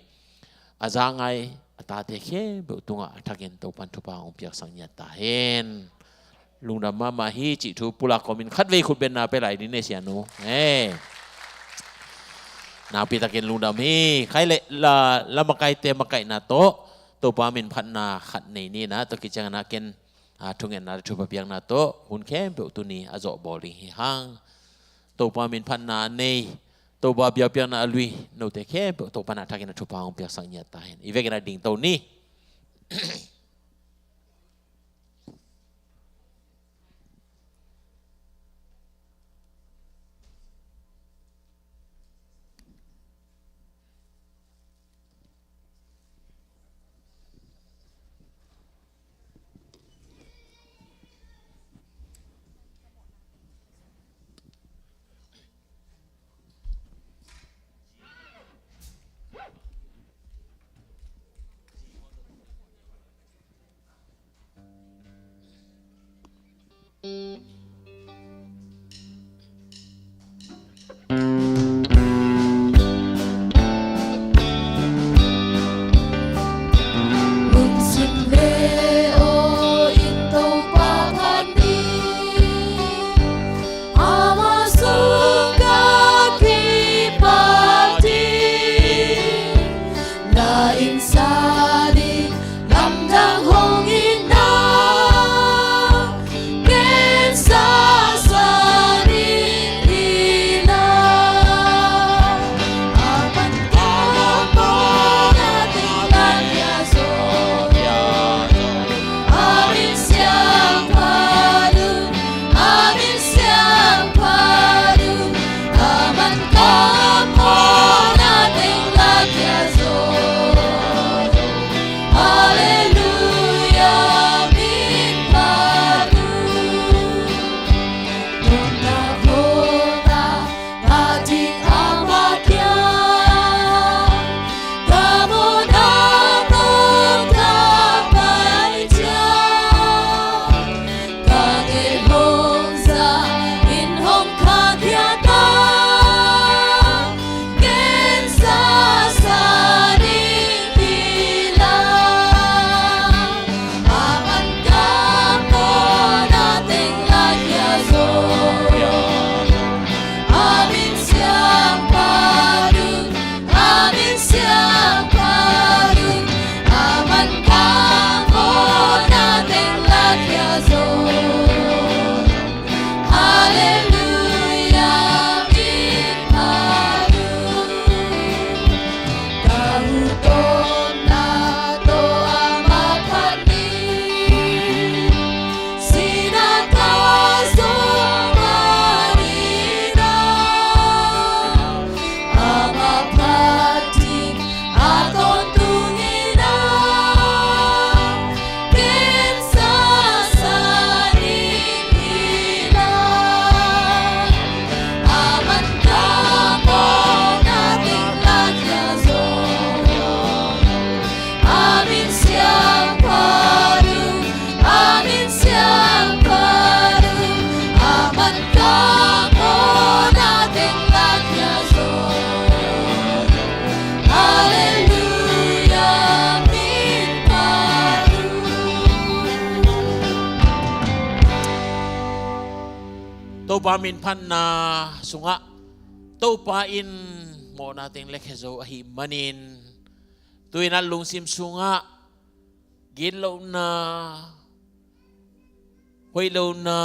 a za ngai a tate khempeuh tungah a thakin Topa in thupha hong piaksak ngiat ta hen. Lungdam mahmah hi cih thu pulak kawmin khatvei khutbetna pia lai ding ni, Sia Nu. He. Nakpi takin lungdam hi. Khai le la, la makaite makaihna tawh Topa min phatna khat nei ni, na tawh kiciangin ah ken, a, thungetna le thupha piakna tawh hun khempeuh tuni a zawh bawl ding hi hang. Topa min phatna a nei, Topa biakpiakna a lui note khempeuh Topa in a thakin a thupha hong piaksak ngiat ta hen. I vekin a dingto ni. Topa min phatna sungah Topa in mawhna teng lekhia zo ahih manin, tu-in ah lungsim sungah gitlohna, hoih lohna,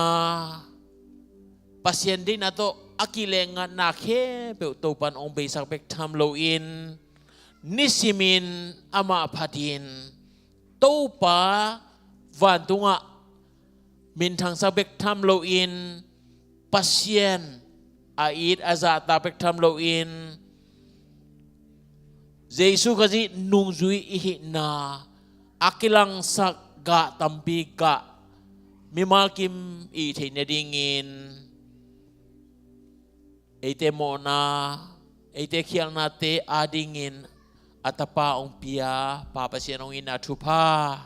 Pasian deihna tawh a kilengngatna khempeuh Topa in hong beisak bek tham loin, nisimin amah phatin Topa vantungah minthangsak bek tham loin, Pasian a it a zahtak bek tham loin, Jesu Khazih nungzui i hihna a kilangsak gah tampi gah mimal kim i theih nadingin, eite mawhna, eite khialhnate adingin a Tapa hong pia Pa Pasian hong itna thupha,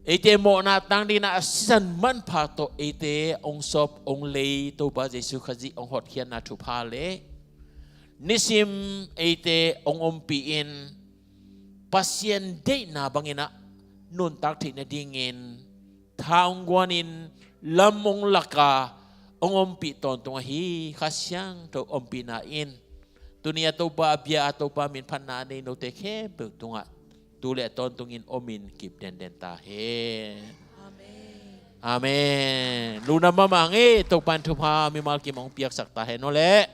eite mawhna tang dingin ah a sisan manpha tawh eite hong sawp hong lei Topa Jesu Khazih hong hotkhiatna thupha le nisim eite hong ompih in, Pasian deihna bangin ah nuntak theih nadingin tha hong guanin lam hong laka hong ompih tawntung ahi Kha Siangtho ompihna in, tuni a Topa a bia a Topa min phatna a nei note khempeuh tungah tu le tawntungin omin kip denden ta hen. Amen. Amen. Lungdam mahmah ing ei. Topa in thupha mimal kim hong piaksak ta hen aw leh.